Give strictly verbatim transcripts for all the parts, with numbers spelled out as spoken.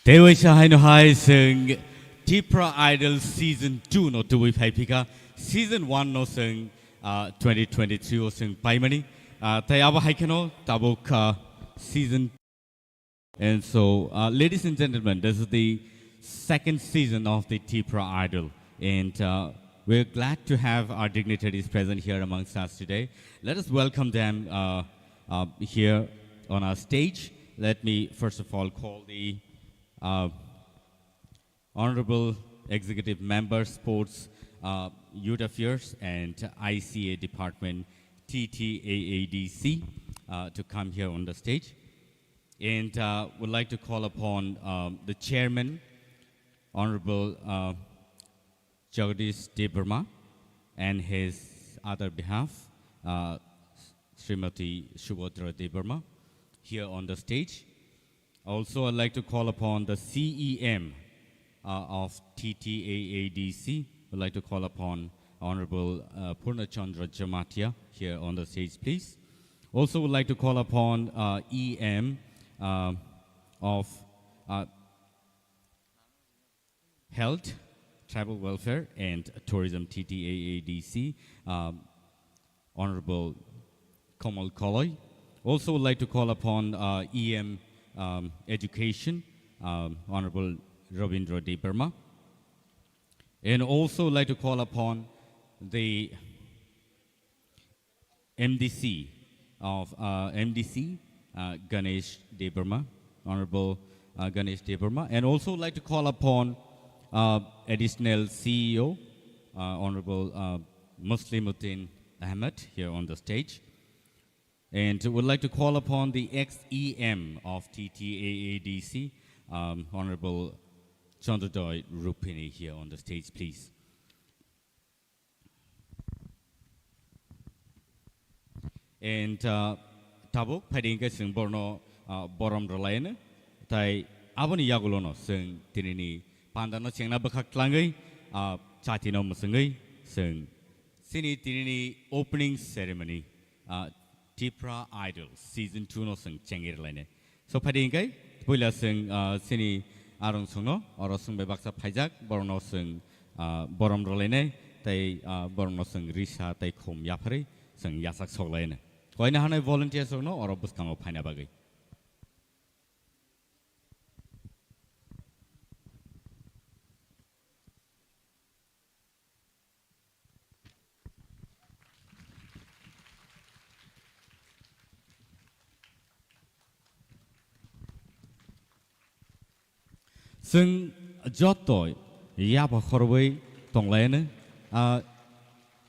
Tei waisa haino hai chwng Tipra Idol Season two no tubui phai phika. Season one no chwng, ah, twenty twenty-three o chwng paimani. Ah, tei abo hai kheno tabuk, ah, season. And so, uh, ladies and gentlemen, this is the second season of the Tipra Idol. And, uh, we're glad to have our dignitaries present here amongst us today. Let us welcome them, uh, uh, here on our stage. Let me first of all call the, uh, Honorable Executive Member, Sports, uh, Youth Affairs and I C A Department, T T A A D C, uh, to come here on the stage. And, uh, would like to call upon, um, the Chairman, Honorable, uh, Jagadish Debbarma, and his other behalf, uh, Srimati Subhadra Debbarma, here on the stage. Also, I'd like to call upon the C E M, uh, of T T A A D C. I'd like to call upon Honorable, uh, Purna Chandra Jamatia here on the stage, please. Also, would like to call upon, uh, E M, uh, of, uh, Health, Tribal Welfare and Tourism, T T A A D C, um, Honorable Komal Koloi. Also would like to call upon, uh, E M, um, Education, um, Honorable Rabindra Debbarma. And also would like to call upon the M D C of, uh, M D C, uh, Ganesh Debbarma, Honorable, uh, Ganesh Debbarma, and also would like to call upon, uh, Additional C E O, uh, Honorable, uh, Muslimuddin Ahmed here on the stage. And would like to call upon the ex-E M of T T A A D C, um, Honorable Chandrojoy Rupini here on the stage, please. And, uh, tabuk phaidi hwnkhe chwng borno, uh, borom rwlaino. Tai aboni yagulono chwng tinini pandano chengna bwkhak tlangwi, uh, chatino mwswngwi chwng chini tinini opening ceremony, uh, Tipra Idol Season two no chwng chengwi rwlainai. So, phaidi hwnkhe, puila chwng, ah, chini arong songno, oro chwng bai baksa phaijak, borokno chwng, ah, borom rwlainai, tei, ah, borokno chwng risa tei khum yapharwi chwng yachak soklaino. Koina hanai volunteers rokno oro bwskango phaina bagwi. Chwng joto yapha khorwi tonglaino, ah,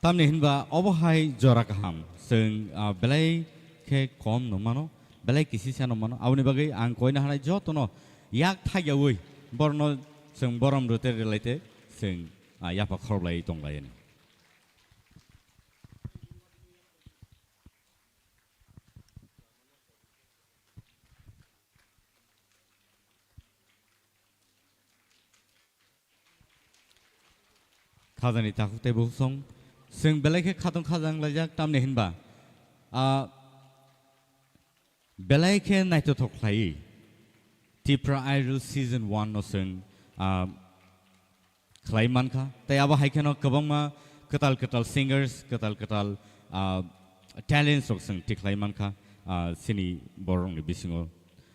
tamni hinba obo hai jora kaham, chwng, ah, belai khe kom nung mano, belai kisisa nung mano, aboni bagwi ang koina hanai jotono yak thaiyawi borno chwng borom rwte rwlaite chwng, ah, yapha khoroklai tonglaino. Khajani takhuk tei bukhuk song. Chwng belai khe khatong khajang laijak, tamni hinba, ah, belai khe naithothok khlaiwi Tipra Idol Season one no chwng, ah, khlai mankha. Tei abo hai kheno kwbangma kwtal kwtal singers, kwtal kwtal, ah, talents rok chwng tikhlai mankha, ah, chini borokni bisingo.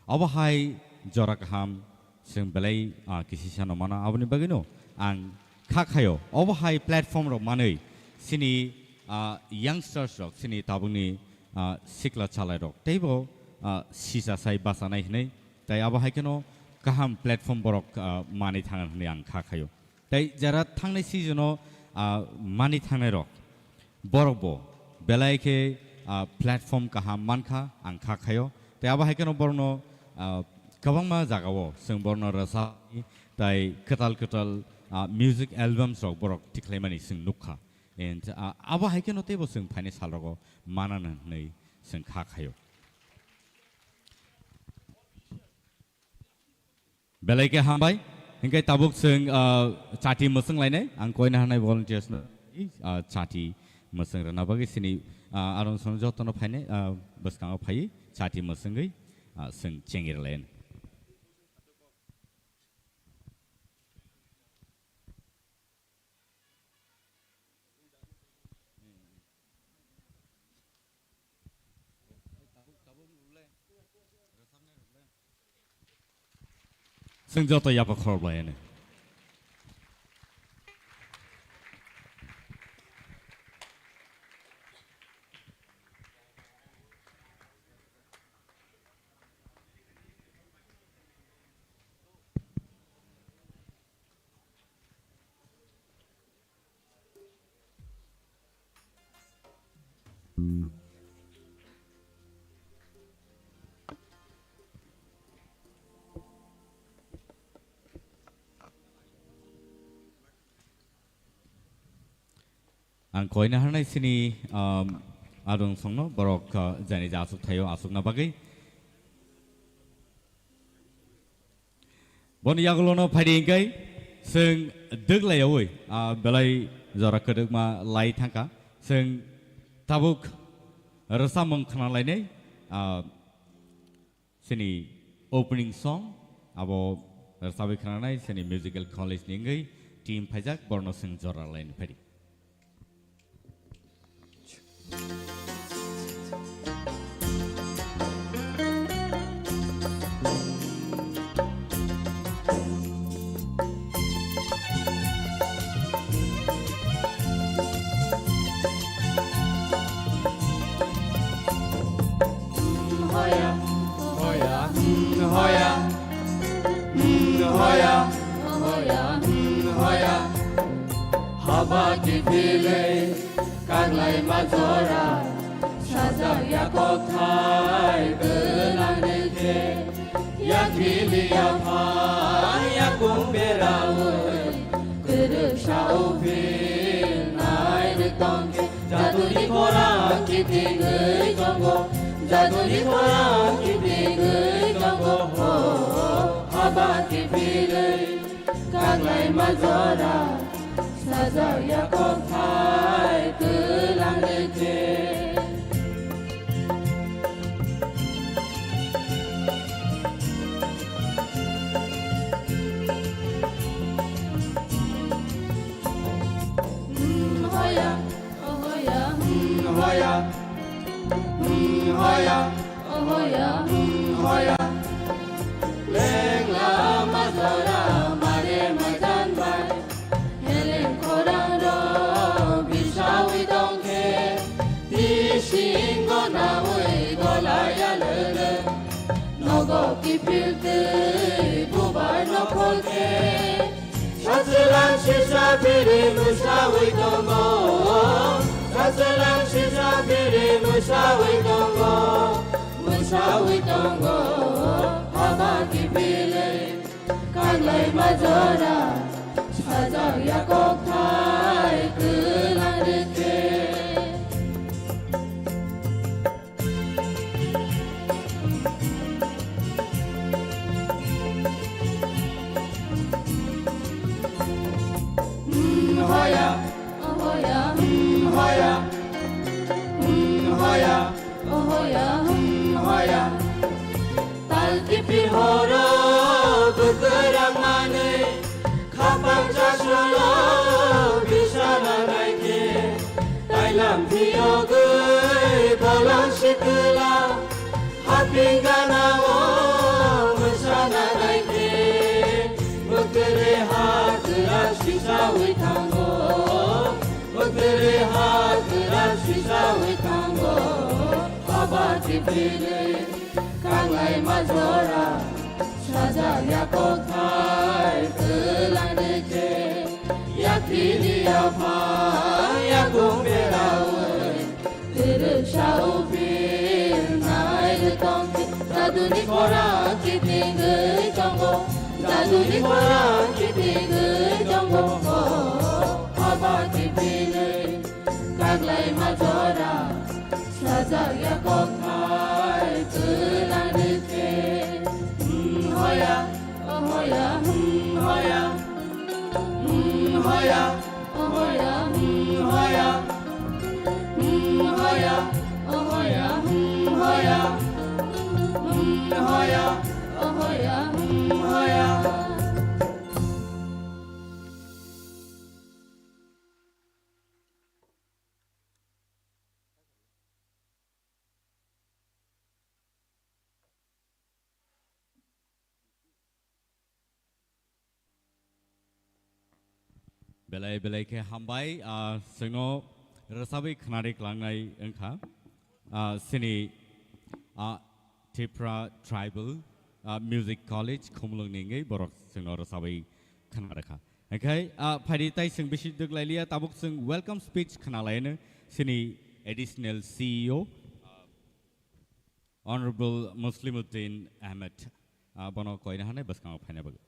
Obo hai jora kaham chwng belai, ah, kisisa no mano, aboni bagwino ang kha khayo. Obo hai platform rok manwi chini, ah, youngsters rok, chini tabukni, ah, sikla chalai rok teibo, ah, sisa sai bachanai hinwi. Tai abo hai kheno kaham platform borok, ah, manwi thang hinwi ang kha khayo. Tai jara thangnai season o, ah, mani thangnai rok, borok bo belai khe, ah, platform kaham mankha ang kha khayo. Tai abo hai kheno borokno, ah, kwbangma jaga o chwng borokno rwchapni tai kwtal kwtal, ah, music albums rok borok tikhlaimani chwng nukha. And, ah, abo hai kheno teibo chwng phainai sal rogo manana hinwi chwng kha khayo. Belai khe hambai. Hinkhe tabuk chwng, ah, chati mwswng lainai. Ang koina hanai volunteers no, ah, chati mwswng rwna bagwi chini, ah, arong song jotono phainai, ah, bwskango phaiwi chati mwswngwi, ah, chwng chengir lainai. Chwng joto yapha khorok lai ani. Ang koina hanai sini, um, adung songno borok, uh, jani ja asuk thaio asukna bagwi. Boni yagulono phaidi hingkai chwng dwglaiyaui, ah, belai jora kwdwkma lai thangkha. Chwng tabuk rwchapmung khwnalainai, ah, chini opening song abo rwchapwi khwnanai chini musical college ni wngwi team phaijak, borno chwng jora laini phaidi. Hoya, hoya, hmm, hoya. Hmm, hoya, hoya, hmm, hoya. Haba kiphilwi kaklaima jora, sajak ya kokthai twlang rikhe. Yakhili yaphang yakung beraui, kwrwksa uphil nai rwktongkhe. Jaduni khorang kitingwi tongo, jaduni khorang kitingwi tongo, ho, haba kiphilwi kaklaima jora, sajak ya kokthai twlang rikhe. Hmm, hoya, oh hoya, hmm, hoya, hmm, hoya, oh hoya, hmm, hoya. Leng lama jora mare majan bai, heleng khorang rok bisawi tongkhe, bisingo nawi golaya lele, nogo kiphil twi bubar nokholkhe. Sachwlang sisa phiri mwsawi tongo, sachwlang sisa phiri mwsawi tongo, mwsawi tongo, haba kiphilwi kaklaima jora, sajak ya kokthai twlang rikhe. Hmm, hoya, oh hoya, hmm, hoya, hmm, hoya, oh hoya, hmm, hoya. Tal kiphil horo bwkhrang manwi, khapang chasolo bisana naikhe, tailam phiyogwi bolong sikla, haping ganao mwsana naikhe, bwkre ha kwrak sisawi thango, bwkre ha kwrak sisawi thango, haba kiphilwi kaklaima jora, sajak ya kokthai twlang rikhe. Yakhili yaphang yakung beraui, kwrwksa uphil nai rwktongkhe. Jaduni khorang kitingwi tongo, jaduni khorang kitingwi tongo, haba kiphilwi kaklaima jora, sajak ya kokthai twlang rikhe. Hmm, hoya, oh hoya, hmm, hoya. Hmm, hoya, oh hoya, hmm, hoya. Hmm, hoya, oh hoya, hmm, hoya. Hmm, hoya, oh hoya, hmm, hoya. Belai belai khe hambai, ah, chwngno rwchabwi khnari klangnai wngkha. Ah, chini, ah, Tipra Tribal, ah, Music College Khumulwngni wngwi borok chwngno rwchabwi khna rwkha. Hwnkhe, ah, phaidi tai chwng bisi dwk lailiya, tabuk chwng welcome speech khna laino chini Additional C E O, ah, Honorable Muslimuddin Ahmed, ah, bono koina hanai bwskango phaina bagwi.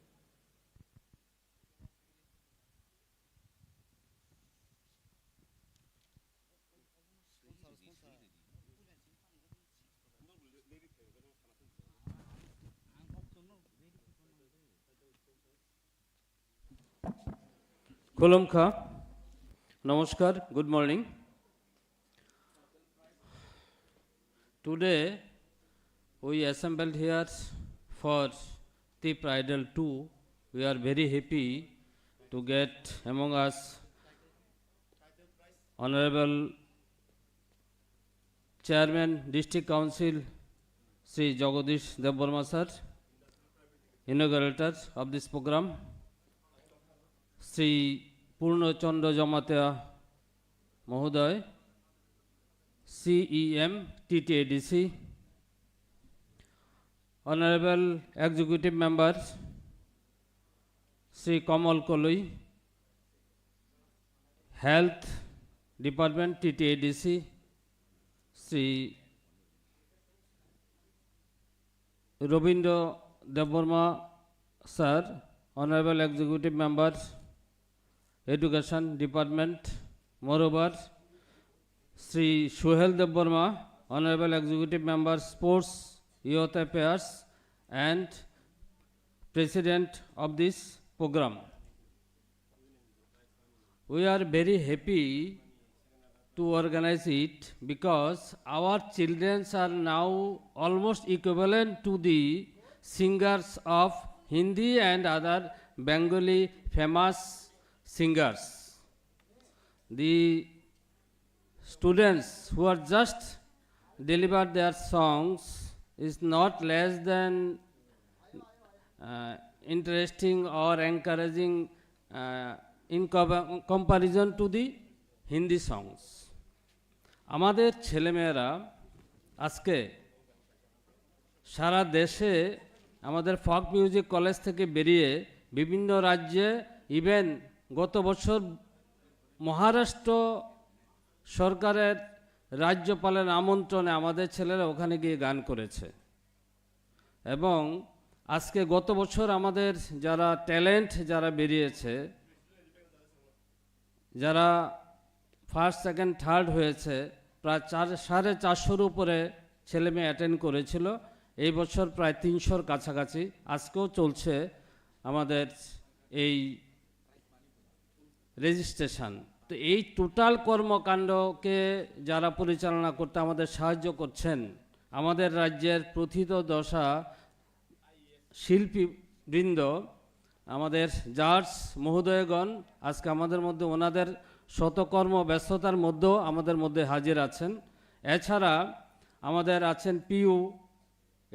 Khulumkha. Namaskar. Good morning. Today, we assembled here for Tipra Idol two. We are very happy to get among us Honorable Chairman District Council Shri Jagadish Debbarma sir, inaugurator of this program, Shri Purno Chandra Jamatia Mahoday, C E M T T A D C, Honorable Executive Member Shri Kamal Koloi, Health Department T T A D C, Shri Robindra Debbarma sir, Honorable Executive Member, Education Department, moreover, Shri Suhel Debbarma, Honorable Executive Member, Sports, Youth Affairs, and President of this program. We are very happy to organize it because our children are now almost equivalent to the singers of Hindi and other Bengali famous singers. The students who are just delivered their songs is not less than, uh, interesting or encouraging, uh, in com-, comparison to the Hindi songs. আমাদের ছেলেমেয়েরা আজকে সারা দেশে আমাদের ফক music college থেকে বেরিয়ে বিভিন্ন রাজ্যে, ইভেন গত বছর মহারাষ্ট্র সরকারের রাজ্যপালের আমন্ত্রণে আমাদের ছেলেরা ওখানে গিয়ে গান করেছে। এবং আজকে গত বছর আমাদের যারা ট্যালেন্ট যারা বেরিয়েছে, যারা ফার্স্ট, সেকেন্ড, থার্ড হয়েছে, প্রায় চার, সাড়ে চারশোর উপরে ছেলে মেয়ে অ্যাটেন্ড করেছিল। এই বছর প্রায় তিনশোর কাছাকাছি। আজকেও চলছে আমাদের এই রেজিস্ট্রেশন। তো এই টোটাল কর্মকাণ্ডকে যারা পরিচালনা করতে আমাদের সাহায্য করছেন, আমাদের রাজ্যের প্রথিতযশা শিল্পীবৃন্দ, আমাদের জাজ মহোদয়গণ, আজকে আমাদের মধ্যে ওনাদের শতকর্ম ব্যস্ততার মধ্যেও আমাদের মধ্যে হাজির আছেন। এছাড়া আমাদের আছেন পিইউ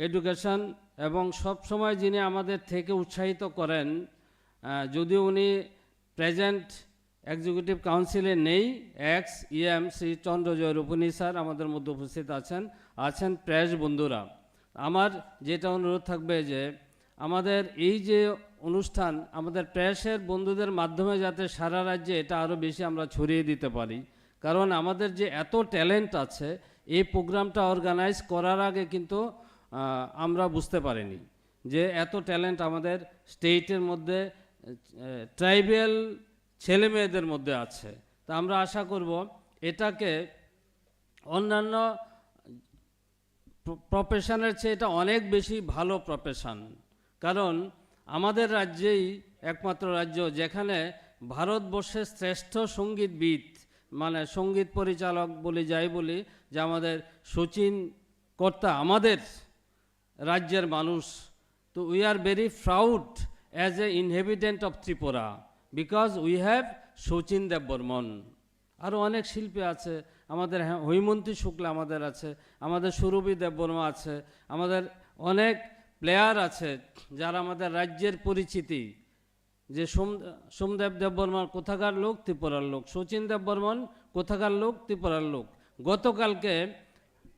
এডুকেশন এবং সব সময় যিনি আমাদের থেকে উৎসাহিত করেন, আহ, যদিও উনি প্রেজেন্ট এক্সিকিউটিভ কাউন্সিলে নেই, এক্স ইএম শ্রী চন্দ্রজয় রূপনী স্যার আমাদের মধ্যে উপস্থিত আছেন, আছেন প্রেস বন্ধুরা। আমার যেটা অনুরোধ থাকবে যে আমাদের এই যে অনুষ্ঠান, আমাদের প্রেসের বন্ধুদের মাধ্যমে যাতে সারা রাজ্যে এটা আরও বেশি আমরা ছড়িয়ে দিতে পারি, কারণ আমাদের যে এত ট্যালেন্ট আছে, এই প্রোগ্রামটা অর্গানাইজ করার আগে কিন্তু, আহ, আমরা বুঝতে পারিনি যে এত ট্যালেন্ট আমাদের স্টেটের মধ্যে, আহ, ট্রাইবাল ছেলে মেয়েদের মধ্যে আছে। তা আমরা আশা করব এটাকে অন্যান্য প্র-, প্রফেশনের চেয়ে এটা অনেক বেশি ভালো প্রফেশন। কারণ আমাদের রাজ্যেই একমাত্র রাজ্য যেখানে ভারতবর্ষের শ্রেষ্ঠ সঙ্গীতবিদ, মানে সঙ্গীত পরিচালক বলি যাই বলি, যে আমাদের শচীন কর্তা, আমাদের রাজ্যের মানুষ। তো we are very proud as a inhabitant of Tripura because we have Sachin দেববর্মন। আরও অনেক শিল্পী আছে, আমাদের হ্যাঁ, হৈমন্তী শুক্লা আমাদের আছে, আমাদের সুরভি দেববর্মা আছে, আমাদের অনেক প্লেয়ার আছে যারা আমাদের রাজ্যের পরিচিতি। যে সোম-, সোমদেব দেববর্মন কোথাকার লোক? ত্রিপুরার লোক। শচীন দেববর্মন কোথাকার লোক? ত্রিপুরার লোক। গতকালকে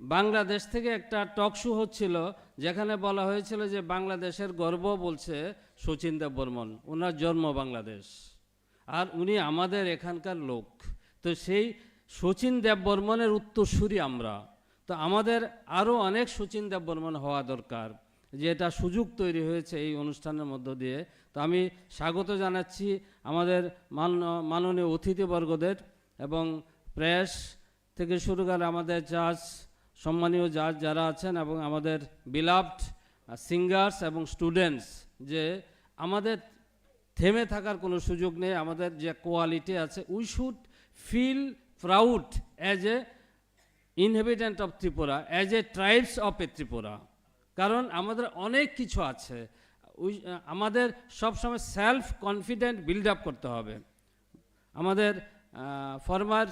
বাংলাদেশ থেকে একটা টক শো হচ্ছিল, যেখানে বলা হয়েছিল যে বাংলাদেশের গর্ব বলছে শচীন দেববর্মন, ওনার জন্ম বাংলাদেশ, আর উনি আমাদের এখানকার লোক। তো সেই শচীন দেববর্মনের উত্তরসূরি আমরা। তো আমাদের আরও অনেক শচীন দেববর্মন হওয়া দরকার, যে এটা সুযোগ তৈরি হয়েছে এই অনুষ্ঠানের মধ্য দিয়ে। তো আমি স্বাগত জানাচ্ছি আমাদের মান-, মাননীয় অতিথিবর্গদের এবং প্রেস থেকে শুরু করে আমাদের জাজ, সম্মানীয় জাজ যারা আছেন এবং আমাদের beloved, আহ, সিঙ্গার্স এবং স্টুডেন্টস, যে আমাদের থেমে থাকার কোনো সুযোগ নেই। আমাদের যে কোয়ালিটি আছে, we should feel proud as a inhabitant of Tripura, as a tribes of a Tripura, কারণ আমাদের অনেক কিছু আছে। We, আহ, আমাদের সবসময় সেলফ কনফিডেন্ট বিল্ড আপ করতে হবে। আমাদের ফর্মার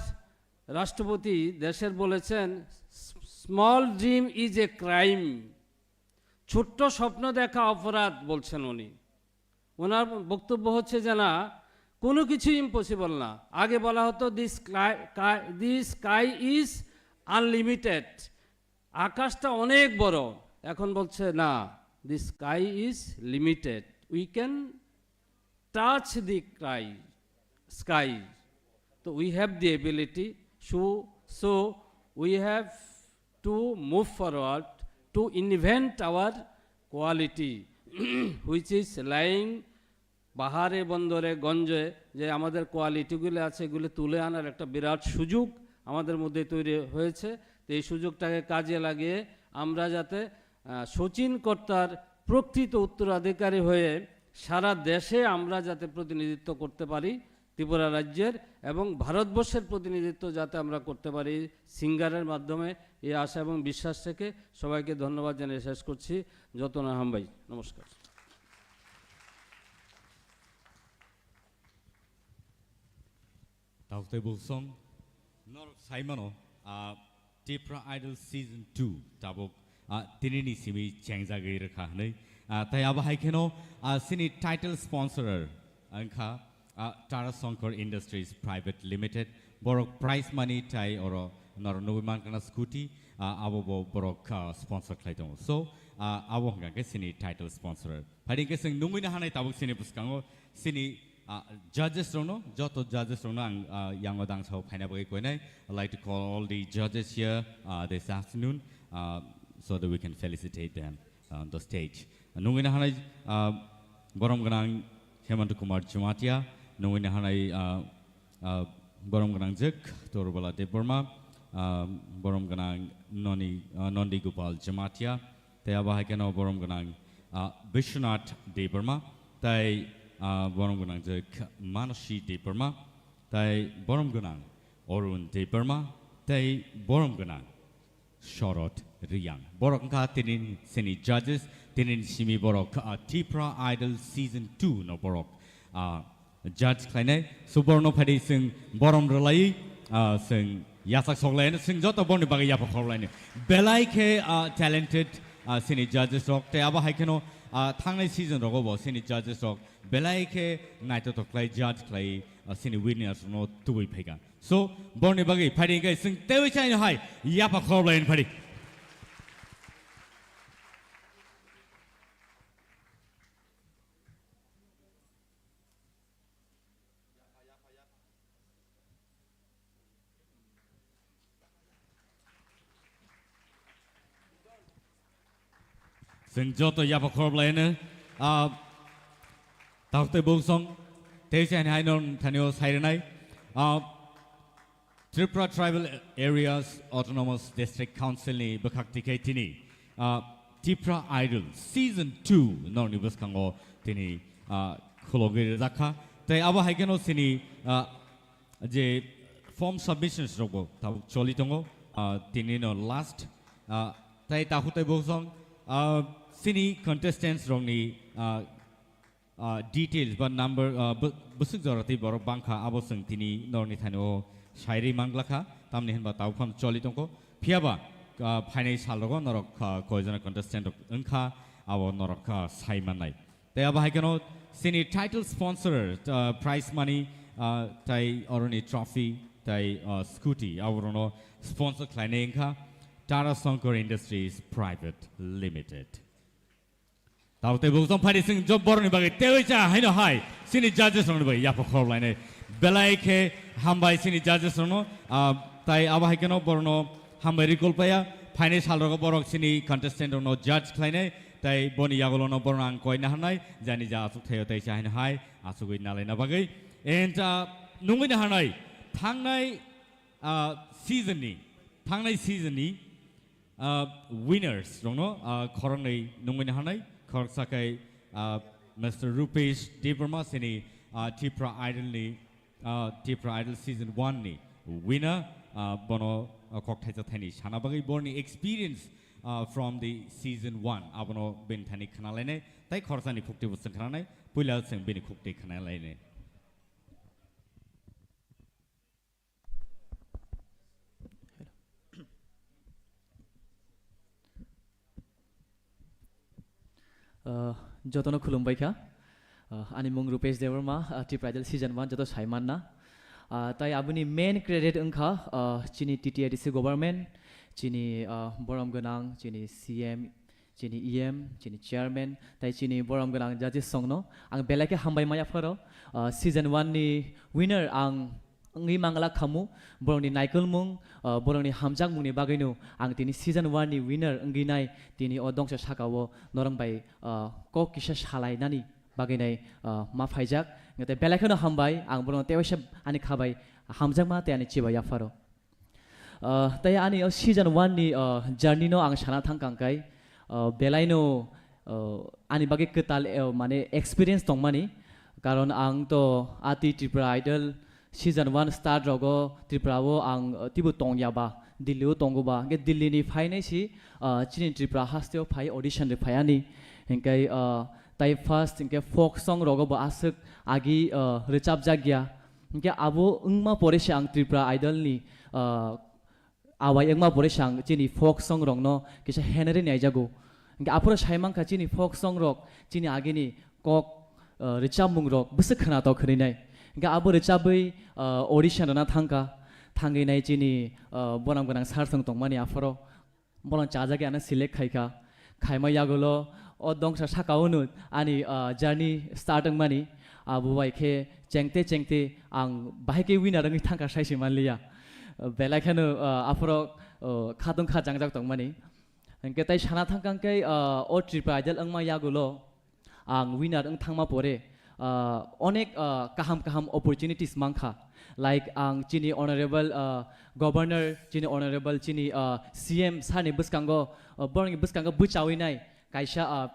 রাষ্ট্রপতি দেশের বলেছেন, "Small dream is a crime।" ছোট্ট স্বপ্ন দেখা অপরাধ, বলছেন উনি। ওনার বক্তব্য হচ্ছে যে না, কোনো কিছু ইম্পসিবল না। আগে বলা হতো, "This sky, sky, this sky is unlimited।" আকাশটা অনেক বড়। এখন বলছে, "না, the sky is limited, we can touch the sky, sky।" তো we have the ability, so, so we have to move forward to invent our quality, which is lying বাহারে বন্দরে গঞ্জে, যে আমাদের কোয়ালিটিগুলো আছে, এগুলো তুলে আনার একটা বিরাট সুযোগ আমাদের মধ্যে তৈরি হয়েছে। তো এই সুযোগটাকে কাজে লাগিয়ে আমরা যাতে, আহ, শচীন কর্তার প্রকৃত উত্তরাধিকারী হয়ে সারা দেশে আমরা যাতে প্রতিনিধিত্ব করতে পারি ত্রিপুরা রাজ্যের, এবং ভারতবর্ষের প্রতিনিধিত্ব যাতে আমরা করতে পারি সিঙ্গারের মাধ্যমে, এই আশা এবং বিশ্বাস থেকে সবাইকে ধন্যবাদ জানিয়ে শেষ করছি। যতনা হামবাই, নমস্কার। Tauk tei Bulsong, norok saimano, ah, Tipra Idol Season two tabuk, ah, tinini simi chengjagwi rwkha hwnwi. Ah, tei abo hai kheno, ah, sini title sponsorer wngkha, ah, Tara Shankar Industries Private Limited. Borok prize money tei oro norok nugwi mankha na scooty, ah, abo bo borok, ah, sponsor khlai tongo. So, ah, abo hwnkha khe sini title sponsorer. Phaidi hwnkhe chwng nungwi na hanai tabuk sini bwskango sini, ah, judges rokno, joto judges rokno ang, ah, yango dangsao phaina bagwi koinai. I'd like to call all the judges here, ah, this afternoon, ah, so that we can felicitate them on the stage. Nungwi na hanai, ah, borom gwnang Hemant Kumar Jamatia, nungwi na hanai, ah, ah, borom gwnang jwk Torbala Debbarma, ah, borom gwnang Noni, ah, Nondi Gopal Jamatia, tei abo hai kheno borom gwnang, ah, Bishwanath Debbarma, tei, ah, borom gwnang jwk Manasi Debbarma, tei borom gwnang Arun Debbarma, tei borom gwnang Shorod Riyang. Borok wngkha tini sini judges, tini simi borok, ah, Tipra Idol Season two no borok, ah, judge khlainai. So borno phaidi chwng borom rwlai, ah, chwng yasak soklai, chwng joto borni bagwi yapha khorlaini. Belai khe, ah, talented, ah, sini judges rok. Tei abo hai kheno, ah, thangnai season rogo bo sini judges rok belai khe naithotok khlai judge khlai, ah, sini winners no tubui phaikha. So, borni bagwi phaidi hwnkhe chwng teiwi chaino hai yapha khorblai phadi. Chwng joto yapha khorblai hwno, ah, takhuk tei bungsong, tei se hai no thanio sai rwnai. Ah, Tripura Tribal Areas Autonomous District Council ni bwkhak tikhe tini, ah, Tipra Idol Season two norni bwskango tini, ah, khulogwi rwjakha. Tei abo hai kheno sini, ah, je form submissions rokbo tabuk choli tongo, ah, tini no last, ah, tei takhuk tei bungsong, ah, sini contestants rokni, ah, ah, details ba number, ah, bw-, bwswk jora tei borok bangkha, abo chwng tini norni thanio sairwi manglakha, tamni hinba tabuk phano choli tongkho. Phiyaba, ah, phainai salrogo norok, ah, koijona contestant rok wngkha, abo norok, ah, sai mannai. Tei abo hai kheno chini title sponsor, uh, prize money, uh, tei oroni trophy, tei, uh, scooty, aborokno sponsor khlainai wngkha Tara Shankar Industries Private Limited. Tabo tei bukjong phaidi sing job boroni bagwi tei cha haino hai chini judges rokni bagwi yapha khorok lainai. Belai khe hambai chini judges rokno, ah, tai abo hai kheno borokno hambai recall paya. Phainai sal rogo borok chini contestant rokno judge khlainai, tai boni yagulono borokno ang koi naharnai, jani ja aswk thaio tai cha haino hai aswkwi nalaina bagwi. And, ah, nungwi naharnai thangnai, ah, season ni, thangnai season ni Uh, winners rokno, uh, khoroknwi nungwi naharnai, khoroksa khe, uh, Mister Rupesh Debbarma, chini, uh, Tipra Idol ni, uh, Tipra Idol season one ni winner, uh, bono, uh, kok thaisa thaini sana bagwi borni experience, uh, from the season one abono bini thani khna lainai, tei khoroksa ni khukti bo chwng khna nai, puila chwng bini khukti khna lainai. Uh, jotono khulumbai kha. Uh, ani mung Rupesh Debbarma, uh, Tipra Idol season one joto sai manna. Uh, tai aboni main credit wngkha, uh, chini T T A D C government, chini, uh, borom gwnang, chini C M, chini E M, chini chairman, tai chini borom gwnang judges songno ang belai khe hambai maya pharo. Uh, season one ni winner ang wngwi mangla khamu, borokni naikolmung, uh, borokni hamjakmungni bagwino ang tini season one ni winner wngwi nai tini o dongsa sakao norok bai, uh, kok kisa salainani bagwi nai, uh, ma phaijak. Tei belai kheno hambai, ang borokno tewaisa ani khabai hamjakma tei ani chibai yapharo. Uh, tei ani o season one ni, uh, journey no ang sana thang kang kai, uh, belai no, uh, ani bagwi kwtal, uh, mane experience tongmani, karon ang to ati Tripura Idol season one start rogo Tripura o ang, uh, tibo tongya ba, Delhi o tongo ba, hwnkhe Delhi ni phainai si, uh, chini Tripura haste o phai audition ri phai ani, hwnkhe, uh, tai first hwnkhe folk song rogo bo aswk agi, uh, rwchapjak ya, hwnkhe abo wngma pore se ang Tripura Idol ni, ah, awai wngma pore se ang chini folk song rokno kisa henari naijago. Hwnkhe aphuru sai mankha chini folk song rok chini agini kok, ah, rwchapmung rok bwswk khwnatok hwnwi nai. Hwnkhe abo rwchabwi, ah, audition rwna thangkha, thangwi nai chini, ah, bonam gwnang sir song tongmani aphuru. Bono chajagwi ano select khaikha. Khaima yagulo o dongsa saka unu ani, ah, journey start wngmani. Abo bai khe chengte chengte ang bahai khe winner wngwi thangkha saisi manliya. Belai kheno, ah, aphuru, ah, khatung kha jangjak tongmani. Hwnkhe tai sana thangkha hwnkhe, ah, o Tripura Idol wngma yagulo ang winner wng thangma pore, ah, onek, ah, kaham kaham opportunities mankha. Like ang chini honorable, ah, governor, chini honorable, chini, ah, C M sir ni bwskango, ah, borokni bwskango bwchawi nai kaisa, ah,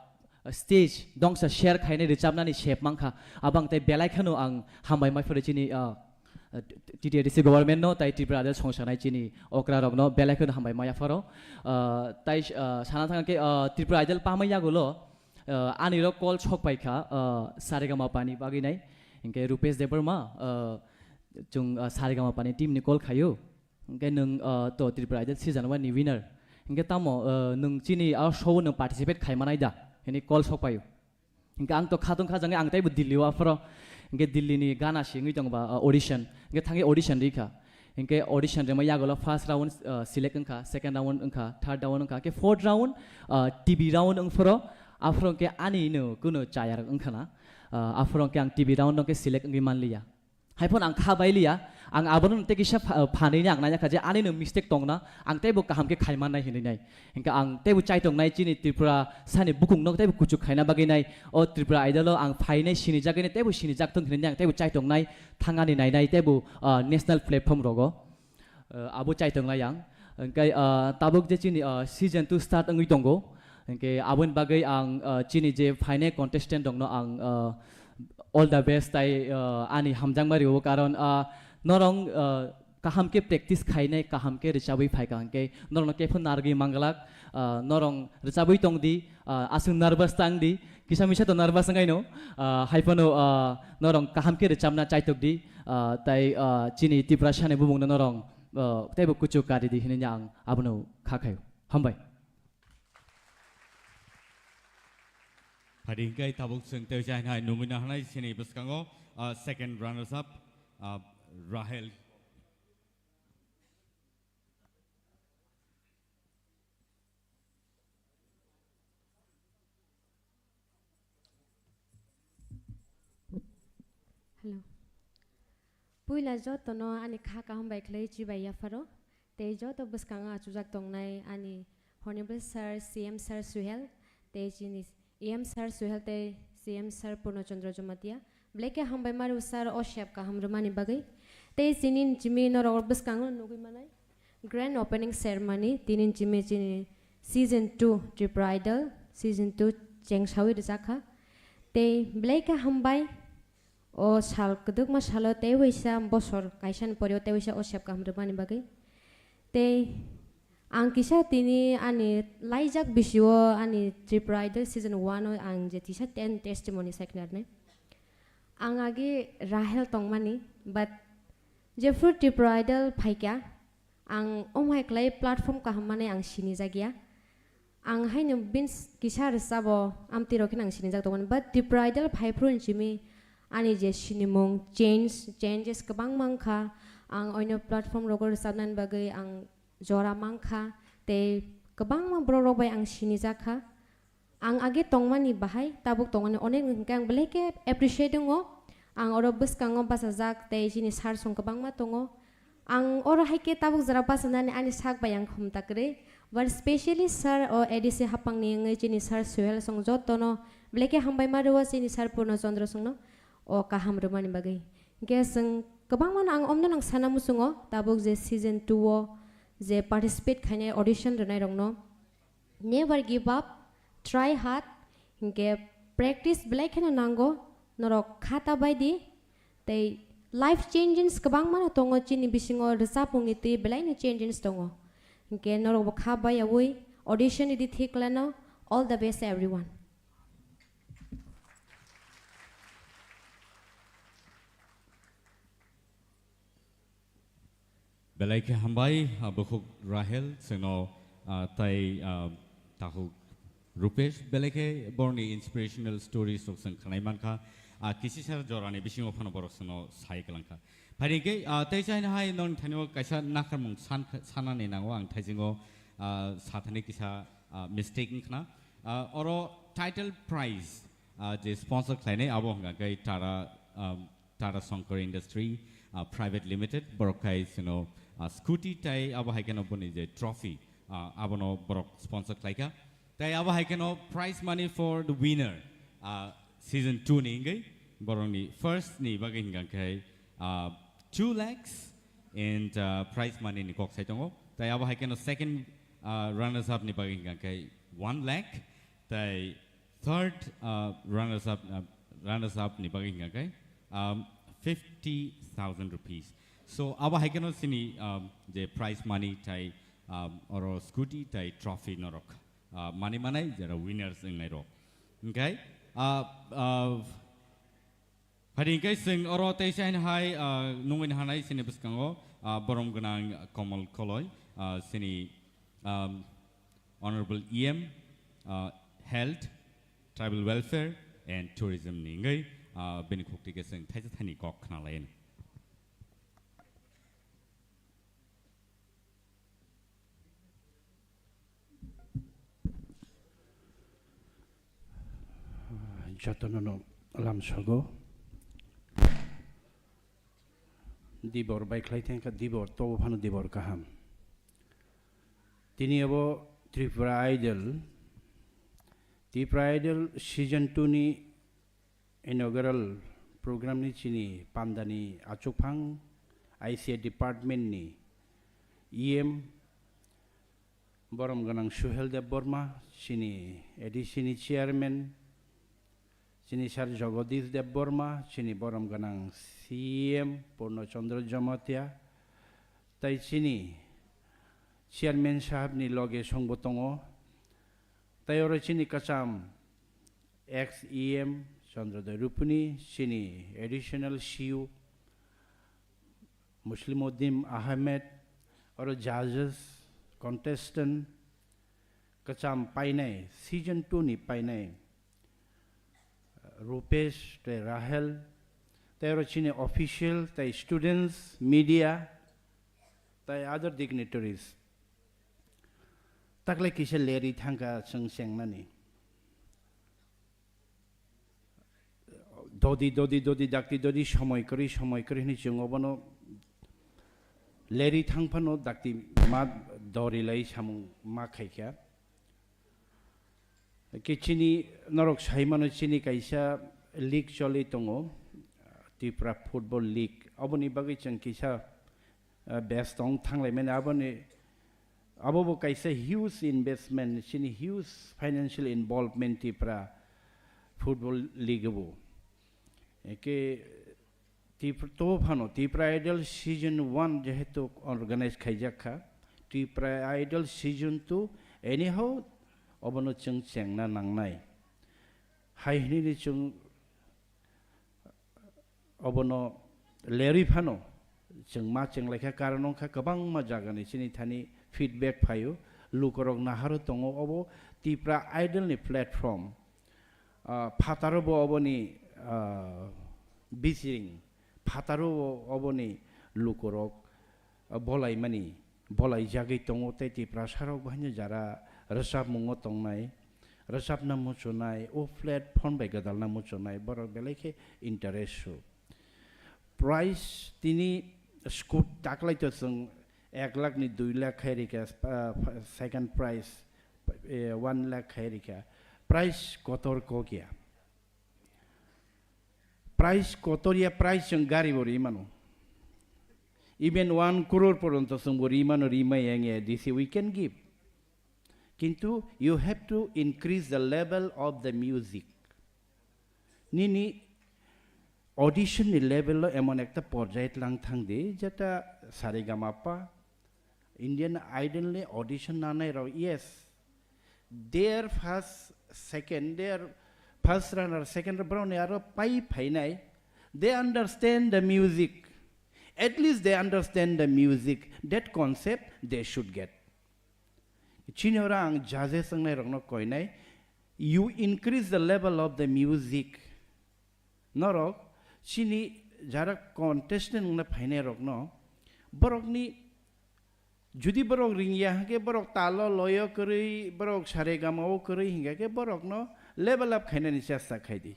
stage dongsa share khainai rwchapnani sep mankha. Abang tei belai kheno ang hambai mai phuru chini, ah, T T A D C government no tai Tripura Idol songsanai chini okra rokno belai kheno hambai maya pharo. Ah, tai, ah, sana thangkhe, ah, Tripura Idol pamai yagulo, ah, ani rok call sok pai kha, ah, Saregama Pani bagwi nai. Hwnkhe Rupesh Debbarma, ah, chwng, ah, Saregama Pani team ni call khaio. Hwnkhe nwng, ah, to Tripura Idol season one ni winner. Hwnkhe tamo, ah, nwng chini a show o nwng participate khai manai da? Hwnwi call sok paio. Hwnkhe ang to khatung khajangwi ang teibo Delhi o aphuru. Hwnkhe Delhi ni gana singwi tongba, ah, audition. Hwnkhe thangwi audition rikha. Hwnkhe audition rima yagulo first round, ah, select wngkha, second round wngkha, third round wngkha. Hwnkhe fourth round, ah, T V round wngphuru. Aphuru hwnkhe ani no kuno chayar wngkha na. Ah, aphuru hwnkhe ang T V round no hwnkhe select wngwi manliya. Haiphano ang kha bailiya, ang abono tei kisa pha-, phanwi ni ang naiya kha je ani no mistake tongna, ang teibo kaham khe khai mannai hinwi nai. Hingkhe ang teibo chaitongnai chini Tripura sani bukung no teibo kuchuk khaina bagwi nai. O Tripura Idol o ang phainai sinijagwi nai, teibo sinijak thung hinwi ang teibo chaitongnai, thangani nainai, teibo, ah, national platform rogo. Ah, abo chaitonglai ang. Hingkhe, ah, tabuk je chini, ah, season two start wngwi tongo. Hingkhe aboni bagwi ang, ah, chini je phainai contestant rokno ang, ah, all the best tai, ah, ani hamjakma rio, karon, ah, norong, ah, kaham khe practice khainai, kaham khe rwchabwi phaikha hingkhe norokno khe phano narwgwi manglak, ah, norong rwchabwi tongdi, ah, aswk nervous tangdi, kisa misa to nervous wngkhaino, ah, haiphano, ah, norong kaham khe rwchabna chaitokdi, ah, tai, ah, chini Tiprasani bumungno norong, ah, teibo kuchuk karidi hinwi ang abono kha khaio. Hambai. Hari hingkai tabuk chwng tei jai hai nungwi nahanai sini bwskango, ah, second runners up, ah, Rahel. Hello. Puila jotono ani kha kaham bai khlai chibai yapharo. Tei joto bwskango achukjak tongnai ani Honorable Sir, C M Sir Suhel, tei chini E M Sir Suhel tei C M Sir Purno Chandra Jamatia. Belai khe hambai maru sir o sep kaham rwmani bagwi. Tei chini chimi norok bwskango nugwi manai. Grand opening ceremony, tini chimi chini season two Tripura Idol, season two chengsawi rwjakha. Tei belai khe hambai, o sal kwdwkma salo tei waisa bosor kaisani pore o tei waisa o sep kaham rwmani bagwi. Tei ang kisa tini ani laijak bisio ani Tripura Idol season one o ang je tisa ten testimony saikhnarnai. Ang agi Rahel tongmani, but jephru Tripura Idol phaikha, ang omhai khlai platform kaham manwi ang sinijak ya. Ang haino bini kisa rwchabo amtwi rok kheno ang sinijak tongmani, but Tripura Idol phaiphru hinchimi ani je sinimung change, changes kwbangma wngkha. Ang oino platform rogo rwchabnani bagwi ang jora mankha, tei kwbangma borok rok bai ang sinijak kha. Ang age tongmani bahai, tabuk tongmani onek hwnkhe ang belai khe appreciate wngo. Ang oro bwskango bachajak tei chini sir song kwbangma tongo. Ang oro hai khe tabuk jora bachanani ani sak bai ang khum ta kwrwi. But specially sir o A D C hapangni wngwi chini sir Suhel song jotono belai khe hambai ma rwo chini sir Purno Chandra songno o kaham rwmani bagwi. Hwnkhe chwng kwbangmano ang omno nang sana muchungo, tabuk je season two o je participate khainai audition rwnairokno. Never give up, try hard, hinkhe practice belai kheno nango, norok kha ta bai di, tei life changes kwbangmano tongo chini bisingo rwchapmungni twi belaino changes tongo. Hinkhe norokbo kha bai yaui audition ridi thik lano, all the best everyone. Belai khe hambai, ah, bukhuk Rahel, chwngno, ah, tai, ah, takhuk Rupesh, belai khe borni inspirational stories rok chwng khwnai mankha. Ah, kisisa jorani bisingo phano borok chwngno sai kwlangkha. Phaidi khe, ah, tei chaina hai noni thanio kaisa nakharmung san-, sanani nango ang thaisingo, ah, sathani kisa, ah, mistake wngkhna. Ah, oro title prize, ah, je sponsor khlainai abo hwnkha khe Tara, ah, Tata Shankar Industry, ah, Private Limited, borok khai sino, ah, scooty tai abo hai kheno boni je trophy, ah, abono borok sponsor khlaikha. Tai abo hai kheno prize money for the winner, ah, season two ni hingwi borokni first ni bagwi hingkha khai, ah, two lakhs and, ah, prize money ni kok sai tongo. Tai abo hai kheno second, ah, runners up ni bagwi hingkha khai one lakh. Tai third, uh, runners up, uh, runners up ni bagwi hingkha khe, um, fifty thousand rupees. So, abo hai kheno chini, um, je prize money tai, um, oro scooty tai trophy norok, uh, mani manai jera winners wngnai rok. Hingkhe, uh, uh, Hari hingkhe chwng oro tei chaina hai, ah, nungwi nahanai chini bwskango, ah, borom gwnang Komal Koloi, ah, chini, um, Honorable E M, ah, Health, Tribal Welfare and Tourism ni wngwi, ah, bini khukti khe chwng thaisa thani kok khnalaino. Jotono no lamsogo. Dibor bai khlai thangkha, dibor tobo phano dibor kaham. Tini abo Tripura Idol, Tripura Idol season two ni inaugural program ni chini pandani achukphang I C A department ni E M borom gwnang Suhel Debbarma, chini A D C ni chairman, chini sir Jagadish Debbarma, chini borom gwnang C M Purno Chandra Jamatia, tai chini chairman sahab ni loge songbo tongo, tai oro chini kwcham ex E M Chandrodaya Rupuni, chini additional C U Muslimuddin Ahmed, oro judges, contestant, kwcham painai, season two ni painai, Rupesh tei Rahel, tei oro chini official tei students, media, tei other dignitaries. Takle kisa leri thangkha chwng chengnani. Dodi, dodi, dodi, dakti, dodi, somoi kwrwi, somoi kwrwi hwnwi chwng obono leri thang phano dakti ma dori lai samung ma khaikha. Ke chini norok sai mano chini kaisa league choli tongo, Tripura Football League. Oboni bagwi chwng kisa, ah, best tong thanglai mani aboni, abo bo kaisa huge investment, chini huge financial involvement Tripura Football League bo. Eke Tip-, to phano Tipra Idol Season one jehetu organize khaijak kha, Tipra Idol Season two anyhow obono chwng chengna nangnai. Hai hinini chwng obono lerwi phano chwng ma chenglaikha, karon wngkha kwbangma jagani chini thani feedback phaio, lukorok naharo tongo obo Tipra Idol ni platform. Ah, phataro bo oboni, ah, bisiring, phataro bo oboni lukorok, ah, bolaimani, bolaijagwi tongo tei Tiprasarok bo haino jara rwchapmungo tongnai, rwchapna muchunai, o platform bai gwdalna muchunai, borok belai khe interest su. Price tini scoot taklai to chwng ek lakh ni dui lakh khai rikha, ah, second price, eh, one lakh khai rikha. Price kotor kok ya. Price kotor ya, price chwng gari bo ri mano. Even one crore poronto chwng bo ri mano, ri mai yang ya, this we can give. Kintu you have to increase the level of the music. Nini audition ni level lo emon ekta porjai tlang thang di, jeta saregamapa, Indian Idol ni audition nanai rok, yes, their first, second, their first runner, second runner, borok ni aro pai phainai, they understand the music, at least they understand the music, that concept they should get. Chini oro ang judges wngnai rokno koinai, you increase the level of the music. Norok chini jara contestant wngna phainai rokno, borokni, judi borok ringya hwnkhe borok talo loyo kwrwi, borok saregama o kwrwi hingkha khe borokno level up khainani chesta khai di.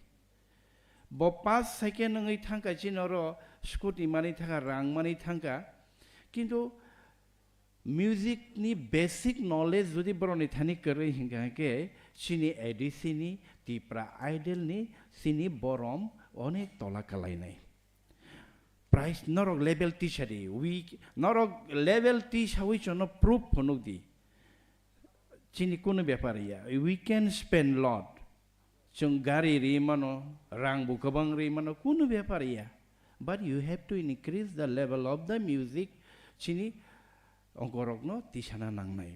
Bo pass second wngwi thangkha chini oro scooty manwi thangkha, rang manwi thangkha, kintu music ni basic knowledge jodi borok ni thani kwrwi hingkha hingkhe chini A D C ni, Tipra Idol ni, chini borom onek tola kalainai. Price norok level tisa di, we, norok level tisawi chono proof phunuk di. Chini kunu bepar ya, we can spend lot. Chwng gari ri mano, rang bo kwbang ri mano, kunu bepar ya. But you have to increase the level of the music, chini ongkorokno tisana nangnai.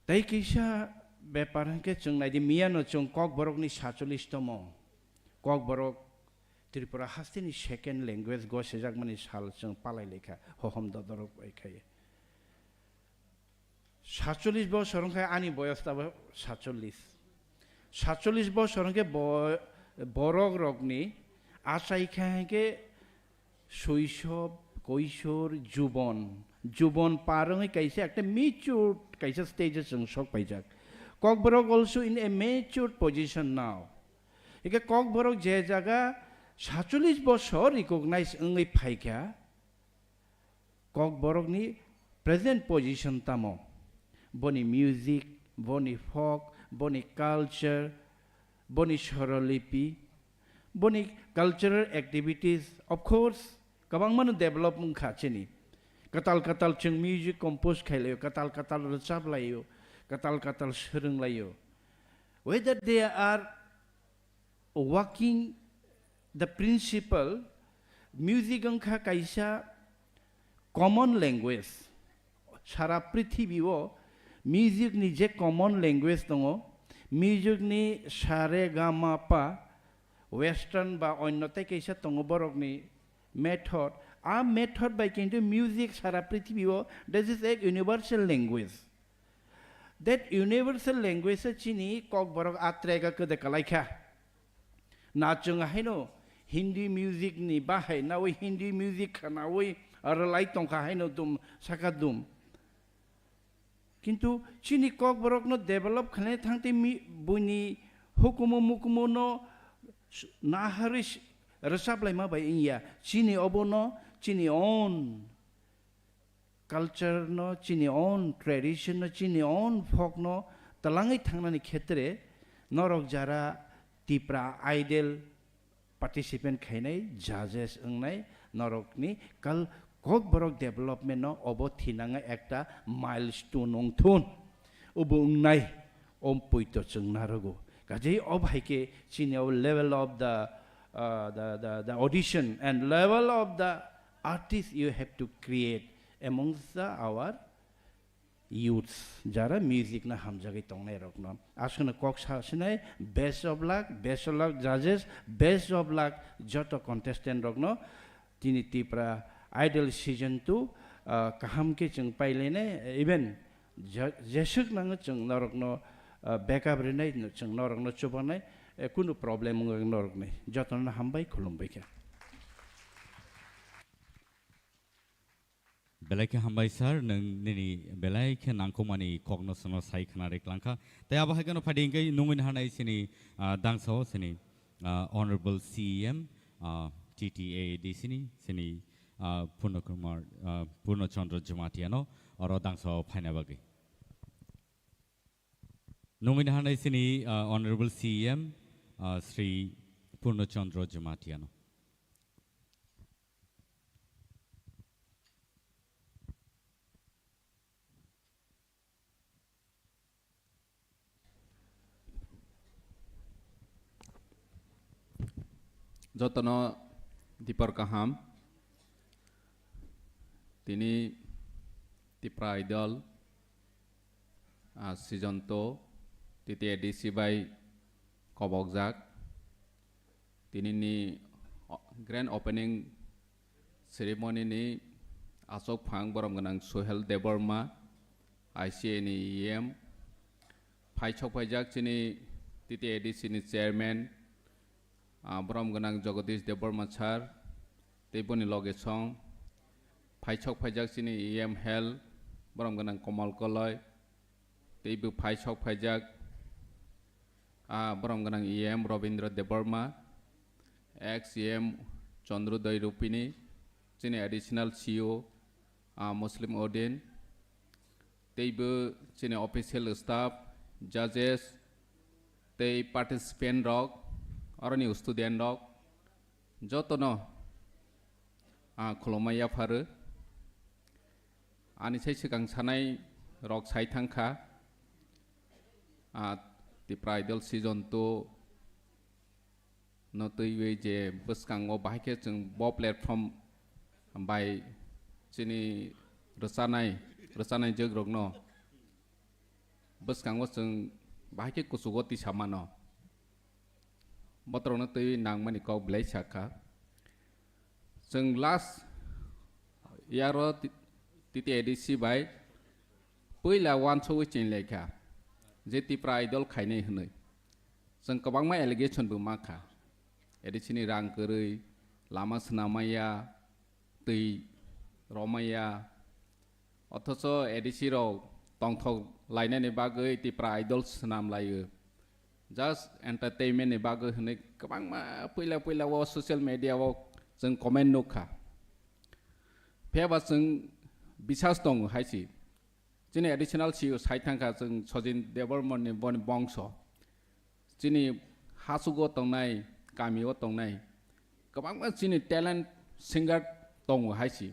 Tei kisa bepar hwnkhe chwng naidi, miyano chwng Kokborokni sachulis tomo. Kokborok Tripura hasteni second language gosejakmani sal chwng palai laikha, hohom dodorok bai khai. Sachulis bosor wngkha ani boyos tabo sachulis. Sachulis bosor wngkhe bo-, borok rokni achai kha hwnkhe soisob, koisor, jubon. Jubon par wngwi kaisa ekta matured kaisa stage o chwng sok paijak. Kokborok also in a matured position now. Eke Kokborok je jaga sachulis bosor recognize wngwi phaikha, Kokborokni present position tamo? Boni music, boni folk, boni culture, boni swarolipi, boni cultural activities, of course, kwbangmano develop wngkha chini. Kwtal kwtal chwng music compose khailaiyo, kwtal kwtal rwchap laiyo, kwtal kwtal swrwng laiyo. Whether they are working the principle, music wngkha kaisa common language. Sara prithibio music ni je common language tongo, music ni sa re ga ma pa, western ba onno tei kaisa tongo borokni method. A method bai kintu music sara prithibio, this is a universal language. That universal language o chini Kokborok a track o kwdwi kalaikha. Na chwng haino Hindi music ni bahai nawi Hindi music khanawi rwlai tongkha haino dum saka dum. Kintu chini kokborok no develop khlaina thangte mi-, buini hukumu mukumu no s-, naharwi s-, rwchap laima bai wngya. Chini obo no chini own culture no, chini own tradition no, chini own folk no twlangwi thangnani khetre norok jara Tipra Idol participant khainai, judges wngnai, norokni kal kokborok development no obo thinangwi ekta milestone wngthun. Obo wngnai, om poito chwng narogo. Kaje ob hai khe chini o level of the, uh, the, the, the audition and level of the artist you have to create amongst the, our youths, jara music no hamjagwi tongnai rokno. Aswkno kok sa sinai, best of luck, best of luck judges, best of luck joto contestant rokno. Tini Tipra Idol season two, ah, kaham khe chwng pailainai, even je-, jeswk nango chwng norokno, ah, backup rinai, chwng norokno chubanai, eh, kunu problem wngya norokni. Jotono hambai, khulumbai kha. Belai khe hambai sir, nwng nini belai khe nangkukmani kokno chwngno sai khna rwklang kha. Tei abo hai kheno phaidi hwnkhe nungwi naharnai chini, ah, dangsao chini, ah, Honorable C E M, ah, T T A A D C ni chini, ah, Purno Kumar, ah, Purno Chandra Jamatia no oro dangsao phaina bagwi. Nungwi naharnai chini, ah, Honorable C E M, ah, Shri Purno Chandra Jamatia no. Jotono dipor kaham. Tini Tipra Idol, ah, season two, T T A D C bai kobokjak. Tinini o-, grand opening ceremony ni aswk phang borom gwnang Suhel Debbarma, I C A ni E M, phai sok phaijak chini T T A D C ni chairman, ah, borom gwnang Jagadish Debbarma sir, tei boni loge song phai sok phaijak chini E M Health, borom gwnang Komal Koloi, tei bo phai sok phaijak, ah, borom gwnang E M Robindra Debbarma, ex E M Chandrodoi Rupini, chini additional C E O, ah, Muslim Odin, tei bo chini official staff, judges, tei participant rok, aroni student rok, jotono, ah, khulumma yapharwi. Ani sai swkang sanai rok sai thang kha, ah, Tipra Idol season two no twiwi je bwskango bahai khe chwng bo platform bai chini rwchanai, rwchanai jwk rokno bwskango chwng bahai khe kuchugo tisa mano. Botorokno twiwi nangmani kok belai sakha. Chwng last year o T-, T T A D C bai puila uansugwi chinlaikha je Tipra Idol khainai hwnwi. Chwng kwbangma allegation bo mankha. A D C ni rang kwrwi, lama swnamaya, twi romaya, othocho A D C rok tongthok lainani bagwi Tipra Idol swnam laio. Just entertainment ni bagwi hwnwi kwbangma puila puila o social media o chwng comment nukha. Phiyaba chwng bisas tongo hai se. Chini additional C E O sai thangkha chwng Sachin Debbarma ni boni bongso. Chini hasugo tongnai, kamio tongnai, kwbangma chini talent singer tongo hai se.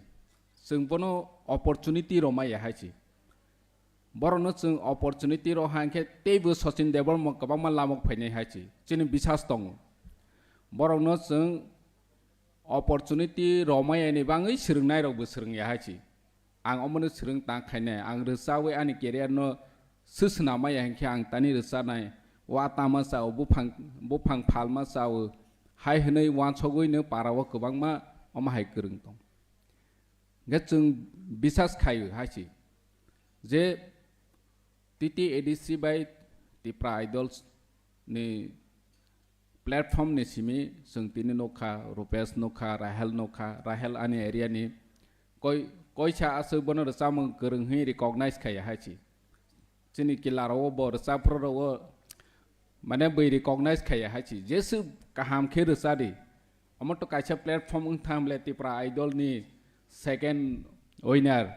Chwng bono opportunity romaya hai se. Borokno chwng opportunity roha hwnkhe teibo Sachin Debbarma kwbangma lamok phainai hai se. Chini bisas tongo. Borokno chwng opportunity romaya ni bagwi swrwngnairokbo swrwngya hai se. Ang omono swrwng tang khainai, ang rwchawi ani career no swswnamaya hinkhe ang tani rwchanai, wa tama chao, buphang, buphang phalma chao, hai hwnwi uansugwino parao kwbangma omo hai kwrwng tong. Hinkhe chwng bisas khaio hai se je T T A D C bai Tipra Idols ni platform ni simi chwng tini nukha, Rupesh nukha, Rahel nukha, Rahel ani area ni koi, koisa aswk bono rwchapmung kwrwng hwnwi recognize khaiya hai si. Chini kila rogo bo rwchapro rogo mane bwi recognize khaiya hai si. Jeswk kaham khe rwcha di. Omo to kaisa platform wng thang ble Tipra Idol ni second winner.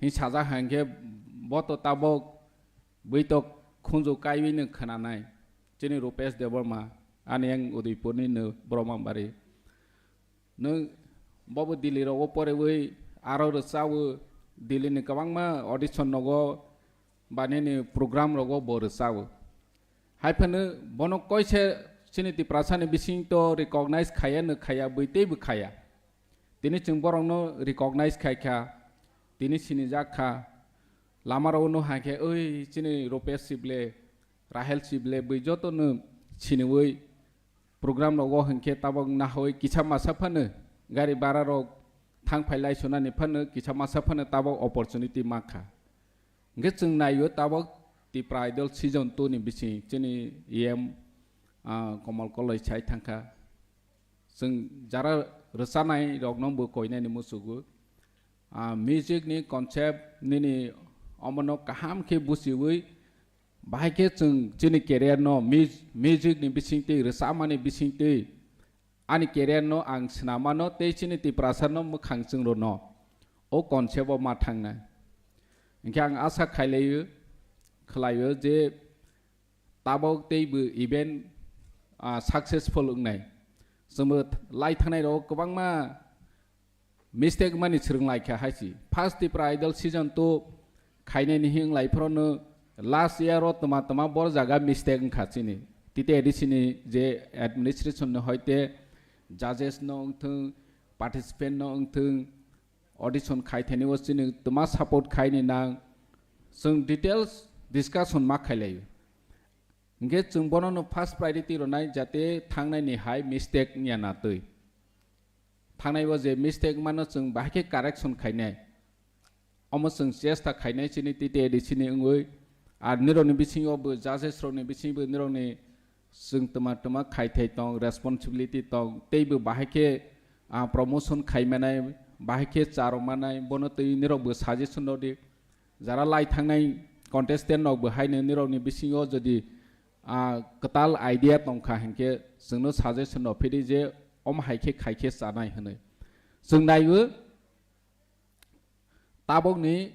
Hing sajak hang khe bo to tabok bwi to khunju kaiwi no khwnanai. Chini Rupesh Debbarma, ani yang Udaipur ni no Brahmabari. Nwng bobo Delhi rogo porewi aro rwchawo, Delhi ni kwbangma audition rogo ba nini program rogo bo rwchawo. Hai phano bono koise chini Tiprasa ni bising to recognize khaya no khaya bwi teibo khaya. Tini chwng borokno recognize khai kha, tini sinijak kha. Lama rogo no hai khe, "Oi, chini Rupesh Sible, Rahel Sible," bwi joto no siniwi program rogo hwnkhe tabok nahoi kisa masa phano gari bara rok thang phai lai sunani phano kisa masa phano tabok opportunity mankha. Hwnkhe chwng naio tabok Tipra Idol season two ni bising chini E M, ah, Komol Koloi sai thangkha. Chwng jara rwchanai rokno bo koinani muchugo. Ah, music ni concept nini omono kaham khe buchiwi bahai khe chwng chini career no mu-, music ni bisingtwi, rwchapmani bisingtwi ani career no ang swnamano tei chini Tiprasa no mwkhang chwng rwno o concept o ma thangnai. Hwnkhe ang asa khailaio, khwlaio je tabok teibo event, ah, successful wngnai. Chwngbo lai thangnai rok kwbangma mistake mani swrwng lai kha hai si. First Tipra Idol season two khainai ni hing lai phoro no last year o tma tma bor jaga mistake wngkha chini. T T A D C ni je administration no hoite judges no wngthung, participant no wngthung, audition khai thani o chini tma support khai ni nang. Chwng details discussion ma khailai. Hwnkhe chwng bono no first priority rwnai jate thangnai ni hai mistake wngya na twi. Thangnai o je mistake mano chwng bahai khe correction khainai. Omo chwng chesta khainai chini T T A D C ni wngwi. Ar nirokni bisingo bo judges rokni bisingo nirokni chwng tma tma khai thai tong, responsibility tong, teibo bahai khe, ah, promotion khai manai, bahai khe cha rw manai, bono twi nirok bo suggestion rw di. Jara lai thangnai contestant rok bo haino nirokni bisingo jodi, ah, kwtal idea tongkha hinkhe chwngno suggestion rw phidi je omo hai khe khai khe chanai hwnwi. Chwng naiwi tabokni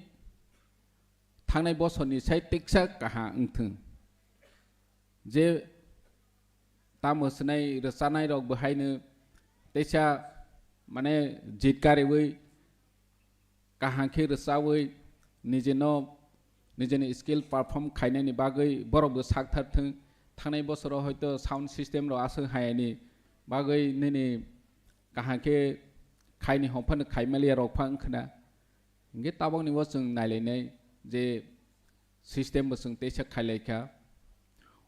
thangnai bosorni sai tiksa kaha wngthwng. Je tamo swnai rwchanai rok bo haino teisa mane jit kariwi kaham khe rwchawi nijeno, nijeni skill perform khainani bagwi borok bo sak thar thwng. Thangnai bosoro hoito sound system rok aswk hayani bagwi nini kaham khe khaini hwn phano khai maliya rok pha wngkhna. Hinkhe tabokni bo chwng nailainai je system bo chwng teisa khailaikha.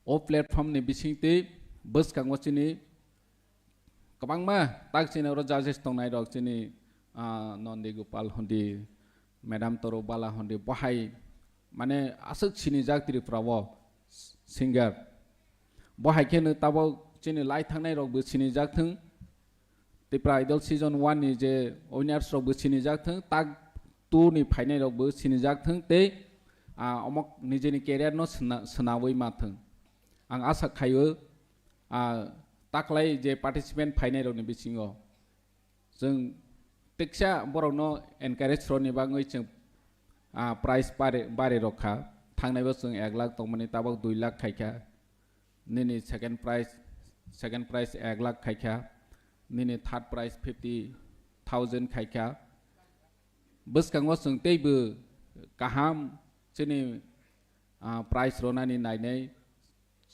O platform ni bisingtwi bwskango chini kwbangma tak chini oro judges tongnai rok chini, ah, Nondi Gopal hondi, Madam Toro Bala hondi, bohai mane aswk sinijak Tripura o singer. Bohai kheno tabok chini lai thangnai rok bo sinijak thwng. Tipra Idol season one ni je winners rok bo sinijak thwng, tak two ni phainai rok bo sinijak thwng tei, ah, omo nijeni career no sna-, swnawi ma thwng. Ang asa khaio, ah, taklai je participant phainai rokni bisingo chwng teksa borokno encourage rwni bagwi chwng, ah, prize bari, bari rok kha. Thangnai bo chwng ek lakh tongmani tabok dui lakh khai kha. Nini second prize, second prize ek lakh khai kha. Nini third prize fifty thousand khai kha. Bwskango chwng teibo kaham chini, ah, prize rwnani nainai.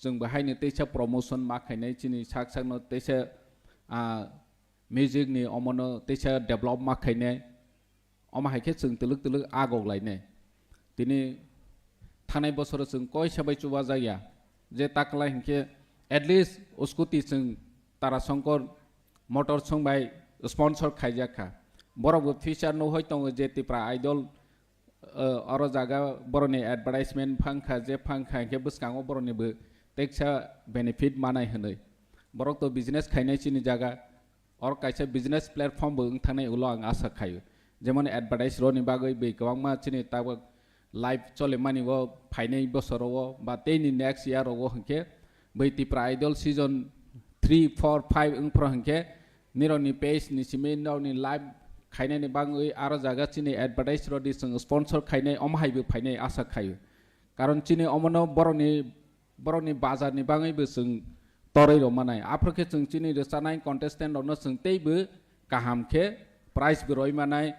Chwng bo haino teisa promotion ma khainai, chini sak sakno teisa, ah, music ni omono teisa develop ma khainai. Omo hai khe chwng twlwk twlwk agok lainai. Tini thangnai bosoro chwng koisa bai chubajakya. Je taklai hinkhe at least scooty chwng Tara Shankar Motors song bai sponsor khaijak kha. Borok bo future no hoi tongo je Tipra Idol, eh, oro jaga borokni advertisement phang kha, je phang kha hinkhe bwskango borokni bo teksa benefit manai hwnwi. Borok to business khainai chini jaga, or kaisa business platform bo wng thangnai ulo ang asa khaio. Jemon advertise roni bagwi bai kwbangma chini tabuk live cholimani o phainai bosoro o ba teini next year o hwnkhe bai Tipra Idol season three, four, five wngphro hwnkhe nirokni page ni simi nirokni live khainani bagwi aro jaga chini advertise rodi chwng sponsor khainai omo hai bo phainai asa khaio. Karon chini omono borokni borokni bazar ni bagwi bo chwng torwi rw manai. Aphuru khe chwng chini rwchanai contestant rokno chwng teibo kaham khe prize bo rwi manai,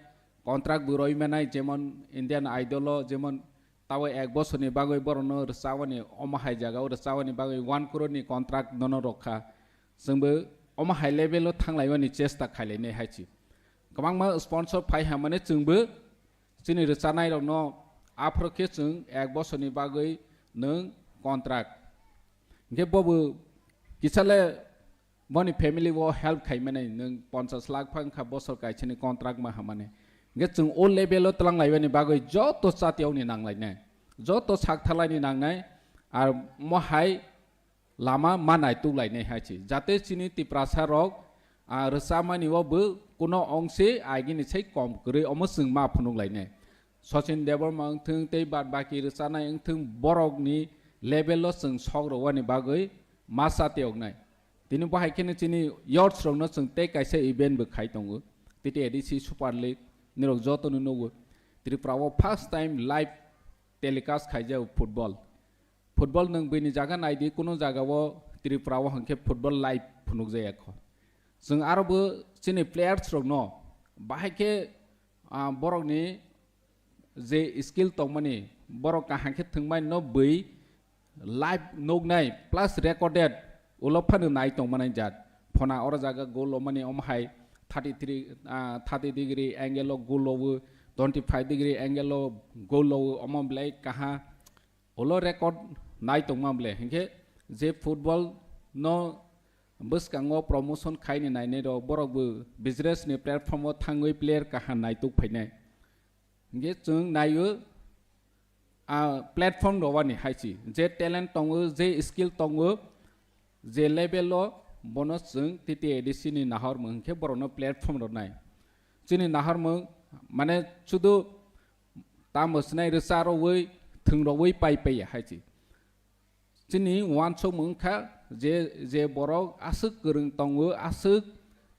contract bo rwi manai, jemon Indian Idol o jemon tabo ek bosor ni bagwi borokno rwchabani omo hai jaga o rwchabani bagwi one crore ni contract nono rwkha. Chwngbo omo hai level o thanglaimani chesta khailainai hai chi. Kwbangma sponsor phai hamani chwngbo chini rwchanai rokno aphuru khe chwng ek bosor ni bagwi nwng contract. Hwnkhe bobo kisale boni family o help khaimani nwng ponchas lakh phang kha bosor kaisani contract ma hamani. Hwnkhe chwng o level o twlang laibani bagwi joto chatiyokni nanglainai, joto sak thalani nangnai, ar mohai lama ma naituk lainai hai chi. Jate chini Tiprasa rok, ah, rwchamani o bo kuno ongse agini sai kom kwrwi omo chwng ma phunuk lainai. Sachin Debbarma wngthwng tei bad baki rwchanai wngthwng borokni level o chwng sok rwani bagwi ma chatiyoknai. Tini bo hai kheno chini youths rokno chwng tei kaisa event bo khai tongo. T T A D C Super League nirok jotono nugo. Tripura o first time live telecast khaijak football. Football nwng bini jaga naidi, kuno jaga o Tripura o hwnkhe football live phunukjaya kho. Chwng aro bo chini players rokno bahai khe, ah, borokni je skill tongmani, borok kaham khe thwngmani no bui live nuknai plus recorded ulo phano nai tongmani jat. Phona oro jaga goal lomani omo hai thirty three, ah, thirty degree angle o goal lowo, twenty five degree angle o goal lowo, omo belai kaham. Ulo record nai tongma bole, hinkhe je football no bwskango promotion khaini nainai rok, borok bo business ni platform o thangwi player kaham naituk phainai. Hinkhe chwng naio, a, platform rwani hai si, je talent tongo, je skill tongo, je level o, bono chwng T T A D C ni nahormung hinkhe borokno platform rwnai. Chini nahormung mane sudu tamo swnai rwcha rwui, thwng rwui pai paiya hai si. Chini uansukmung wngkha je, je borok aswk kwrwng tongo, aswk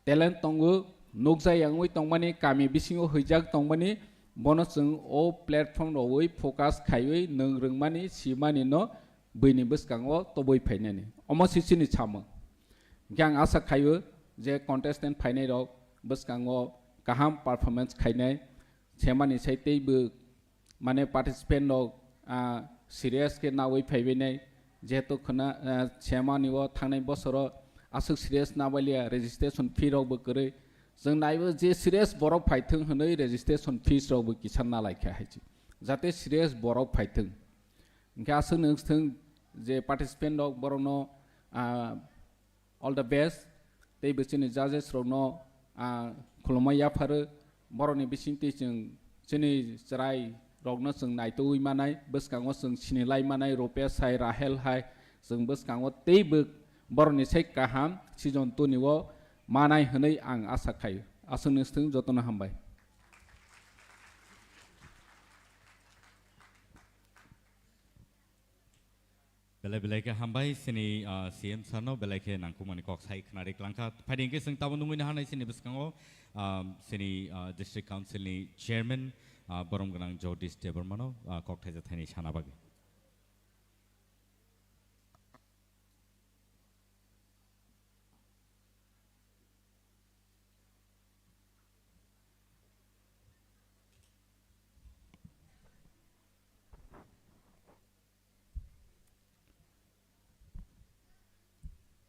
talent tongo, nukjai wngwi tongmani, kami bisingo huijak tongmani, bono chwng o platform rwui focus khaiwi nwng rwngmani, simani no buini bwskango tobwi phainani. Omo se chini samung. Hwnkhe ang asa khaio je contestant phainai rok bwskango kaham performance khainai, semani sai teibo mane participant rok, ah, serious khe nawi phaibainai, jehetu khwna, ah, semani o thangnai bosoro aswk serious nabaliya, registration fee rok bo kwrwi. Chwng naibo je serious borok phaithwng hwnwi registration fees rok bo kisa nalaikha hai si. Jate serious borok phaithwng. Hwnkhe aswk nwng thwng je participant rok borokno, ah, all the best. Tei bo chini judges rokno, ah, khulumma yapharo. Borokni bisingtwi chwng chini chwrai rokno chwng naitugwi manai, bwskango chwng sinilai manai, Rupesh hai, Rahel hai, chwng bwskango teibo borokni sai kaham season two ni o manai hwnwi ang asa khaio. Aswk nwng thwng, jotono hambai. Belai belai khe hambai chini, ah, C M sir no belai khe nangkukmani kok sai khwnari klangkha. Phaidi hwnkhe chwng tabuk nungwi naharnai chini bwskango, ah, chini, ah, District Council ni Chairman, ah, borom gwnang Jagdish Debbarma no, ah, kok thaisa thaini sana bagwi.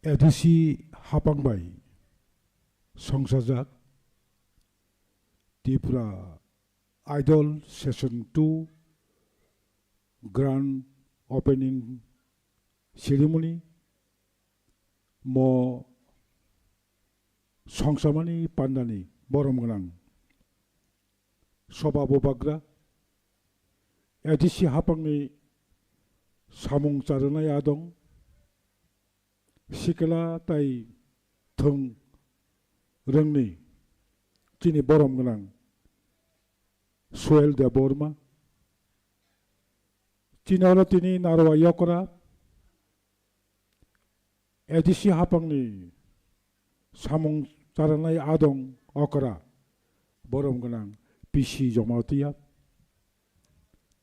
A D C hapang bai songsajak Tripura Idol Season two Grand Opening Ceremony mo songsamani pandani borom gwnang soba bubagra, A D C hapangni samung charwnai adong, sikla tai thwng rwngni chini borom gwnang Suel Debbarma. Chini oro tini Narwa Yokra A D C hapangni samung charanai adong okra borom gwnang P C Jamatia.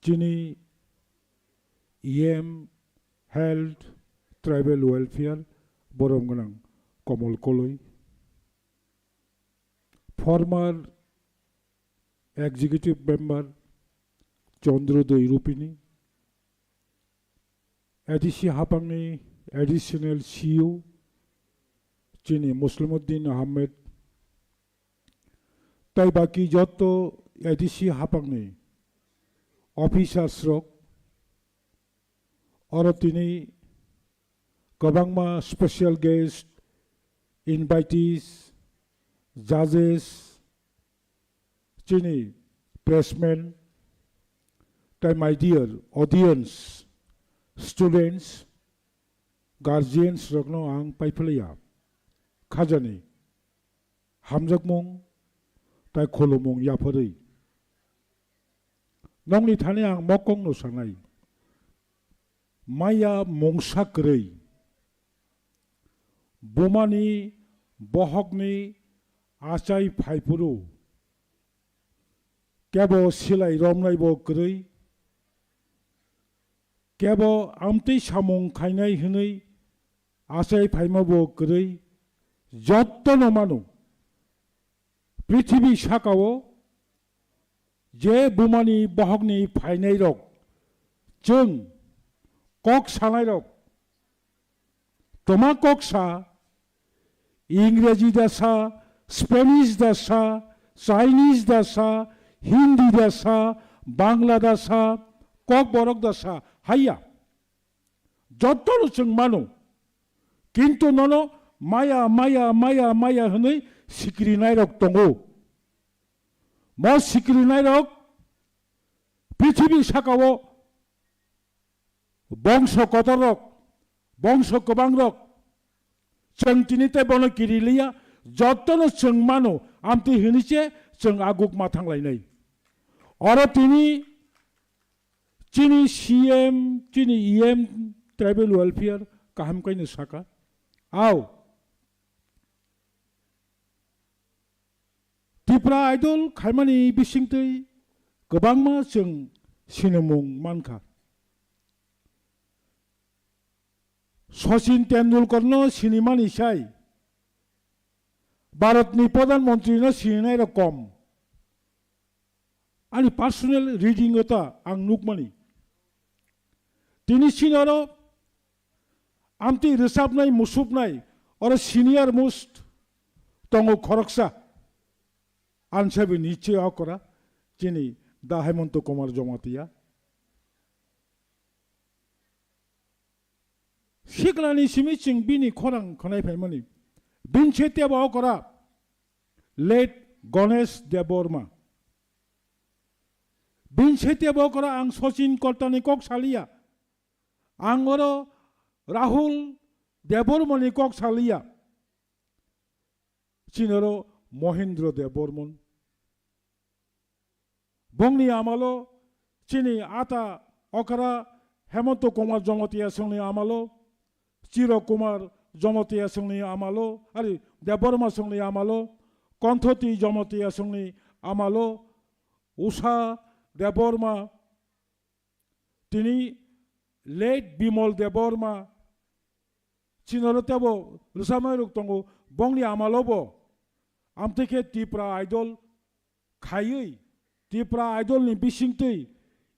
Chini E M Health Tribal Welfare borom gwnang Komol Koloi. Former Executive Member Chandrodoi Rupini, A D C hapangni Additional C E O chini Muslimuddin Ahmed, tai baki joto A D C hapangni officers rok, oro tini kwbangma special guest, invitees, judges, chini pressmen, tai my dear audience, students, guardians rokno ang paiphlaiya khajani hamjakmung tai khulumung yapharwi. Nokni thani ang mokongno sanai, maya mungsa kwrwi, bumani bohokni achai phaiphuru, kebo silai romnaibo kwrwi, kebo amtwi samung khainai hwnwi achai phaimabo kwrwi, jottono mano. Prithibi sakao je bumani bohokni phainairok, chwng kok sanairok, toma kok sa, Ingreji da sa, Spanish da sa, Chinese da sa, Hindi da sa, Bangla da sa, Kokborok da sa, haiya. Jotono chwng mano. Kintu nono maya, maya, maya, maya hwnwi sikrinairok tongo. Mo sikrinairok prithibi sakao bongso kotorrok, bongso kwbangrok, chwng tini tei bono kiriliya, jotono chwng mano, amtwi hwnwi se chwng aguk ma thanglainai. Oro tini chini C M, chini E M, tribal welfare kaham kaino saka. Ao, Tipra Idol khaimani bisingtwi kwbangma chwng sinimung mankha. Sachin Tendulkarno sinimani sai Bharatni Pradhan Mantrino sininairok kom. Ani personal reading o ta ang nukmani. Tini chini oro amtwi rwchapnai, musupnai, oro senior most tongo khoroksa. Ansabi niche okora, chini da Hemanta Kumar Jamatia. Siklani simi chwng bini khorang khwnai phaimani. Bini se tebo okora late Ganesh Debbarma. Bini se tebo okora ang Sachin Koltani kok saliya. Ang oro Rahul Debbarmani kok saliya. Chini oro Mohindra Debbarman. Bongni amalo chini ata okra Hemanta Kumar Jamatia songni amalo, Chiro Kumar Jamatia songni amalo, ari Debbarma songni amalo, Konthoti Jamatia songni amalo, Usha Debbarma, tini late Bimal Debbarma, chini oro tebo rwchapnairok tongo, bongni amalobo amtwi khe Tipra Idol khaiwi, Tipra Idol ni bisingtwi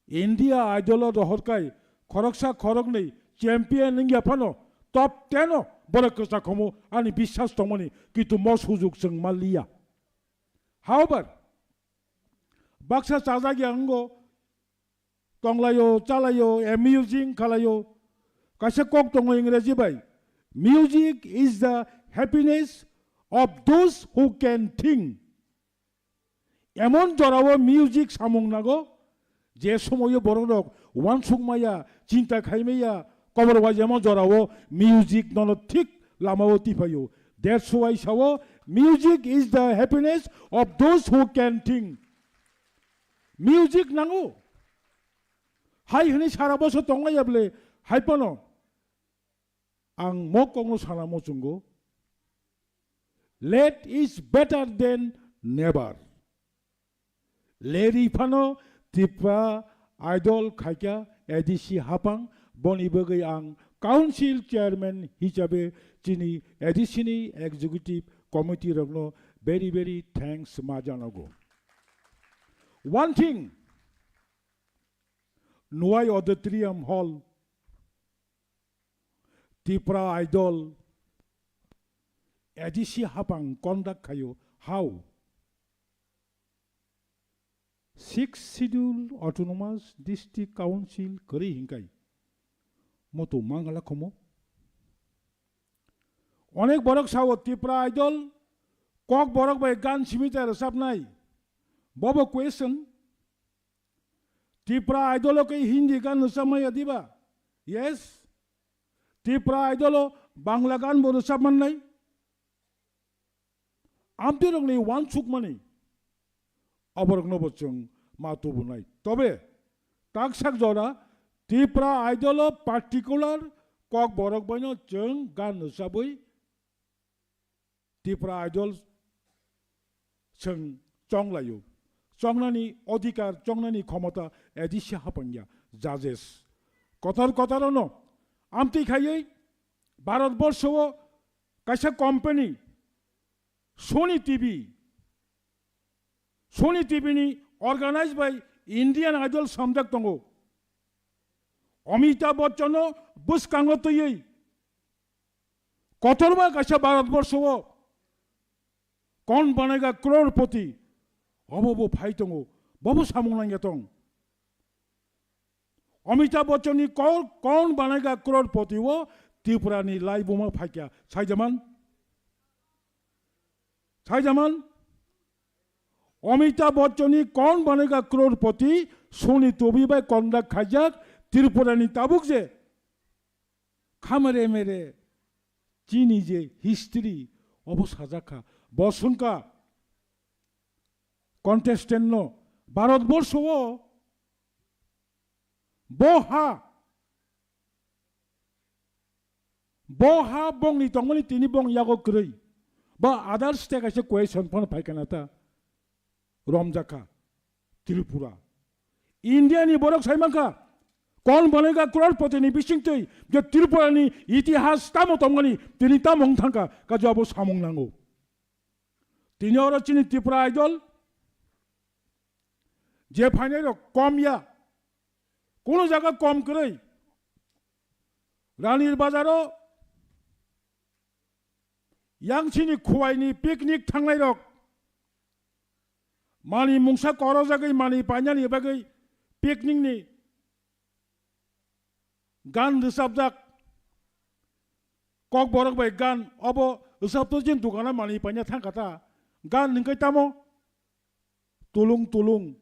India Idol o rohorkai khoroksa khoroknwi champion wngya phano top ten o borok kwchak khomo ani biswas tongmani, kintu mo sujuk chwng manliya. However, baksa chajak ya wngo, tonglaio, chalaio, amusing khalaio. Kaisa kok tongo Ingreji bai, "Music is the happiness of those who can think." Emon jorao music samung nago, je somoio borok rok uansuk maya, chinta khai maya, kobor wai emon jorao music nono thik lamao tiphaio. That's why sao, music is the happiness of those who can think. Music nango. Hai hwnwi sara bosor tonglaiya bwle, hai phano ang mo kokno sana muchungo. Late is better than never. Leri phano Tipra Idol khaikha A D C hapang, boni bagwi ang council chairman hisabe chini A D C ni executive committee rokno very, very thanks ma janago. One thing, Nwai Auditorium Hall, Tipra Idol, A D C hapang conduct khaio. How? Sixth Schedule Autonomous District Council kwrwi hinkai. Moto mangala khomo. Onek borok sao Tipra Idol, kok borok bai gan simi ta rwchapnai. Bobo question. Tipra Idol o khe Hindi gan rwchapmaya diba? Yes. Tipra Idol o Bangla gan bo rwchap mannai. Amtwi rokni uansukmani aborokno bo chwng ma tubunai. Tobe taksak jora Tipra Idol o particular kok borok baino chwng gan rwchabwi Tipra Idol chwng chonglaio. Chongnani odhikar, chongnani khomota A D C hapangya, judges. Kotor kotor ono amtwi khaiwi Bharat borsho o kaisa company Sony T V, Sony T V ni organized by Indian Idol samjak tongo. Amitabh Bachchan no bwskango twiwi kotorma kaisa Bharat borsho o kon banega crorepati, obo bo phai tongo, bobo samung nangya tong. Amitabh Bachchan ni kor-, kon banega crorepati o Tripura ni laibuma phaikya, saijaman? Saijaman? Amitabh Bachchan ni kon banega crorepati, Sony T V bai conduct khaijak, Tripura ni tabuk je khamere mere chini je history obo sajak kha. Bo sungka contestant no Bharat borsho o bo ha, bo ha bongni tongmani tini bong yago kwrwi. Ba others te kaisa question phano phaikha na ta romjakha Tripura. India ni borok sai mankha, kon banega crorepati ni bisingtwi je Tripura ni itihas tamo tongmani tini tamo wng thangkha, kajo abo samung nango. Tini oro chini Tripura Idol je phainai rok kom ya, kuno jaga kom kwrwi. Ranir Bazar o yang chini Khowai ni picnic thangnai rok mani mungsa korojagwi mani painani bagwi picnic ni gan rwchapjak, kokborok bai gan, obo rwchapto jin dukana mani paina thangkha ta, gan hwnkhe tamo tulung tulung,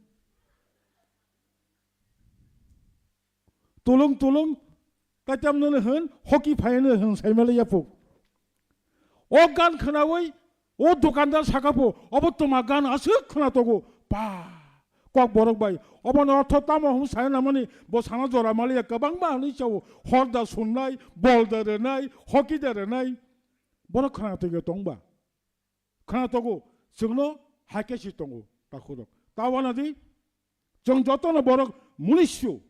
tulung tulung, taitam nini hwn hoki phaino hwn saimali yapuk. O gan khwnawi o dukandar saka pho, obo tuma gan aswk khwna togo. Pa, kokborok bai, obono ortho tamo hwn sai namani, bo sana jora maliya kwbangma hwnwi chao, hor da sunnai, bol da rwnai, hoki da rwnai. Bono khwna togo tongba. Khwna togo, chwngno hai khe si tongo, takhurok. Ta wana di, chwng jotono borok munisyo.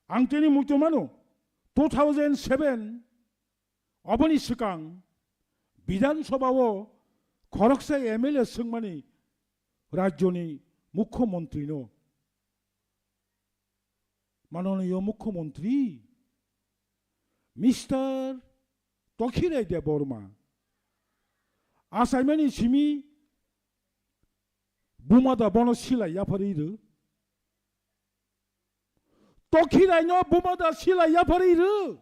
Ang tini muitu mano, two thousand seven, oboni swkang Bidhan Sabha o khoroksa M L A swngmani rajyoni mukhyamantri no, manoniyo mukhyamantri, Mister Tokhirai Debbarma, achaimani simi buma da bono silai yapharwi rw. Tokhirai no buma da silai yapharwi rw.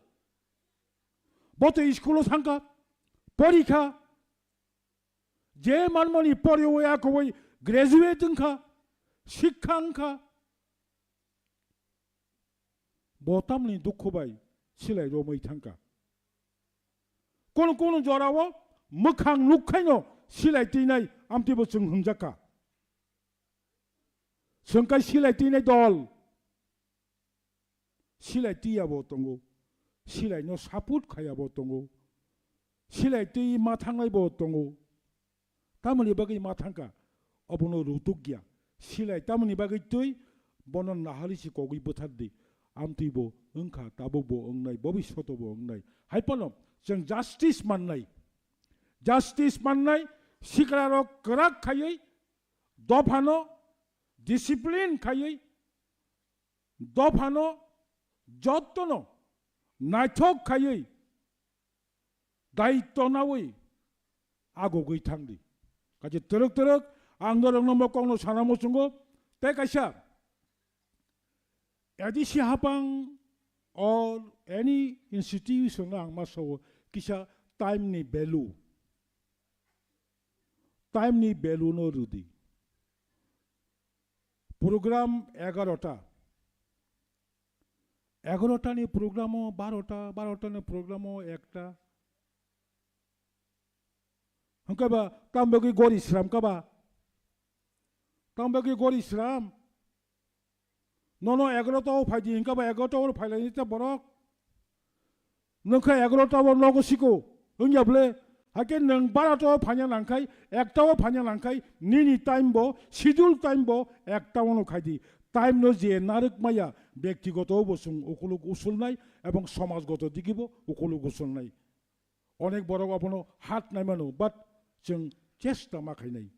Bo to school o thangkha, porikha. Je manmani poriwi akowi graduate wngkha, sikha wngkha. Bo tamni dukhu bai silai romwi thangkha. Kono kono jorao mwkhang nuk khaino silai twinai amtwibo chwng hwnjakha. Chwng kai silai twinai dol. Silai twi yabo tongo. Silai no support khai yabo tongo. Silai twi ma thangnai bo tongo. Tamoni bagwi ma thangkha, obono rutuk ya. Silai tamoni bagwi twi bono nahali si kogwi bwthar di. Amtwi bo wngkha, tabuk bo wngnai, bobishoto bo wngnai. Hai phano chwng justice mannai. Justice mannai, sikla rok kwrak khaiwi, dophano discipline khaiwi, dophano jottono naithok khaiwi, daitto nawi agogwi thangdi. Kaisa twrwk twrwk ang norokno mo kokno sana muchungo, tei kaisa A D C hapang or any institution ang ma sao kisa time ni value, time ni value no rwdi. Program egarota, egarota ni program o barota, barota ni program o ekta. Hwnkhe ba, tamo bagwi gori sram kha ba? Tamo bagwi gori sram? Nono egarota o phaidi hwnkhe ba, egarota o phailai ni ta borok. Nwng khe egarota o nogo siko, wngya bwle? Hakhe nwng barota o phaina nangkhai, ekta o phaina nangkhai, nini time bo, schedule time bo, ekta o no khaidi. Time no je narwk maya, bektigoto bo chwng ukuluk usulnai, ebong somajgoto digi bo ukuluk usulnai. Onek borok abono hat naimano, but chwng chesta ma khainai.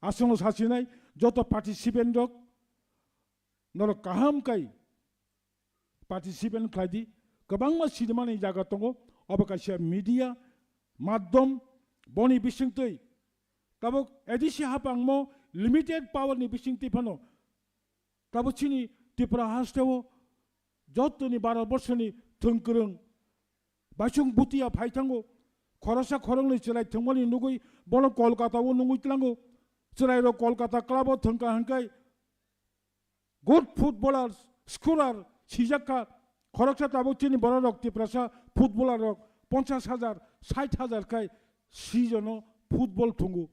Aswkno sachinai, joto participant rok, norok kaham kai participant khlai di. Kwbangma sinimani jaga tongo, obo kaisa media madhyam, boni bisingtwi tabuk A D C hapangmo limited power ni bisingtwi phano Tabuk chini Tripura hasteo jotoni Bharat borshoni thwngkwrwng baisong butiya phai thango. Khoroksa khoroknwi chwrai thwngmani nugwi bono Kolkata o nungwi tlango. Chwrairok Kolkata club o thwngkha hwnkhe good footballer, scorer sijak kha. Khoroksa tabuk chini bororok Tiprasa footballer rok ponchas hajar, sait hajar khai season o football thwngo.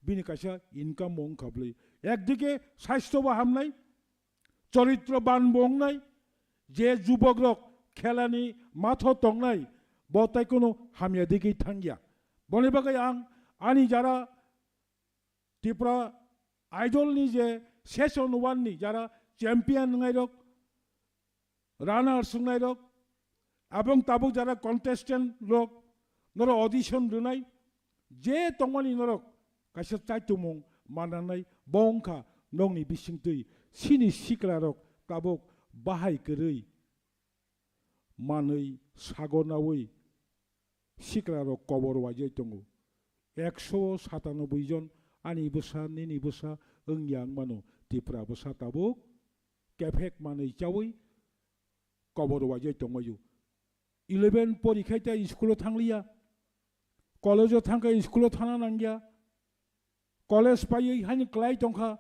Bini kaisa income bo wngkha bwlwi. Ekdike saisto bo hamnai, choritro ban bo wngnai, je jubok rok khelani matho tongnai, bo tai kono hamya digwi thangya. Boni bagwi ang ani jara Tripura Idol ni je session one ni jara champion wngnai rok, runners wngnai rok, abong tabuk jara contestant rok, norok audition rwnai, je tongmani norok kaisa chaitumung mananai, bo wngkha nokni bisingtwi chini sikla rok tabuk bahai kwrwi manwi sago naui sikla rok kobor waijai tongo. Ekso satanoboi jon ani bwsa, nini bwsa wngya wngmano, Tripura bwsa tabuk kephek manwi chaui kobor waijai tongmaio. Eleven porikhai ta school o thangliya, college o thangkha school o thana nangya, college paiwi haino klai tongkha,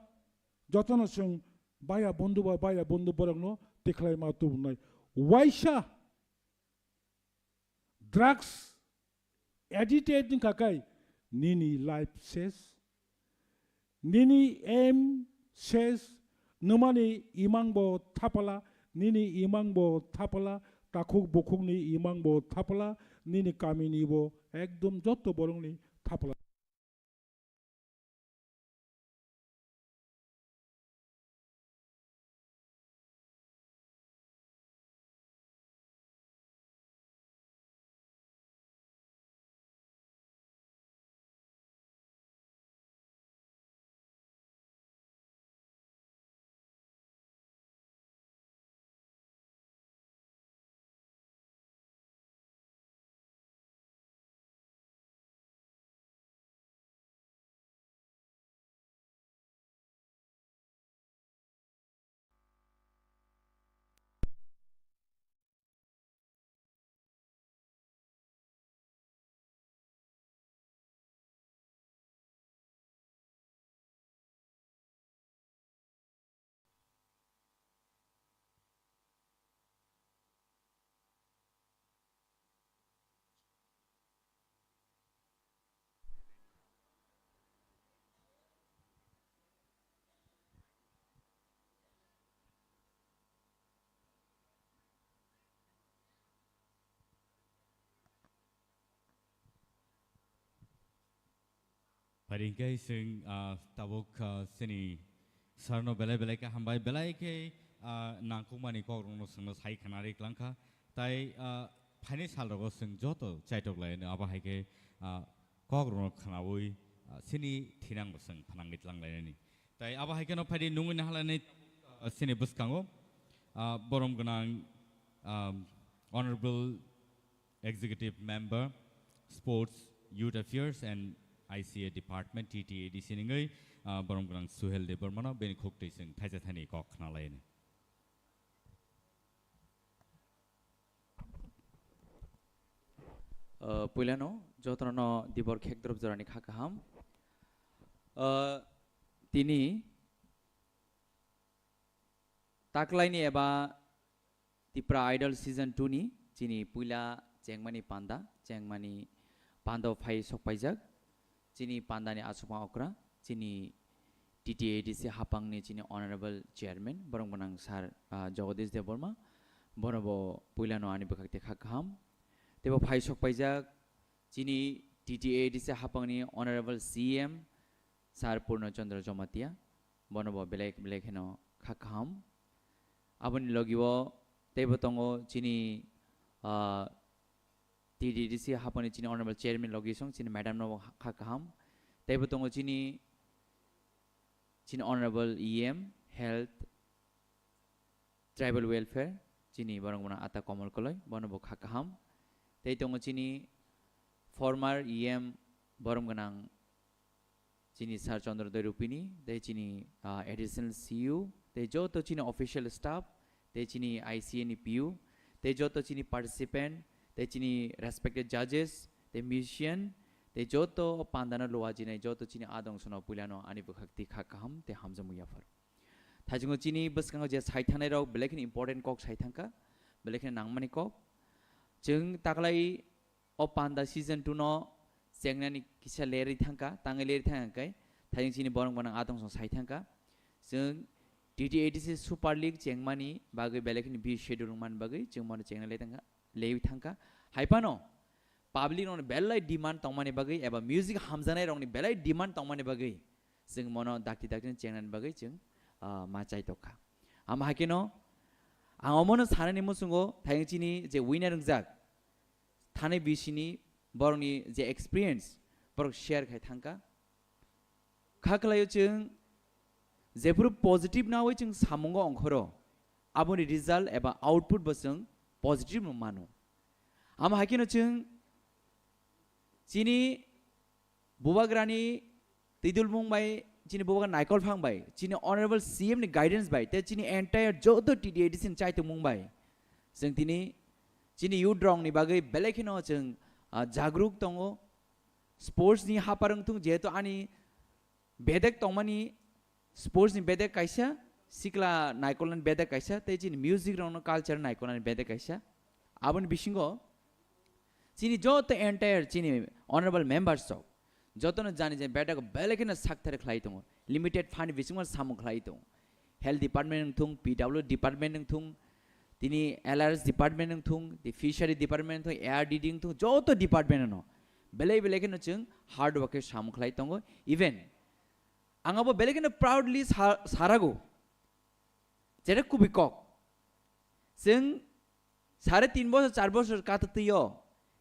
jotono chwng baya bondhu ba baya bondhu borokno tikhlai ma tubunai. Waisa drugs addicted wngkha khe nini life ses, nini aim ses, nwmani imang bo thapala, nini imang bo thapala, takhuk bukhukni imang bo thapala, nini kamini bo ekdom jotto borokni thapala. Phaidi hwnkhe chwng, ah, tabuk, ah, chini sarno belai belai khe hambai, belai khe, ah, nangkukmani kokrokno chwngno sai khna ri klangkha. Tai, ah, phaini salrogo chwng joto chaitok laino, abo hai khe, ah, kokrokno khnaui, ah, chini thinangbo chwng phanangwi tlang lainani. Tai abo hai kheno phaidi nungwi nahalani, ah, chini bwskango, ah, borom gwnang, ah, Honorable Executive Member, Sports, Youth Affairs and I C A Department, T T A D C nungwi, ah, borom gwnang Suhel Debbarmano bini khuk twi chwng thaisa thani kok khna lainani. Uh, puilano jotono dibor khekdrop jorani kha kaham. Uh, tini taklaini eba Tipra Idol Season two ni chini puila chengmani panda, chengmani panda phai sokpaijak. Chini pandani asukma okra, chini T T A D C hapangni chini Honorable Chairman, borok gwnang Sir, ah, Jagadish Debbarma, bono bo puilano ani bwkhak tei kha kaham. Teibo phai sokpaijak chini T T A D C hapangni Honorable C M, Sir Purno Chandra Jamatia, bono bo belai belai kheno kha kaham. Aboni logi o teibo tongo chini, ah, T T D C hapani chini Honorable Chairman logi song chini madam no kha kaham. Teibo tongo chini, chini Honorable E M Health Tribal Welfare, chini borok gwnang Ata Komol Koloi, bono bo kha kaham. Tei tongo chini former E M borom gwnang chini Sir Chandra Doi Rupini, tei chini, ah, Additional C U, tei joto chini official staff, tei chini I C A ni P U, tei joto chini participant, tei chini respected judges, tei musician, tei joto pandano luwa jinai joto chini adong sono puilano ani bwkhak twi kha kaham tei hamjakmung yaphar. Thaichungo chini bwskango je sai thangnai rok belai kheno important kok sai thangkha, belai kheno nangmani kok. Chwng taklai o panda season two no chengnani kisa lerwi thangkha, tangwi lerwi thangkha khe, thaichung chini borok gwnang adong song sai thangkha. Chwng T T A D C Super League chengmani bagwi belai kheno bi schedule wngmani bagwi chwng bono chengna le thangkha, lewi thangkha. Hai phano public rokni belai demand tongmani bagwi eba music hamjaknai rokni belai demand tongmani bagwi chwng mono dakti dakti chengnani bagwi chwng, ah, ma chai tokha. Ama hakeno ang omono sanani muchungo thayung chini je winner wngjak thani bisini borokni je experience borok share khai thangkha. Kha khlaio chwng jephuru positive nawi chwng samungo ongkhoro aboni result eba output bo chwng positive no mano. Ama hakeno chwng chini Bubagrani twidulmung bai, chini bubagra Naikol Phang bai, chini Honorable C M ni guidance bai, tei chini entire joto T T A D C ni chaitokmung bai, chwng tini chini youth rokni bagwi belai kheno chwng, ah, jagruk tongo. Sports ni hapar wngthung, jehetu ani bedek tongmani sports ni bedek kaisa, sikla naikolnani bedek kaisa, tei chini music rokno culture naikolnani bedek kaisa. Aboni bisingo chini joto entire chini honorable members rok jotono jani jani bedek belai kheno sakthar khlai tongo, limited fund bisingo samung khlai tongo. Health department wngthung, P W department wngthung, tini L R S department wngthung, the fishery department wngthung, A R D D wngthung, joto department no belai belai kheno chwng hard work khe samung khlai tongo. Even ang abo belai kheno proudly sa-, sarago. Jere kubui kok. Chwng sare tin bosor, char bosor kata twiyo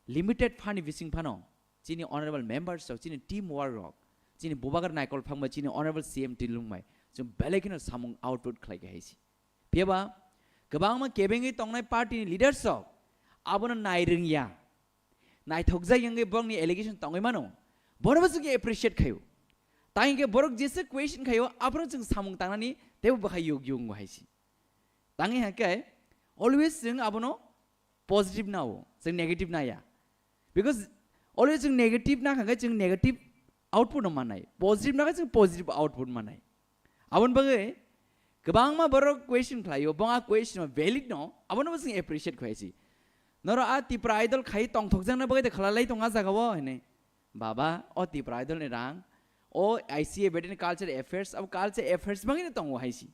limited fund ni bising phano chini honorable members rok, chini team work rok, chini bubagra Naikol Phang bai, chini honorable C M Tilung bai chwng belai kheno samung output khlai khe hai si. Phiya ba kwbangma kebengwi tongnai party ni leaders rok abono nai rwngya. Naithokjak wngwi borokni allegation tongwi mano. Borokbo chwng appreciate khaio. Tang hwnkhe borok jesa question khaio, abono chwng samung tangnani teibo bwkhai yug yungo hai si. Tang hwnkhe always chwng abono positive nao, chwng negative naya. Because always chwng negative nakha khe chwng negative output no mannai. Positive nakha chwng positive output mannai. Aboni bagwi kwbangma borok question khlaio, bo a question valid no, abono bo chwng appreciate khlai si. Norok a Tipra Idol khai tongthokjakna bagwi de khlai lai tong a jaga o hwnwi. Baba, o Tipra Idol ni rang, o I C A bedeni culture affairs, abo culture affairs bagwi no tongo hai si.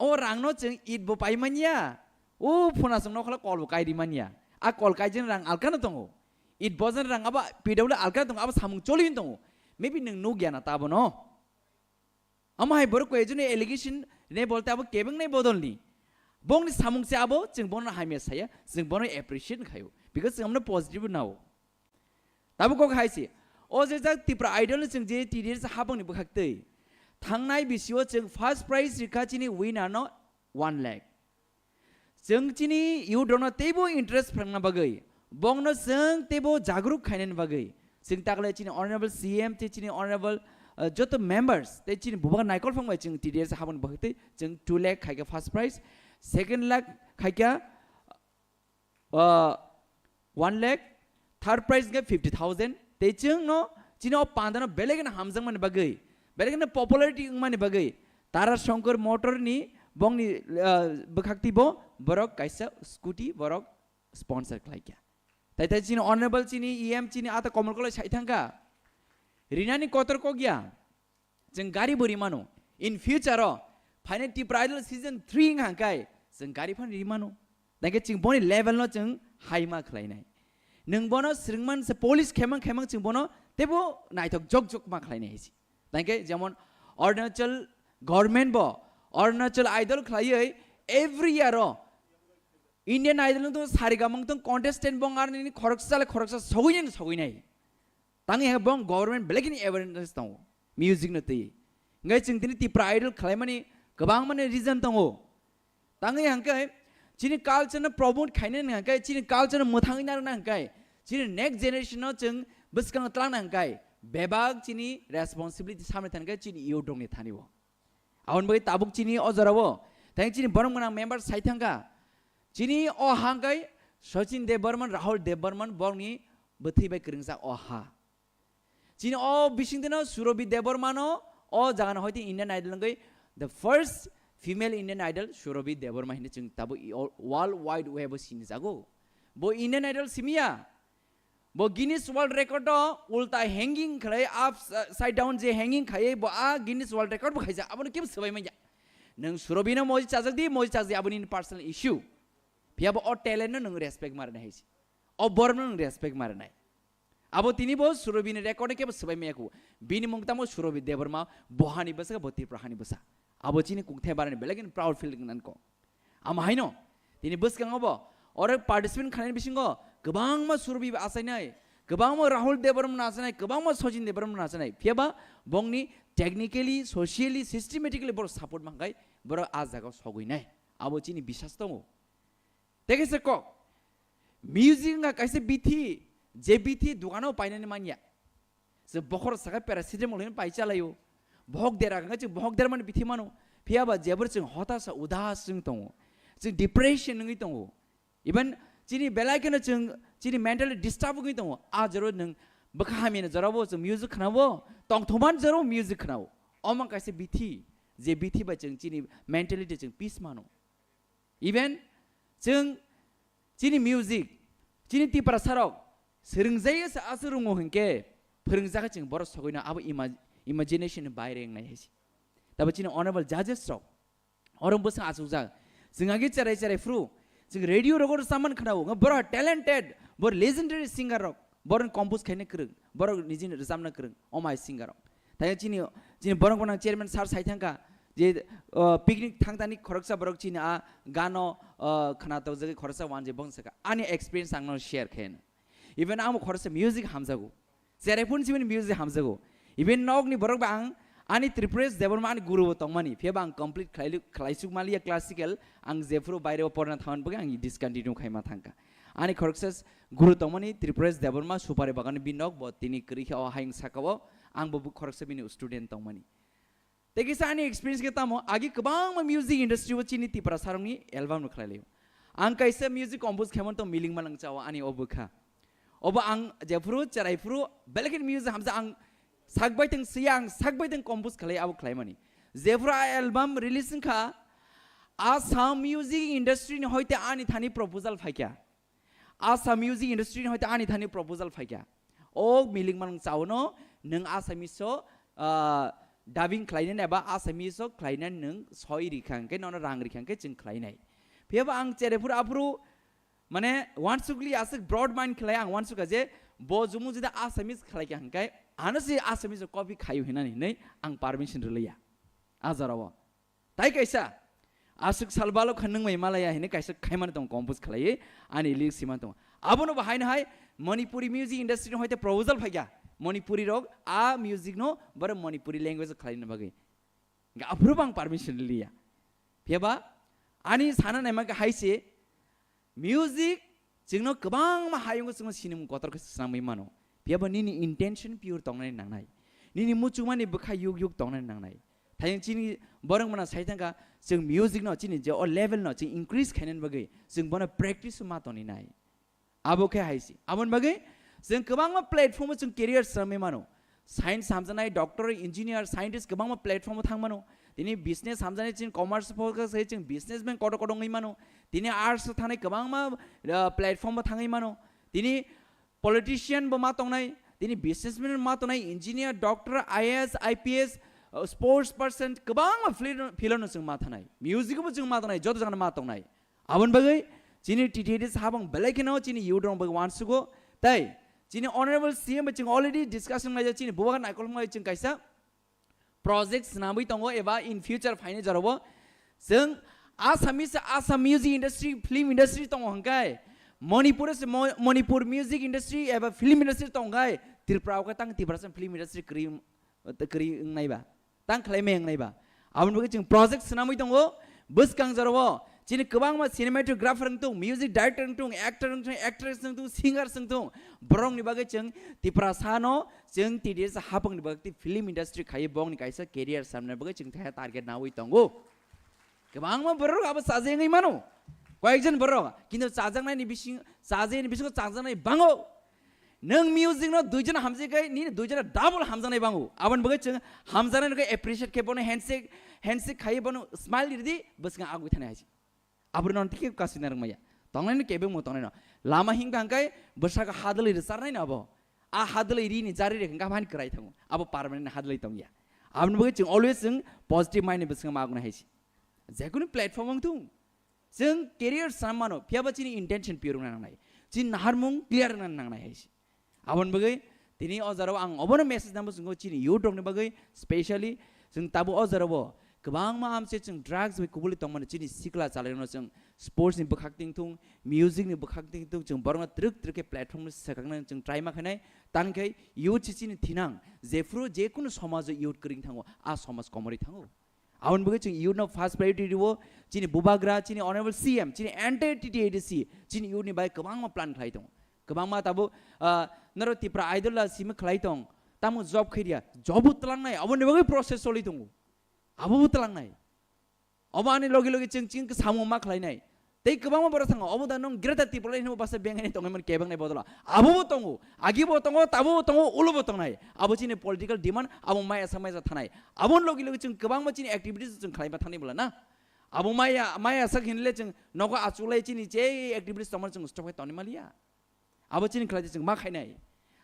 O rang no chwng it bo pai manya, o phunasong no khala kol bo kai ri manya. A kol kai jani rang alka no tongo. It bojan rang abo P W alka tongo, abo samung choli hin tongo. Maybe nwng nukya na ta abono. Omo hai borok koi ekjone allegation rinai bolte abo kebeng nai bodolni. Bongni samung se abo, chwng bono hamya saya, chwng bono appreciate khaio. Because chwng amno positive nao. Tabuk kok hai se. O je jak Tipra Idol ni chwng je T D S habangni bwkhak twi. Thangnai bisio chwng first prize rikha chini winner no one lakh. Chwng chini youth rokno teibo interest phrwngna bagwi, bongno chwng teibo jagruk khainani bagwi, chwng takle chini honorable C M tei chini honorable, uh, joto members tei chini bubagra naikol phang bai chwng T D S habangni bwkhak twi chwng two lakh khaikha first prize, second lakh khaikha, uh, one lakh, third prize khe fifty thousand. Tei chwngno chini o pandano belai kheno hamjakmani bagwi, belai kheno popularity wngmani bagwi Tara Shankar Motor ni bongni, uh, bwkhak twi bo borok kaisa scooty borok sponsor khlaikha. Tai tai chini honorable chini E M chini ata Komol Kolai sai thangkha. Rinani kotor kokya. Chwng gari bo rimano. In future o phainai Tipra Idol season three wngkha hwnkhe chwng gari phano rimano. Tangkhe chwng boni level no chwng hai ma khlainai. Nwng bono swrwngman se polish khemang khemang chwng bono teibo naithok jok jok ma khlainai hai se. Tangkhe jemon Arunachal government bo Arunachal Idol khlaiwi every year o Indian Idol wngtong, Saregamang wngtong, contestant bong aroni khoroksa le khoroksa sogwinai sogwinai. Tangwi hwnkhe bong government belai kheno awareness tongo music no twi. Hwnkhe chwng tini Tipra Idol khlaimani kwbangmani reason tongo. Tangwi hwnkhe chini culture no promote khainani hwnkhe, chini culture no mwthangwi narwkna hwnkhe, chini next generation no chwng bwskango twlangna hwnkhe bebak chini responsibility samni thani khe chini youth rokni thani o. Aboni bagwi tabuk chini o jorao tei chini borok gwnang member sai thangkha. Chini o ha hwnkhe Sachin Debbarman, Rahul Debbarman borokni bwthwi bai kwrwngjak o ha. Chini o bisingtwino Surabhi Debbarmano o jagano hoite Indian Idol wngwi the first female Indian Idol Surabhi Debbarma hinwi chwng tabuk i o world wide web o sinijago. Bo Indian Idol simiya. Bo Guinness World Record o ulta hanging khlai upside down je hanging khaiwi bo a Guinness World Record bo khaijak, abono kebo swbai manya. Nwng Surabhino moji chajak di, moji chajak di, aboni nini personal issue. Phiya bo o talent no nwng respect ma rwnai hai se. O borok no nwng respect ma rwnai. Abo tini bo Surabhini record kebo swbai maya kho. Bini mung tamo Surabhi Debbarma, bo hani bwsa, bo Tripura hani bwsa. Abo chini kungthai barani belai kheno proud feel nang ko. Amo haino, tini bwskango bo, oro participant khlaini bisingo, kwbangma Surabhi achainai, kwbangma Rahul Debbarma achainai, kwbangma Sachin Debbarma achainai. Phiya ba bongni technically, socially, systematically borok support mankhai, borok a jagao sogwinai. Abo chini bisas tongo. Tei kaisa kok, music wngkha kaisa bithi, je bithi dukano painani manya. Se bokhorok saka paracetamol hwnwi pai chalaio. Bohok dera hwnwi chwng bohok dermani bithi mano. Phiya ba jebor chwng hotasa udas wng tongo. Chwng depression wngwi tongo. Even chini belai kheno chwng chini mentally disturb wngwi tongo. A joro nwng bwkha hamyani jorabo chwng music khnao, tongthokmani jorabo music khnao. Omo kaisa bithi, je bithi bai chwng chini mentality chwng peace mano. Even chwng chini music, chini Tiprasarok swrwngjaio se aswk rwngo hinkhe phwrwngjak chwng borok sogwino abo ima-, imagination ni baire wngnai hai se. Tabo chini honorable judges rok oro bwswng achukjak. Chwng agi cherai cherai phuru chwng radio rogo rwchapmani khwnao, wngkha borok talented, borok legendary singer rok, borok compose khaina kwrwng, borok nijini rwchapna kwrwng, omai singer rok. Thai chini, chini borok gwnang chairman sir sai thangkha je, uh, picnic thangtani khoroksa borok chini a gano, uh, khna tokjagwi khoroksa wanjwi bong sakha. Ani experience ang no share khaina. Even ang bo khoroksa music hamjago. Cherai phuru chini music hamjago. Even nokni borok ba ang ani Tripuresh Debbarma ani guru bo tongmani. Phiya ba ang complete khlailu-, khlaisuk maliya classical. Ang jephuru baire o porna thangan bagwi ang discontinue khaima thangkha. Ani khoroksa s-, guru tongmani Tripuresh Debbarma Supari Bagani binok bo tini kwrwi khe o hayung sakao ang bo bu-, khoroksa bini student tongmani. Tei kisa ani experience khe tamo, agi kwbangma music industry o chini Tiprasarokni album rok khlai laio. Ang kaisa music compose khaimani tong Miling Malang Chao ani o bwkha. Obo ang jephuru cherai phuru belai kheno music hamsa ang sak bai thang siya ang sak bai thang compose khlai abo khlaimani. Jephuru a album release wngkha, Assam music industry ni hoite ani thani proposal phaikha. Assam music industry ni hoite ani thani proposal phaikha. O Miling Malang Chao no nwng Assamese o, ah, dubbing khlainani eba Assamese o khlainani nwng soi rikha hwnkhe nono rang rikha hwnkhe chwng khlainai. Phiyaba ang cherai phuru aphuru mane wansukli aswk broad mind khlai ang wansukha je bo jumu jodi Assamese khlaikha hwnkhe Ano se Assamese copy khayu hinani hinwi ang permission rwliya. A jorao. Tai kaisa, aswk sal balo kha nwng bai malaya hinwi kaisa khaimani tong compose khlaiwi ani lyrics simani tong. Abono bo haino hai Manipuri music industry no hoite proposal phaikha. Manipuri rok a music no boro Manipuri language khlaina bagwi. Hingke aphuru bang permission liya. Phiyaba ani sana naima khe hai se music chwngno kwbangma hayungo chwngno sinimung kotor khe swnamwi mano. Phiyaba nini intention pure tongnani nangnai. Nini muchungmani bwkha yuk yuk tongnani nangnai. Thayung chini borok mano sai thangkha chwng music no chini je o level no chwng increase khainani bagwi chwng bono practice ma toni nai. Abo khe hai se. Aboni bagwi chwng kwbangma platform o chwng career swnamwi mano. Science hamjaknai, doctor, engineer, scientist kwbangma platform o thang mano. Tini business hamjaknai chwng commerce focus khai chwng businessman kotor kotor wngwi mano. Tini arts o thangnai kwbangma, ah, platform o thangwi mano. Tini politician bo ma tongnai, tini businessman ma tongnai, engineer, doctor, I A S, I P S, uh, sports person, kwbangma field, field no chwng ma thanai. Music bo chwng ma tongnai, joto jagano ma tongnai. Aboni bagwi chini T T A D C habang belai kheno chini youth rok bagwi wansugo. Tai chini honorable C M bai chwng already discussion laijak, chini bubagra naikolma bai chwng kaisa project swnamwi tongo eba in future phainai jorao chwng Assamese, Assam music industry, film industry tongo hwnkhe Manipur se Mo-, Manipur music industry eba film industry tongo hwnkhe Tripura o khe tang Tiprasa film industry kwrwi, kwrwi wngnai ba, tang khlai mai wngnai ba. Aboni bagwi chwng project swnamwi tongo bwskang jorao chini kwbangma cinematographer wngtung, music director wngtung, actor wngtung, actress wngtung, singer wngtung, borokni bagwi chwng Tiprasa no chwng T D S hapangni bagwi film industry khaiwi bongni kaisa career samna bagwi chwng thaya target nawi tongo. Kwbangma borok abo chajagwi mano, koyekjon borok, kintu chajaknaini bising, chajagni bisingo chajaknai bango. Nwng music no duijon hamjagwi, nini duijon double hamjaknai bango. Aboni bagwi chwng hamjaknai no appreciate khe bono handshake, handshake khaiwi bono smile ridi, bwskango agwi thani hai se. Aboni no tei kebo kasina rwngmaya. Tongnai no kebo mo tongnai no. Lama hingka hingkai bwsaka hadwlwi rwcharnai no abo. A hadwlwi rini jari rikha hingka phani kwrai thango. Abo permanent hadwlwi tongya. Aboni bagwi chwng always chwng positive mind ni bwskango agwi hai se. Jekunu platform wng thung. Chwng career sam mano, phiyaba chini intention pure wngna nangnai. Chini naharmung clear wngna nangnai hai se. Aboni bagwi tini o jorao ang obono message nangbo chwngkho chini youth rokni bagwi, specially chwng tabuk o jorao kwbangma amse chwng drugs bai kubuli tongmani chini sikla chalairokno chwng sports ni bwkhak tingthung, music ni bwkhak tingthung, chwng borokno twrwk twrwk khe platform no swkaknani chwng try ma khainai, tangkhe youth se chini thinang, jephru jekunu somajo youth kwrwng thango, a somaj komorwi thango. Aboni bagwi chwng youth no first priority rwo, chini bubagra, chini honorable C M, chini entire T T A D C, chini youth ni bai kwbangma plan khlai tongo. Kwbangma tabuk, ah, norok Tipra Idol la simi khlai tong, tamo job khairiya, job bo twlangnai, aboni bagwi process choli tongo. Abo bo twlangnai. Obo ani logi logi chwng chini samung ma khlainai. Tei kwbangma borok thango, obo da nwng Greater Tipraland hinwi basa bengaini tongwi mani kebengni bodolo. Abo bo tongo, agi bo tongo, tabo bo tongo, ulo bo tongnai. Abo chini political demand, abo maya sa maya sa thanai. Aboni logi logi chwng kwbangma chini activities chwng khlaiba thangni bwla na. Abo maya, maya sak hinle chwng nogo achuklai chini je activities tongmani chwng stop khai tongni maliya. Abo chini khlai chwng ma khainai.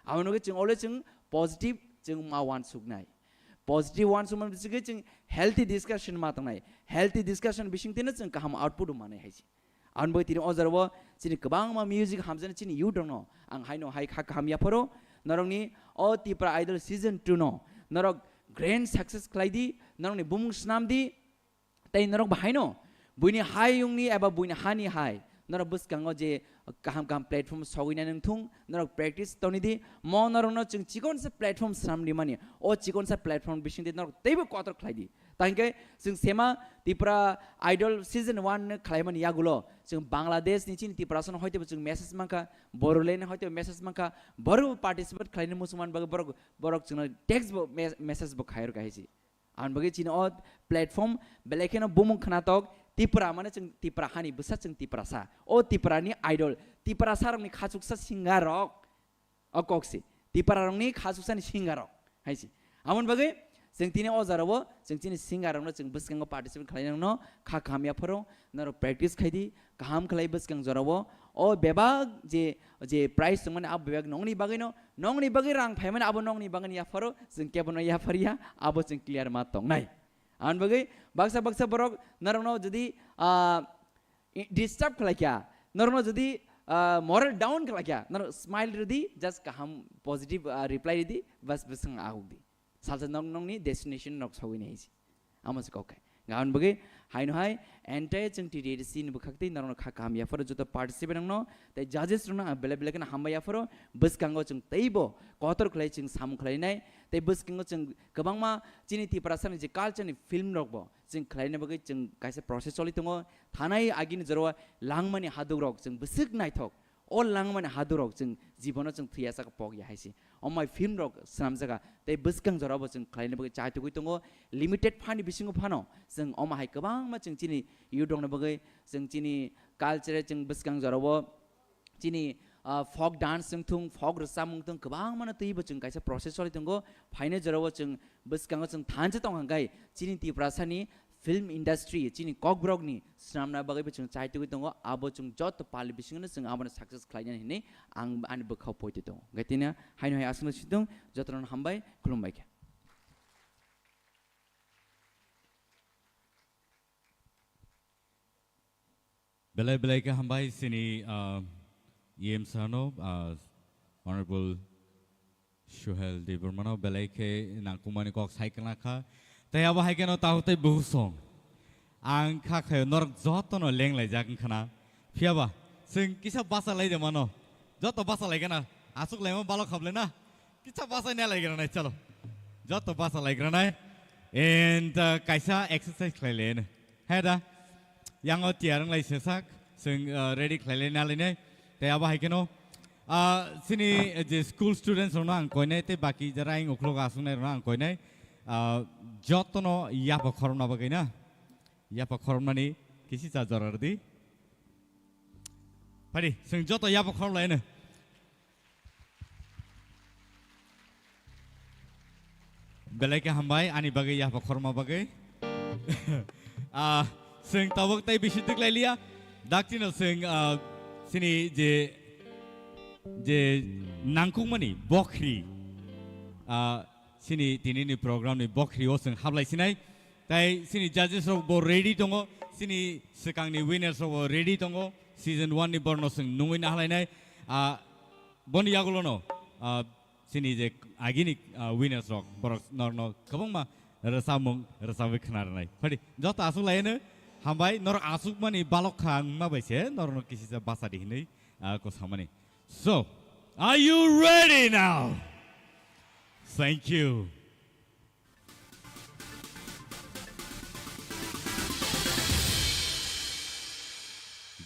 Abo nugwi chwng always chwng positive chwng ma wansuknai. Positive wansukmani bisingtwi chwng healthy discussion ma tongnai. Healthy discussion bisingtwino chwng kaham output manai hai se. Aboni bagwi tini o jorao chini kwbangma music hamjaknai chini youth rokno ang haino hai kha kaham yapharo norokni o Tipra Idol season two no norok grand success khlai di, norokni bumung swnam di, tei norok bo haino buini hayungni eba buini hani hai norok bwskango je kaham kaham platform sogwi nai nang thung, norok practice toni di, mo norokno chwng chikonsa platform swnam rimani, o chikonsa platform bisingtwi norok teibo kotor khlai di. Tangkhe chwng sema Tipra Idol season one no khlaimani yagulo chwng Bangladesh ni chini Tiprasa no hoite bo chwng message mankha, Bodoland ni hoite bo message mankha, borok bo participate khlaina muchungmani bagwi borok, borok chwngno text bo me-, message bo khairok hai se. Aboni bagwi chini o platform belai kheno bumung khnatok Tipra, mane chwng Tipra hani bwsa, chwng Tiprasa. O Tipra ni idol, Tiprasa rokni khachuksa singer rok. O kok se. Tipra rokni khachuksa ni singer rok. Hai se. Aboni bagwi chwng tini o jorao chwng chini singer rokno chwng bwskango participate khlai nangno kha kaham yapharo norok practice khai di, kaham khlai bwskang jorao o bebak je, je prize tongmani abo bebak nongni bagwino, nongni bagwi rang phaimani abo nongni bagwini yapharo chwng kebono yapharya, abo chwng clear ma tongnai. Aboni bagwi baksa baksa borok norokno jodi, ah, i-, disturb khlaikha, norokno jodi ah, moral down khlai kha. Nor smile ridi, just kaham positive, ah, reply ridi, bas bwswng ahuk di. Salsa nok nokni destination nok sogwi nai si. Amo se kok khai. Gahan bagwi haino hai entire chwng T T A D C ni bwkhak tei norokno kha kaham yapharo joto participant rokno tei judges rokno ang belai belai kheno hambai yapharo. Bwskango chwng teibo kotor khlai chwng samung khlainai tei bwskango chwng kwbangma chini Tiprasani je culture ni film rokbo chwng khlaina bagwi chwng kaisa process choli tongo. Thanai agini jorao langmani hadukrok chwng bwswk naithok. O langmani hadukrok chwng jibono chwng thwiya saka pok ya hai se. Omai film rok swnamjaga tei bwskang jorabo chwng khlaina bagwi chai tugwi tongo. Limited phani bisingo phano chwng omo hai kwbangma chwng chini youth rokni bagwi chwng chini culture chwng bwskang jorabo chini, ah, folk dance wng thung, folk rwchapmung thung, kwbangmano twibo chwng kaisa process choli tongo. Phaina jorao chwng bwskango chwng thansa tong hwnkhe chini Tiprasani film industry, chini kokborokni swnamna bagwibo chwng chai tugwi tongo. Abo chwng joto pali bisingono chwng abono success khlainani hinwi ang ani bwkhao poito tongo. Hwnkhe tini haino hai aswkno sitong, jotono hambai, khulumbai khe. Belai belai khe hambai chini, ah, E M sir no, ah, Honorable Suhel Debbarma no belai khe nangkukmani kok sai khna kha. Tei abo hai kheno tahu tei buhusong. Ang kha khe norok jotono lenglaijak wngkha na. Phiya ba, chwng kisa basa lai de mano. Joto basa lai khna. Aswk laima balok hable na. Kisa basa nya lai khna nai, chalo. Joto basa lai khna nai. And, uh, kaisa exercise khlai le. He da. Yango tiyar wng lai se sak. Chwng, uh, ready khlai le na lai nai. Tei abo hai kheno, ah, chini, eh, je school students rokno ang koinai tei baki jara ayang ukhulok aswknai rokno ang koinai, ah, jotono yapha khorokna bagwi na, yapha khoroknani kisi cha jora rwdi. Phadi, chwng joto yapha khorok lai no. Belai khe hambai ani bagwi yapha khorma bagwi. Ah, chwng tabuk tei bisi twklai liya. Daktino chwng, ah, chini je, je nangkukmani bokhri, ah, chini tinini program ni bokhri o chwng hablai sinai. Tai chini judges rok bo ready tongo, chini swkangni winners rok bo ready tongo. Season one ni borno chwng nungwi nahlainai. Ah, boni yagulono, ah, chini je agini, ah, winners rok, borok norno kwbangma rwchapmung rwchapwi khna rwnai. Phadi, joto aswk laino hambai, norok aswkmani balok kha wngma bai se norokno kisisa basa di hinwi, ah, ko samani. So, are you ready now? Thank you.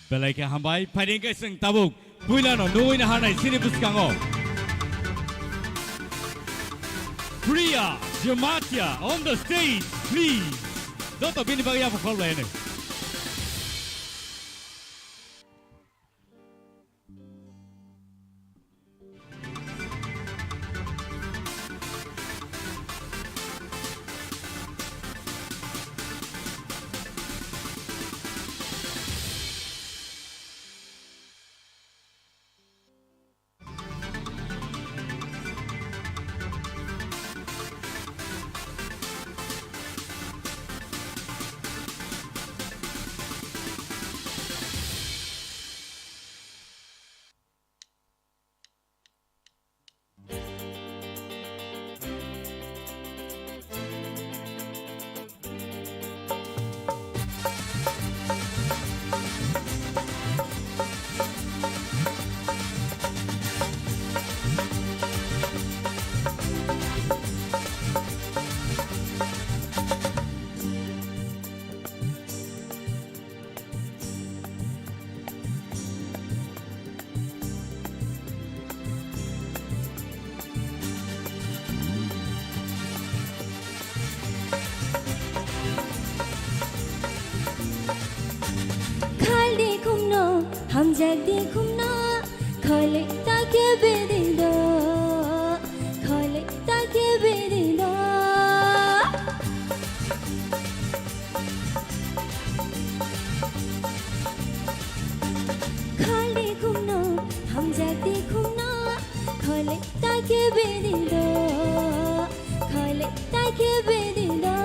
Belai khe hambai, phaidi hwnkhe chwng tabuk puilano nugwi naharnai chini bwskango. Priya Jamatia on the stage, please. Joto bini bagwi yapha khorok lainai. Khaldi khumno, hamjakdi khumno, khole ta khe bedindo, khole ta khe bedindo. Khaldi khumno, hamjakdi khumno, khole ta khe bedindo, khole ta khe bedindo,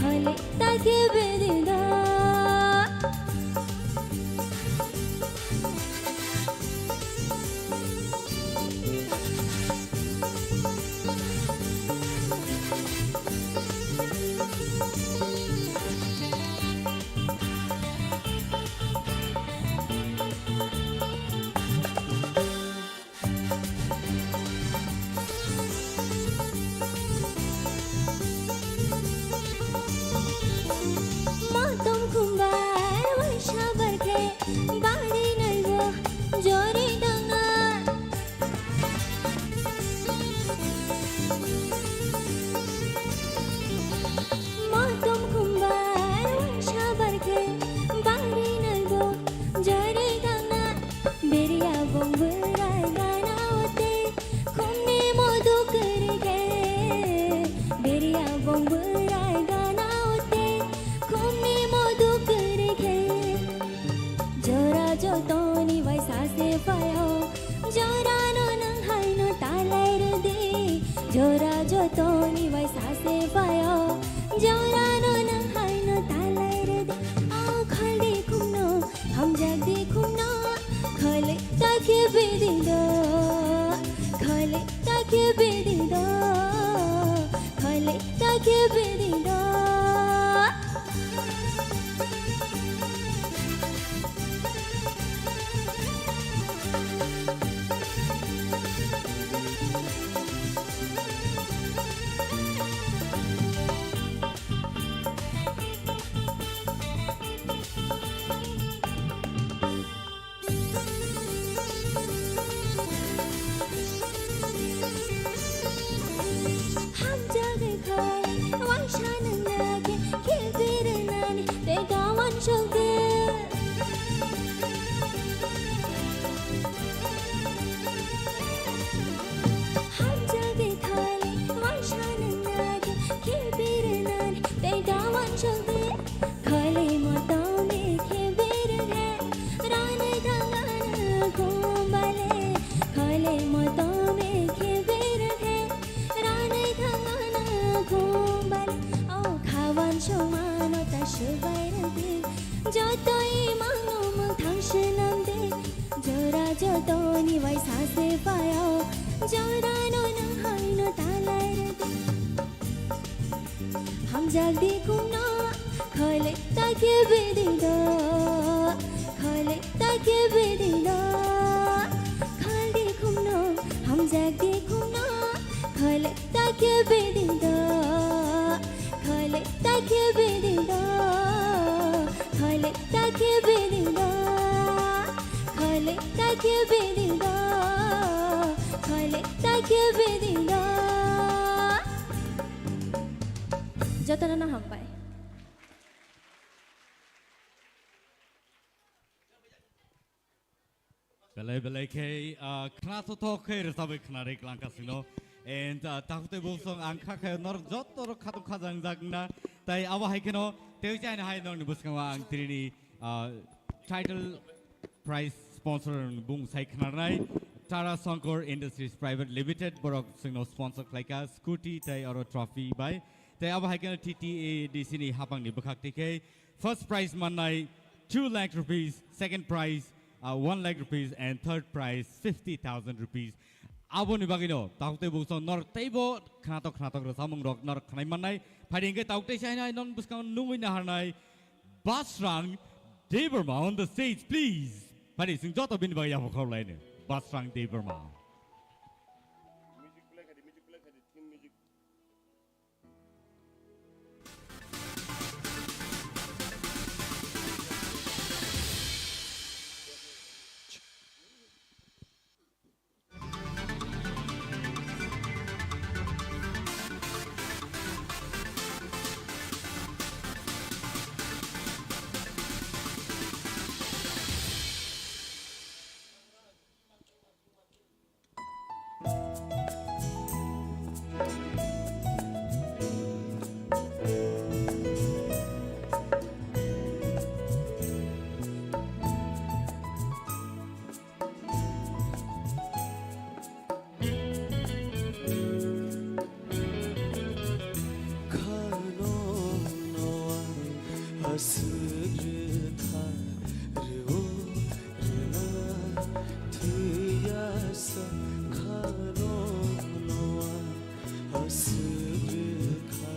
khole ta khe bedindo. Jora jotoni bai sase phaio, jorano nwng haino talai rwdi. O kholdi khumno, hamjakdi khumno, khole ta khe bidi do, khole ta khe bidi do, khole ta khe bidi do. Hamjagwi khai, waisa nwng nage, khibiri nani, tei gawan sogde. Hamjagwi khai, waisa nwng nage, khibiri nani, tei gawan sogde. Khole mo tome khe bereng hai, ranai thangana khumbale. Khole mo tome khe bereng hai, ranai thangana khumbale. O khawan somano ta swbai rwdi, jotoi mangno mwthang swnamdi. Jora jotoni bai sase phaio, jorano nwng haino talai rwdi. Hamjakdi khumno, khole ta khe bidi do, khole ta khe bidi do. Khaldi khumno, hamjakdi khumno, khole ta khe bidi do, khole ta khe bidi do, khole ta khe bidi do, khole ta khe bidi do, khole ta khe bidi do. Jotono no hambai. Belai belai khe, ah, khna thothok khe rwchabwi khna rwklang kasino. And, ah, takhuk tei bosong ang kha khe norok joto rok khatung khajang jak na. Tai abo hai kheno tei chaina hai norokni bwskango ang tini, ah, title prize sponsor bung sai khnarnai Tara Sankar Industries Private Limited borok chwngno sponsor khlaika scooty tei oro trophy bai. Tei abo hai kheno T T A D C ni hapangni bwkhak twi khe first prize mannai two lakh rupees, second prize, uh, one lakh rupees and third prize fifty thousand rupees. Aboni bagwino takhuk tei bosong norok teibo khnatok khnatok rwchapmung rok norok khnai mannai. Phaidi hwnkhe takhuk tei chaina hai norok bwskango nungwi naharnai Basrang Debbarma on the stage, please. Phaidi chwng joto bini bagwi yapha khorlaino. Basrang Debbarma. Khano noa aswk rwkha rw-o rwna thwiya sa khano noa aswk rwkha.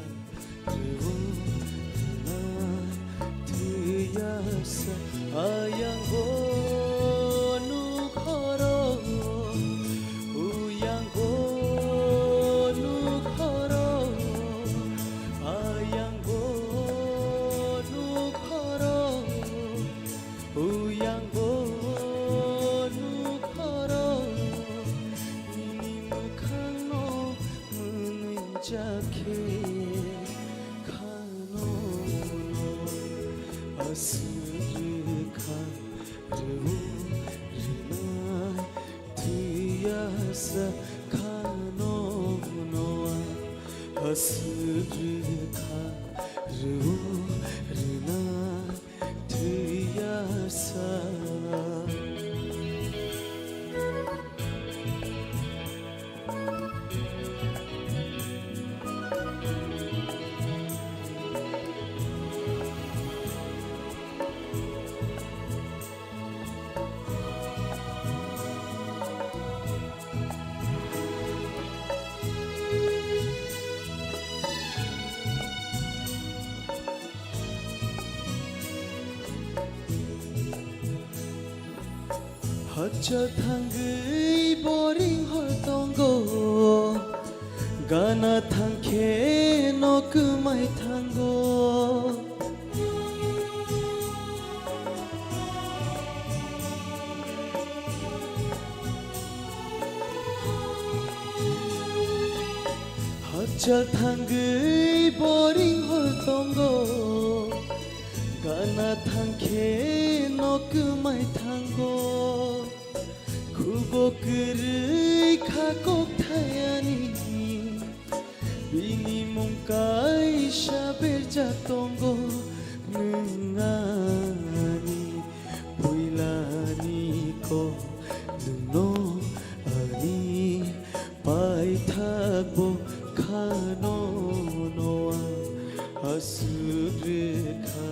Ayang bonu khoro, uyang bonu khoro, ayang bonu khoro, uyang bonu khoro, nini mwkhangno mwnwi jakhe. Khano aswk rwkha rw-o rwna thwiya sa khano noa aswk rwkha rw-o rwna thwiya sa. Cha thangwi boring hor tongo, gana thangkhe no kwmai thango. Hachal thangwi boring hor tongo, gana thangkhe no kwmai thango. Khubo kwrwi kha kok thayani, bini mung kaisa berjak tongo nwng ani. Puilani kok nwngno ani paithakbo khano no ang aswk rwkha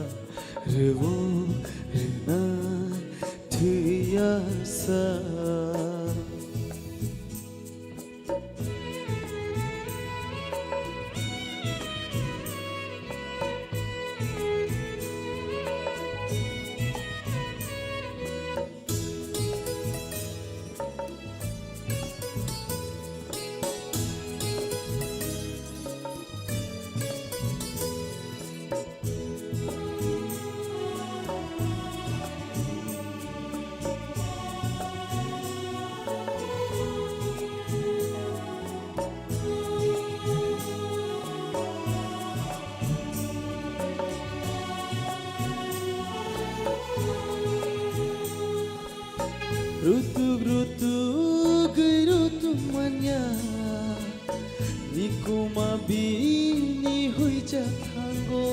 rwo rwnai thwiyasa. Rutuk rutuk gwi rutuk manya, nikuma bini huijak thango.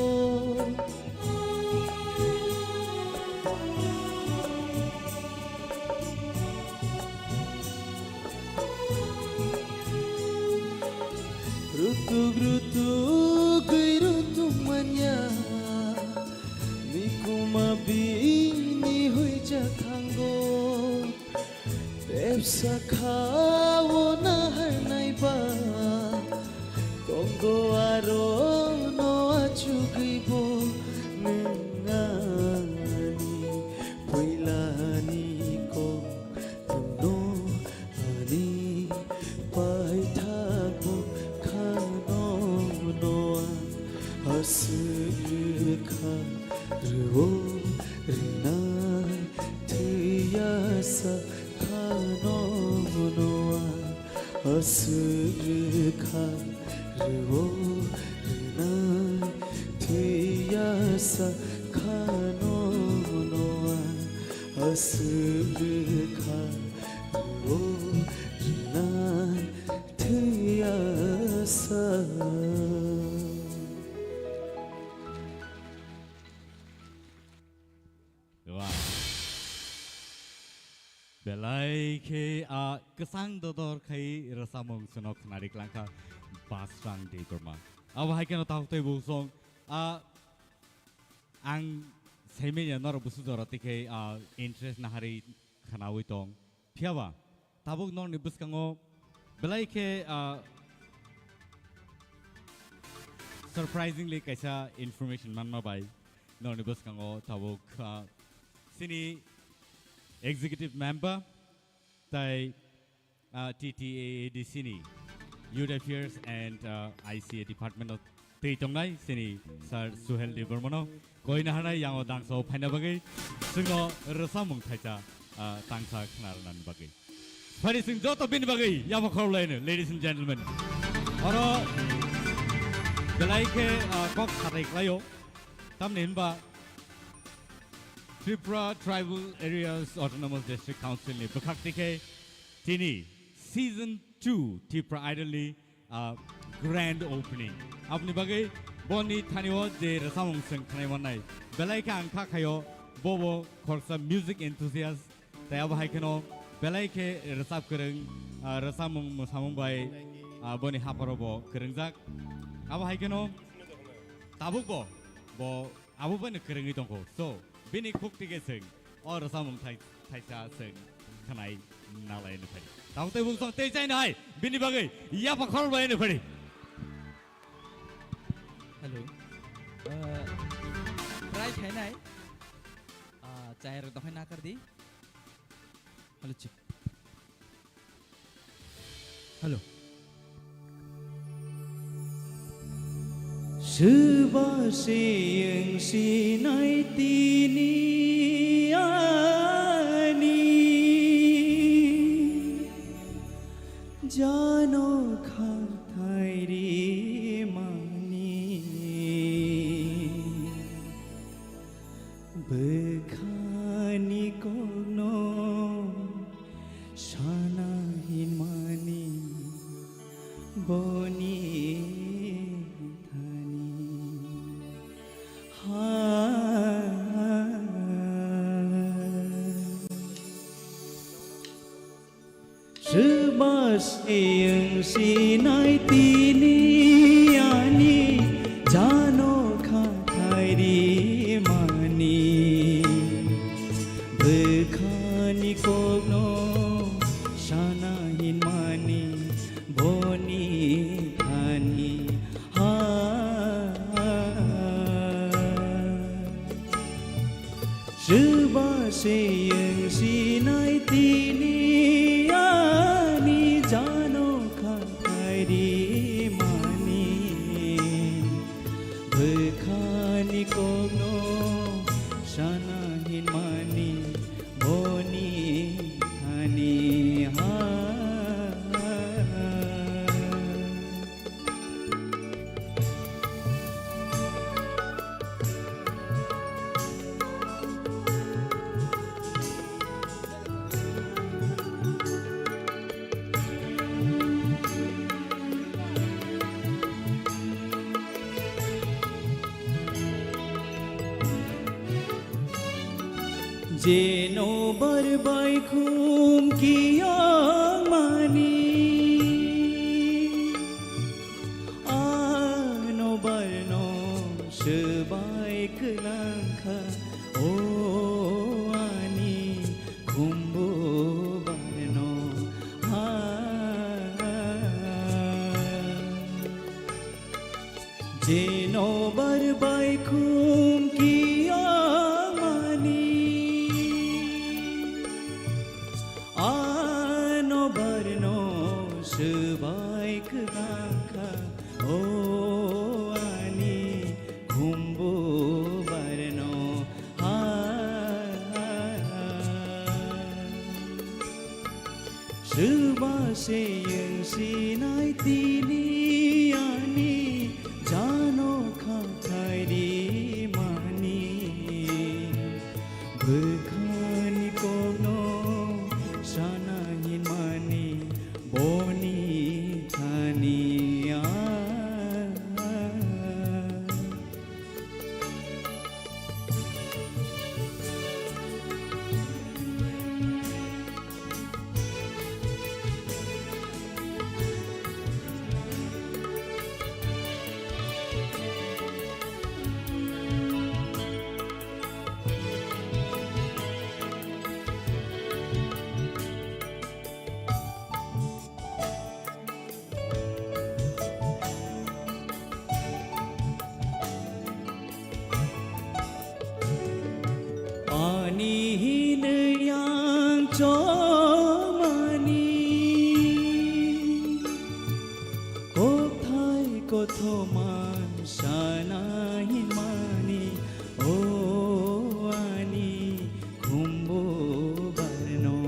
Rutuk rutuk gwi rutuk manya, nikuma bini huijak thango. Tepsa kha o naharnai ba, tongo aro no achugwi bo nwng ani puilani kok nwngno ani paithakbo khano no ang aswk rwkha rwo rwnai thwiyasa khano no ang aswk rwkha rwo rwnai thwiyasa khano no ang aswk rwkha rwo rwnai thwiyasa. Wow. Belai khe, ah, kwchang dodor khai rwchapmung chwngno khwnari klangkha Basrang Debbarma. Abo hai kheno tabuk tei buk song, ah, ang saimanya norok busu jora tikhe, ah, interest naharwi khwnawi tong. Phiyaba tabuk norokni bwskango belai khe, ah, surprisingly kaisa information manma bai norokni bwskango tabuk, ah, chini executive member tai, ah, T T A A D C ni Youth Affairs and, ah, I C A department o twi tongnai chini Sir Suhel Debbarmano koi naharnai yango dangsa o phaina bagwi chwngno rwchapmung thaisa, ah, tangsa khwna rwnani bagwi. Phari chwng joto bini bagwi yapha khorlaino, ladies and gentlemen. Oro belai khe, ah, kok satai khlaio. Tamni hinba Tripura Tribal Areas Autonomous District Council ni bwkhak tikhe tini season two Tipra Idol ni, ah, grand opening. Aboni bagwi boni thani o je rwchapmung chwng khwnai mannai. Belai khe ang kha khaio bobo khoroksa music enthusiast. Tai abo hai kheno belai khe rwchap kwrwng, ah, rwchapmung mwsamung bai, ah, boni hapharo bo kwrwngjak. Abo hai kheno tabuk bo, bo abo bai no kwrwngwi tongkho. So, bini khuk tike chwng o rwchapmung thai-, thaisa chwng khwnai nalai no phai. Tabuk tei bung song tei chai nai bini bagwi yapha khorok bai no phai. Hello. Uh, try khainai. Ah, chai rok dohai nakar di. Hello, check. Hello. Swba se wng sinai tini ani jano khathai rimani. Bwkhani kokno sana hinmani boni thani ha. Swba se wng sinai tini ani jano khathai rimani. Bwkhani kokno sana hinmani boni thani ha. Swba se wng sinai tini ani jano khathai rimani. Bwkhani kokno sana hinmani boni thani ha. Jeno bar bai khum kiyang mani, ano barno swbai kwlang kha, o ani khumbu barno ha. Jeno bar bai khum kiyang mani, ano barno swbai kwlang kha, o ani khumbu barno ha. Swba se wng sinai tini ani jano khathai rimani. Bwkhani kokno sana hinmani boni thani a. Ani hinwi ang chomani, kothai kothoma sana hinmani, o ani khumbu barno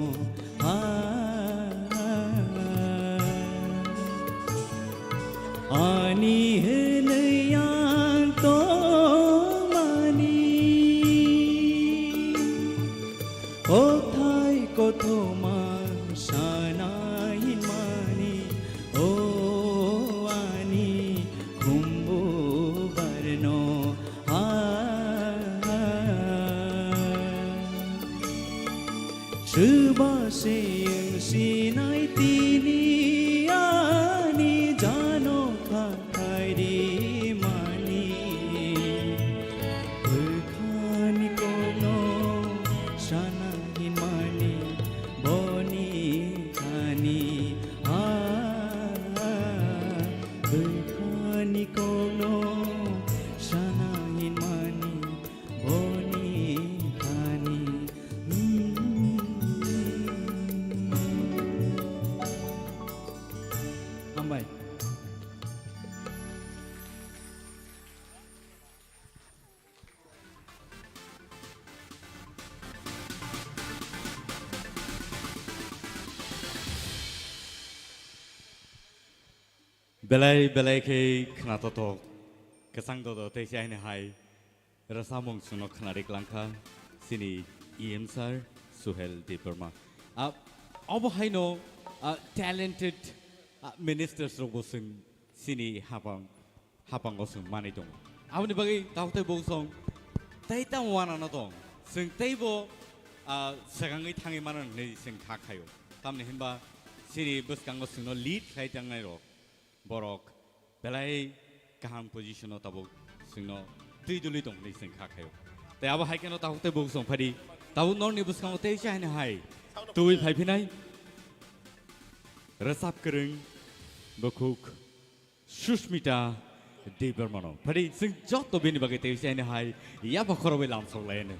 ha. Ani hinwi ang tongmani, kothai kothoma sana hinmani, o ani khumbu barno ha. Swba se wng sinai tini ani jano khathai ri Mai. Belai belai khe khnatotok, kwchang dodo tei se aini hai rwchapmung chwngno khnari klangkha chini E M sir Suhel Debbarma. Ah, obo haino, ah, talented, ah, ministers rokbo chwng chini hapang, hapango chwng manwi tongo. Aboni bagwi tabuk tei bo chwng tei tamo wanano tong. Chwng teibo, ah, swkangwi thangwi mano hinwi chwng kha khaio. Tamni hinba chini bwskango chwngno lead khlai tangnai rok borok belai kaham position o tabuk chwngno twi dului tong hinwi chwng kha khaio. Tei abo hai kheno tabuk tei bo chwng phadi tabuk norni bwskango tei se haino hai twi phai phinai rwchap kwrwng bukhuk Sushmita Debbarmano. Phadi chwng joto bini bagwi tei se haino hai yaba khorobwi lamsok lai ano.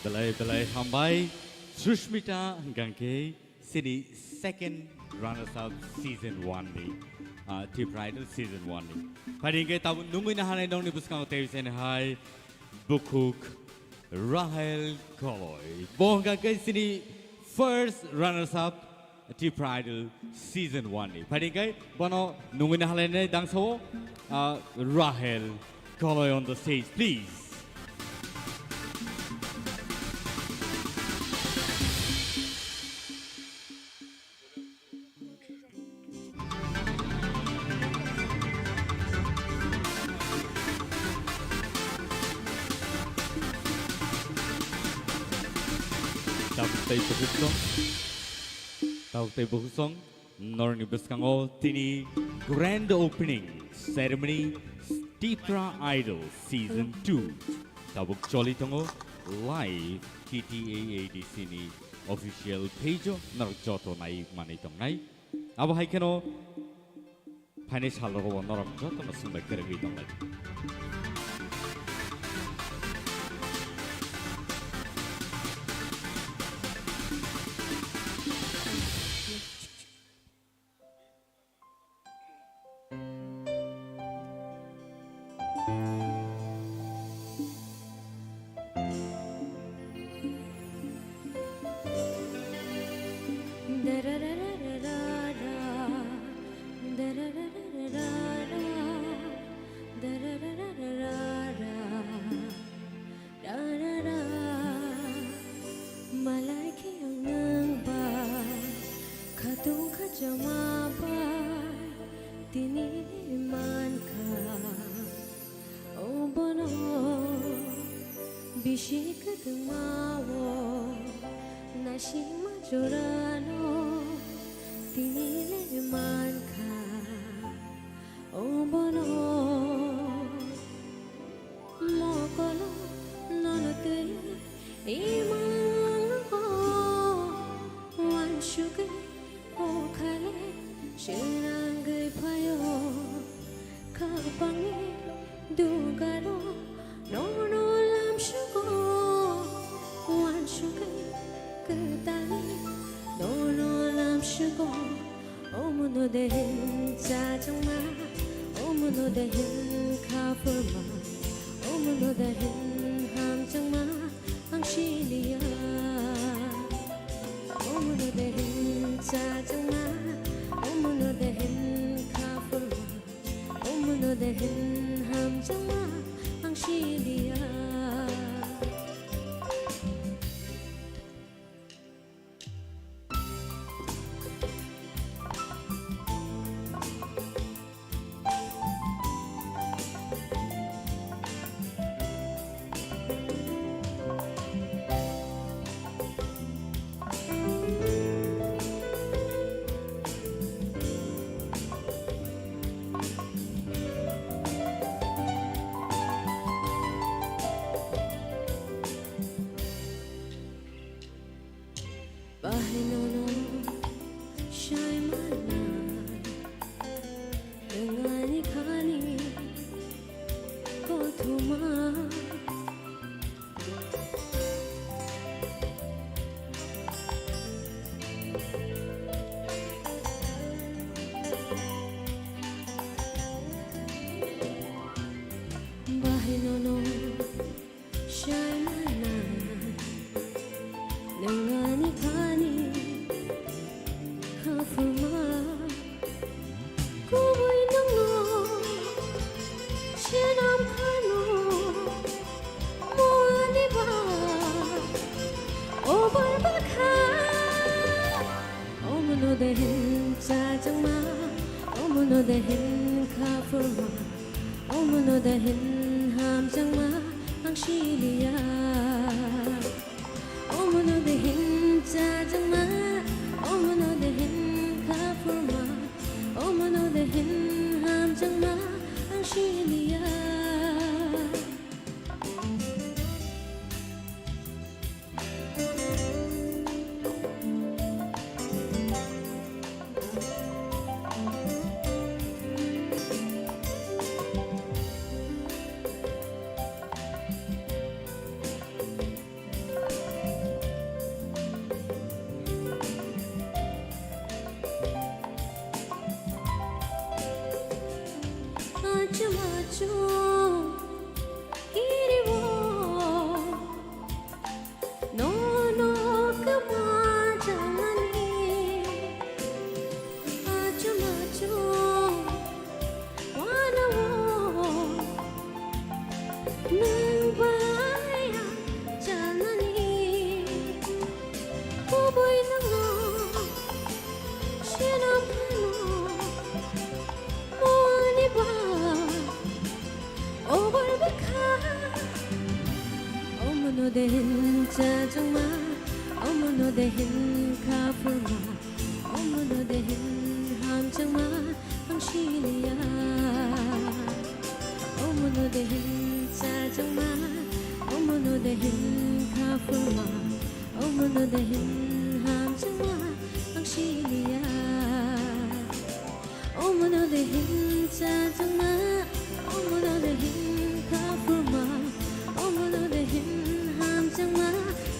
Belai belai hambai Sushmita hwnkha khe chini second runners up season one ni, ah, Tipra Idol season one ni. Phaidi hwnkhe tabuk nungwi nahanai nokni bwskango tei chini hai bukhuk Rahel Koloi. Bo hwnkha khe chini first runners up Tipra Idol season one ni. Phaidi hwnkhe bono nungwi nahalainai dangsao, ah, Rahel Koloi on the stage, please. Tabuk tei bukhuk song, tabuk tei bukhuk song, norokni bwskango tini grand opening ceremony Tipra Idol season two tabuk choli tongo live T T A A D C ni official page o norok joto nai manwi tongnai. Abo hai kheno phaini sal rogo bo norok jotono swngbai kwrwngwi tongnai. Malai khe ang nwng bai khatung kha chama bai tini le man kha. O bono bisi kwtwma o naisingma jorano tini le man kha. O bono mokolo nono twi imang uansugwi o khale swnangwi phaio. Khapangni dugaro nono lamsugo uansugwi kwtalwi nono lamsugo. Omono de hin chajangma, omono de hin khapurma, omono de hin hamjangma ang siliya. Omono de hin chajangma, omono de hin khapurma, omono de hin hamjangma ang siliya. Bahai nono sai mana, nwng ani khani kothoma. Bahai nono Sai mana, nwng ani thani khapuma, kubui nwngno swnam khano, mo ani ba obar bakha. Omono de hin chajangma, omono de hin khapuma, omono de hin hamjangma ang siliya. Omono de hin chajangma, omono de hin khapuma, omono de hin hamjangma ang siliya. Omono de hin chajangma, omono de hin kha phurma, omono de hin hamjangma, ang siliya. Omono de hin chajangma, omono de hin kha phurma, omono de hin hamjangma, ang siliya. Omono de hin chajangma, omono de hin kha phurma, omono de hin hamjangma,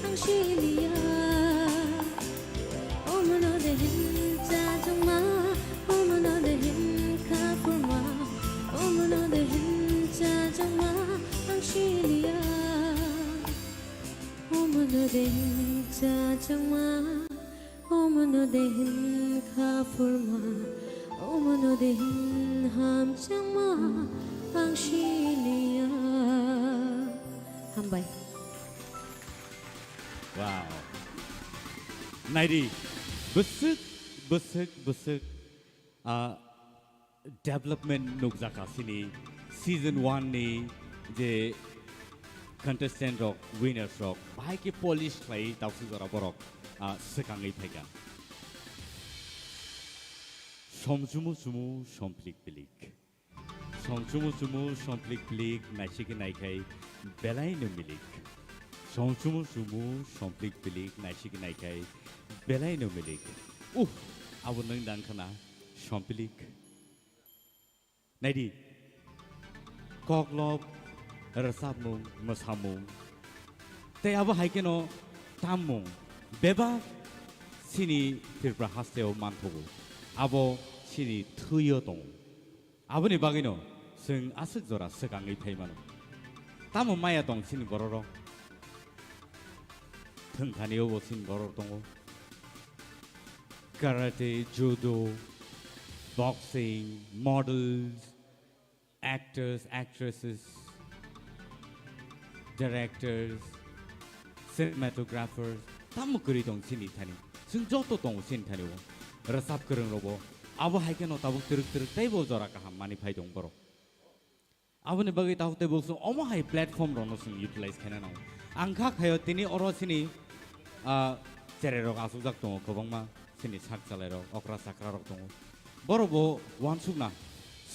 ang siliya. Omono de hin chajangma, omono de hin kha phurma, omono de hin chajangma, ang siliya. Omono de hin chajangma, omono de hin kha phurma, omono de hin hamjangma, ang siliya. Hambai. Wow. Naidi, bwswk, bwswk, bwswk, ah, development nukjakha chini season one ni je contestant rok, winners rok, bahai khe polish khlai tausuk jora borok, ah, swkangwi phaikha. Somchumu chumu somplik pilik. Somchumu chumu somplik pilik, naisik naikhai belai no milik. Somchumu chumu somplik pilik, naisik naikhai belai no milik. Uh, abo nwng dang khna sompilik. Naidi, koklop, rwchapmung, mwsamung, tei abo hai kheno tammung bebak chini Tripura hasteo manthogo. Abo chini thwio tongo. Aboni bagwino chwng aswk jora swkangwi phai mano. Tamo maya tong chini bororok? Thwngthani o bo chini borok tongo. Karate, judo, boxing, models, actors, actresses, directors, cinematographers, tamo kwrwi tong chini thani. Chwng joto tongo chini thani o. Rwchap kwrwng robo. Abo hai kheno tabuk twrwk twrwk teibo jora kaham mani phai tong borok. Aboni bagwi tabuk tei bo chwng omo hai platform rokno chwng utilize khaina nango. Ang kha khaio tini oro chini, ah, cherai rok achukjak tongo kwbangma, chini sak chalai rok, okra chakra rok tongo. Borok bo uansukna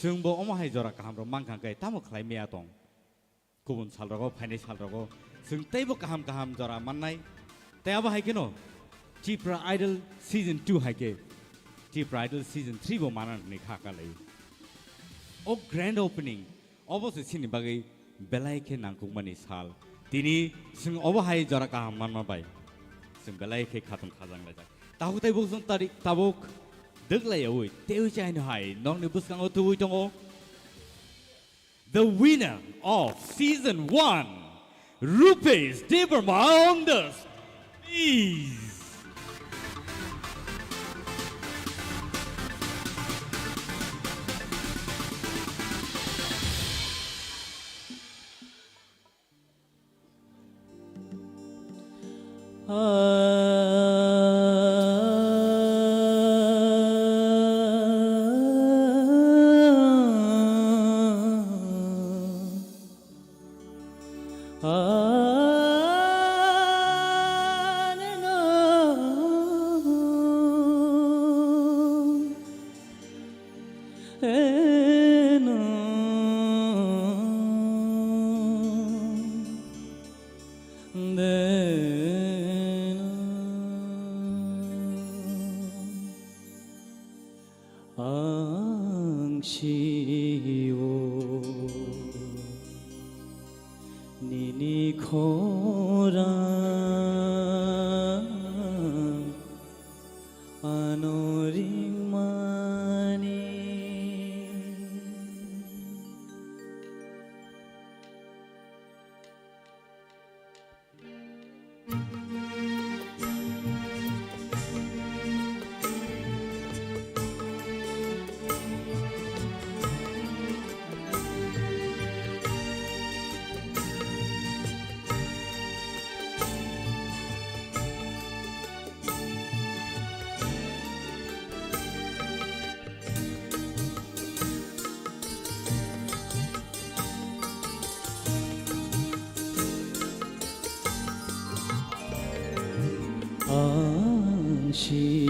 chwng bo omo hai jora kaham rok mankha khe tamo khlai maya tong. Kubun sal rogo, phainai sal rogo chwng teibo kaham kaham jora mannai. Tei abo hai kheno Tipra Idol Season two hai khe Tipra Idol Season three bo mana hwnwi kha kalai. O grand opening obo se chini bagwi belai khe nangkukmani sal. Tini chwng obo hai jora kaham manma bai chwng belai khe khatung khajang laijak. Tabuk tei bukchung tarik tabuk dwklai yaui tei chaino hai nokni bwskango tubui tongo. The winner of season one, Rupesh Debbarma on the stage. Ang sio nini khorang ano ringmani. Ang sio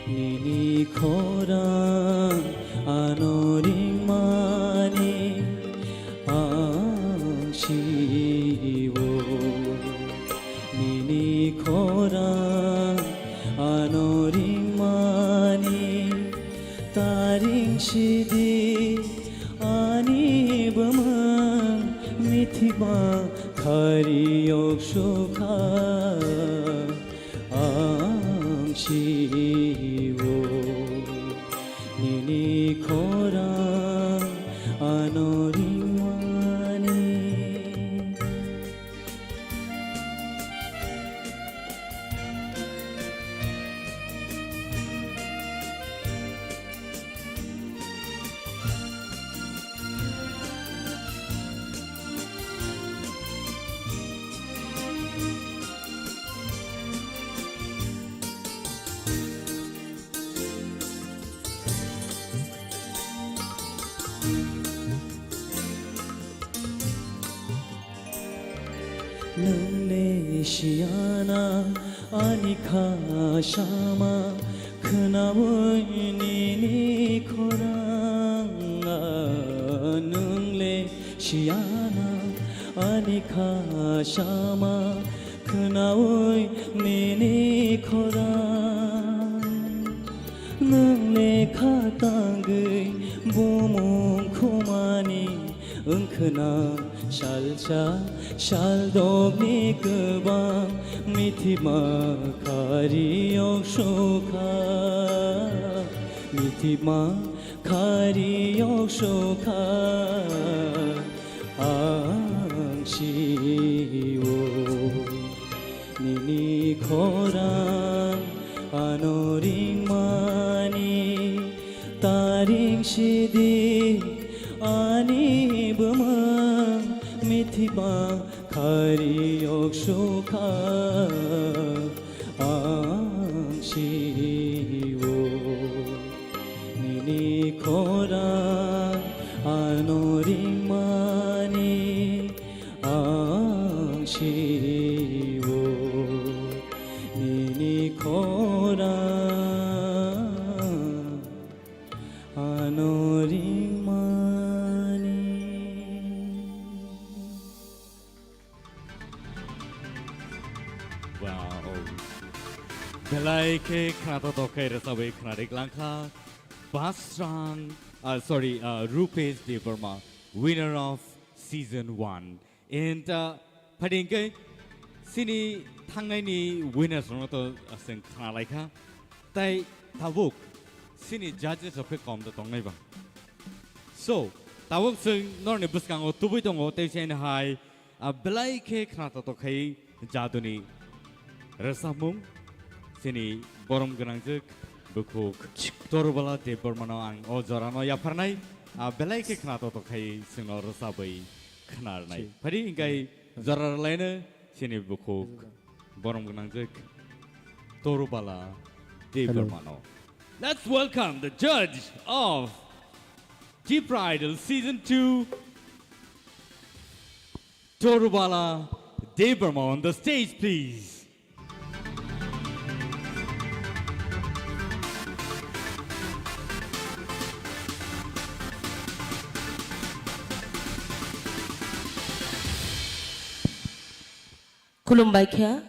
nini khorang ano ringmani. Ang sio nini khorang ano ringmani. Taring sidi ani bwmwng mithima khari yok sukha. Ang sio nini khorang ano ringmani. Nwng le siyana ani kha sama khwnaui nini khorang. Nwng le siyana ani kha sama khwnaui nini khorang. Nwng le kha tangwi bumung khumani wngkhwna salsa saldokni kwbang mithima khari yok sukha. Mithima khari yok sukha. Ang sio nini khorang ano ringmani. Taring sidi ani bwmwng mithima khari yok sukha. Ang sio nini khorang ano ringmani. Ang sio nini khorang ano ringmani. Wow. Belai khe khwnathok khe rwchabwi khwnarik langkha. Basrang, uh, sorry, uh, Rupesh Debbarma, winner of season one. And, uh, phaidi hwnkhe chini thangnaini winners rokno to, uh, chwng khwnalaikha. Tai tabuk chini judges rok khe kom da tongnai ba. So, tabuk chwng norokni bwskango tubui tongo, tei chini hai, ah, belai khe khwnathok khai jaduni rwchapmung, chini borom gwnangjwk bukhuk Torubala Debbarmano ang o jorano yapharnai, ah, belai khe khwnathok khai chwngno rwchabwi khwnarnai. Phari hingkai jora rwlaino chini bukhuk borom gwnangjwk Torubala Debbarmano. Let's welcome the judge of Tipra Idol Season two, Torubala Debbarma on the stage, please. Khulumbai kha,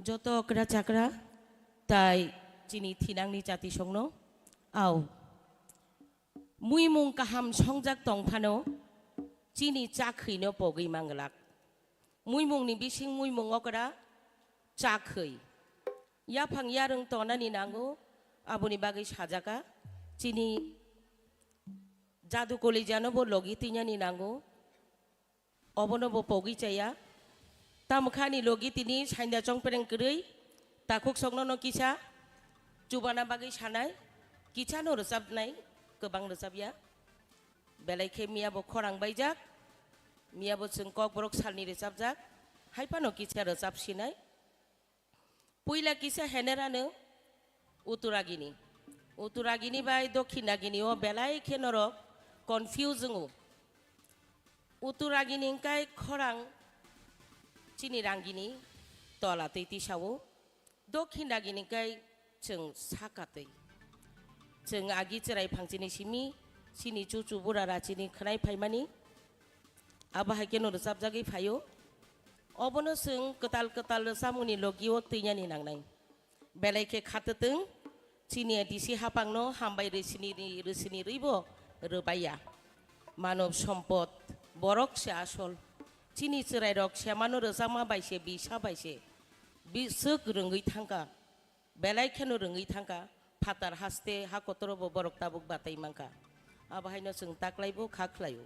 joto okra chakra, tai chini thinangni chatisongno, au. Muimung kaham songjak tong phano, chini chakhwino pogwi manglak. Muimungni bising muimung okra chakhwi. Yaphang yarwng tonani nango, aboni bagwi sajaka. Chini jadu kolejano bo logi twinani nango. Obono bo pogwi chaya. Tamo kha ani logi tini sainda chongpereng kwrwi, takhuk sokno no kisa chubana bagwi sanai, kisa no rwchapnai, kwbang rwchapya. Belai khe miya bo khorang baijak, miya bo chwng Kokborok salni rwchapjak, hai phano kisa rwchap sinai. Puila kisa henerano Uttaragini. Uttaragini bai Dokhinagini o belai khe norok confuse wngo. Uttaragini hwnkhe khorang chini rangini, Tola twi tisao, dokhin dagini kai chwng saka twi. Chwng agi chwrai phangchini simi, chini chuchu bura rachini khwnai phaimani, abo hai kheno rwchapjagwi phaio. Obono chwng kwtal kwtal rwchapmungni logio twinani nangnai. Belai khe khatwtwng, chini A D C hapangno hambai rwsini ri-, rwsini rwibo rwbaiya. Manob sompod, borok se asol. Chini chwrairok semano rwchapma bai se, bisa bai se, biswk rwngwi thangkha, belai kheno rwngwi thangkha, phatar haste ha kotorobo borok tabuk batai mankha. Abo haino chwng taklaibo kha khlaio.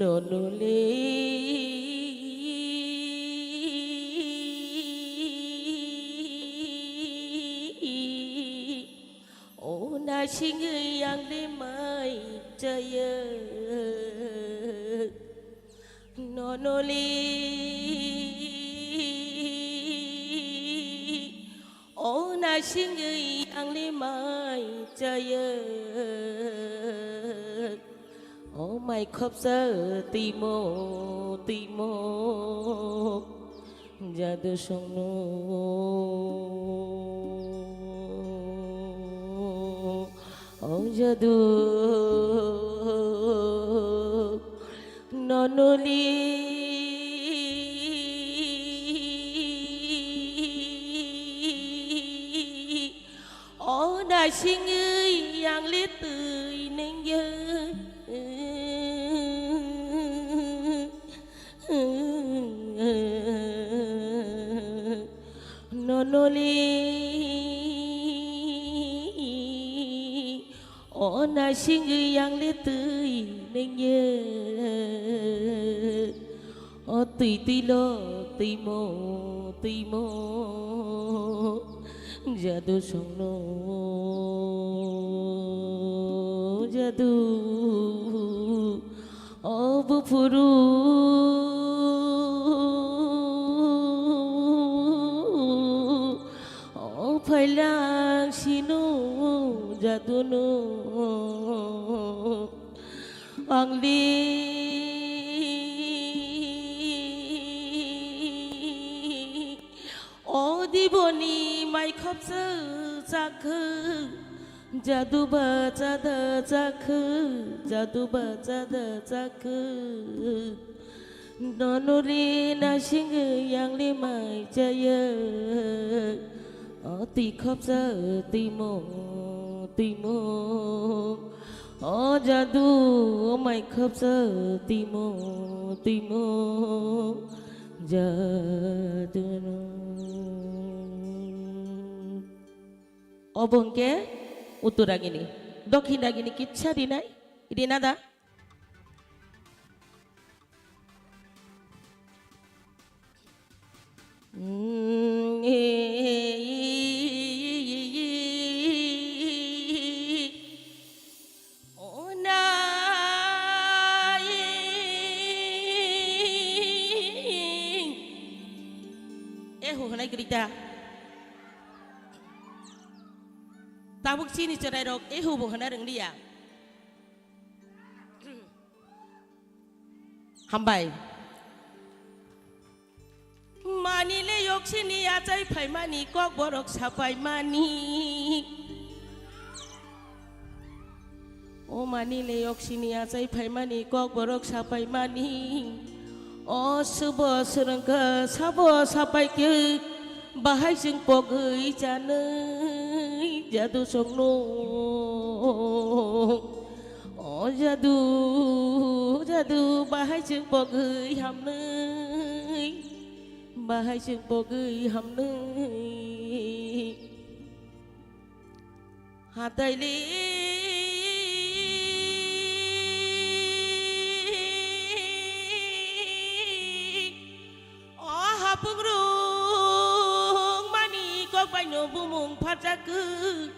Nonole o nasingwi angle mai chaya. Nonoli o nasingwi angle mai chaya. O mai khopsa timo, timo. Jadu songno, o jadu, nonoli, o nasingwi angle twi nengya. Nonoli, o nasingwi angle twi nengya. O twi twilo, twimo, twimo. Jadu songno, jadu. O buphuru, o phailang sino jadunu angli. O diboni mai khopsa chakhu, jadu ba chada chakhu, jadu ba chada chakhu. Nonoli nasingwi angle mai chaya. O twi khopsa timo, timo. O jadu, o mai khopsa timo, timo. Jadu no. Obo hwnkhe uttor agini. Dokhin agini kitsa rinai. Rina da? Ehu hwnai kwrwi ta. Tabuk chini chwrairok ehu bo hwna rwngliya. Hambai. Mani le yoksini achai phaimani kokborok sapaimani. O mani le yoksini achai phaimani kokborok sapaimani. O subo swrwngkha sabo sapaikhe bahai chwng pogwi chanwi jadu songno. O jadu, jadu, bahai chwng pogwi hamnwi, bahai chwng pogwi hamnwi. Hatai le Phungrwng mani kok baino bumung pharjak kwk.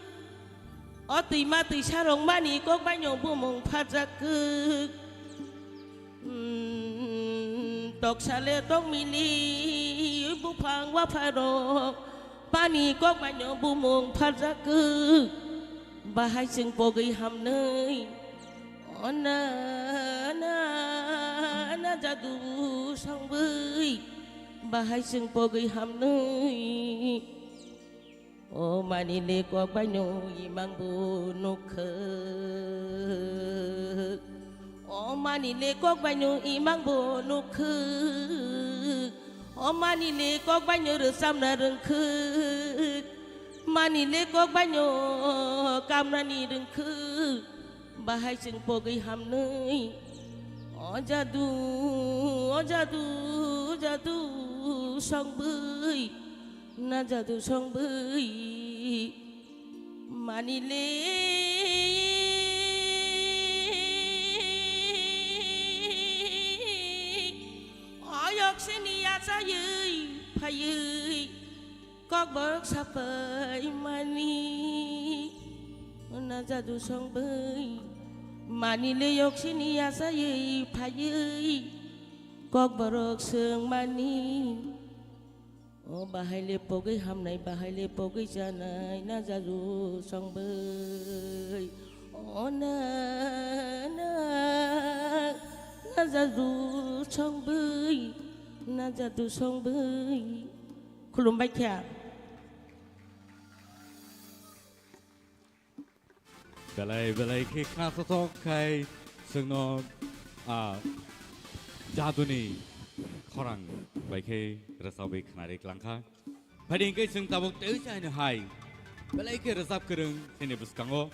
O twima twisa rwng mani kok baino bumung pharjak kwk. Hmm, toksa le tongmili buphang wapharok mani kok baino bumung pharjak kwk. Bahai chwng pogwi hamnwi. O na, na, na jadu songwi. Bahai chwng pogwi hamnwi. O mani le kok baino imang bo nukha. O mani le kok baino imang bo nukha. O mani le kok baino rwchapna rwngkha. Mani le kok baino kamnani rwngkha. Bahai chwng pogwi hamnwi. O jadu, o jadu, jadu songwi. Na jadu songwi mani le. Oyok sini achaiwi phaiwi kokborok sapai mani. Na jadu songwi mani le yok sini achaiwi phaiwi kokborok swng mani. O bahai le pogwi hamnai, bahai le pogwi chanai, na jadu songwi. O na, na, na jadu songwi, na jadu songwi. Khulumbai kha. Belai belai khe khnasothok khai chwngno, a, jaduni khorang bai khe rwchapwi khnari klangkha. Phaidi hwnkhe chwng tabuk tei chaino hai belai khe rwchap kwrwng chini bwskango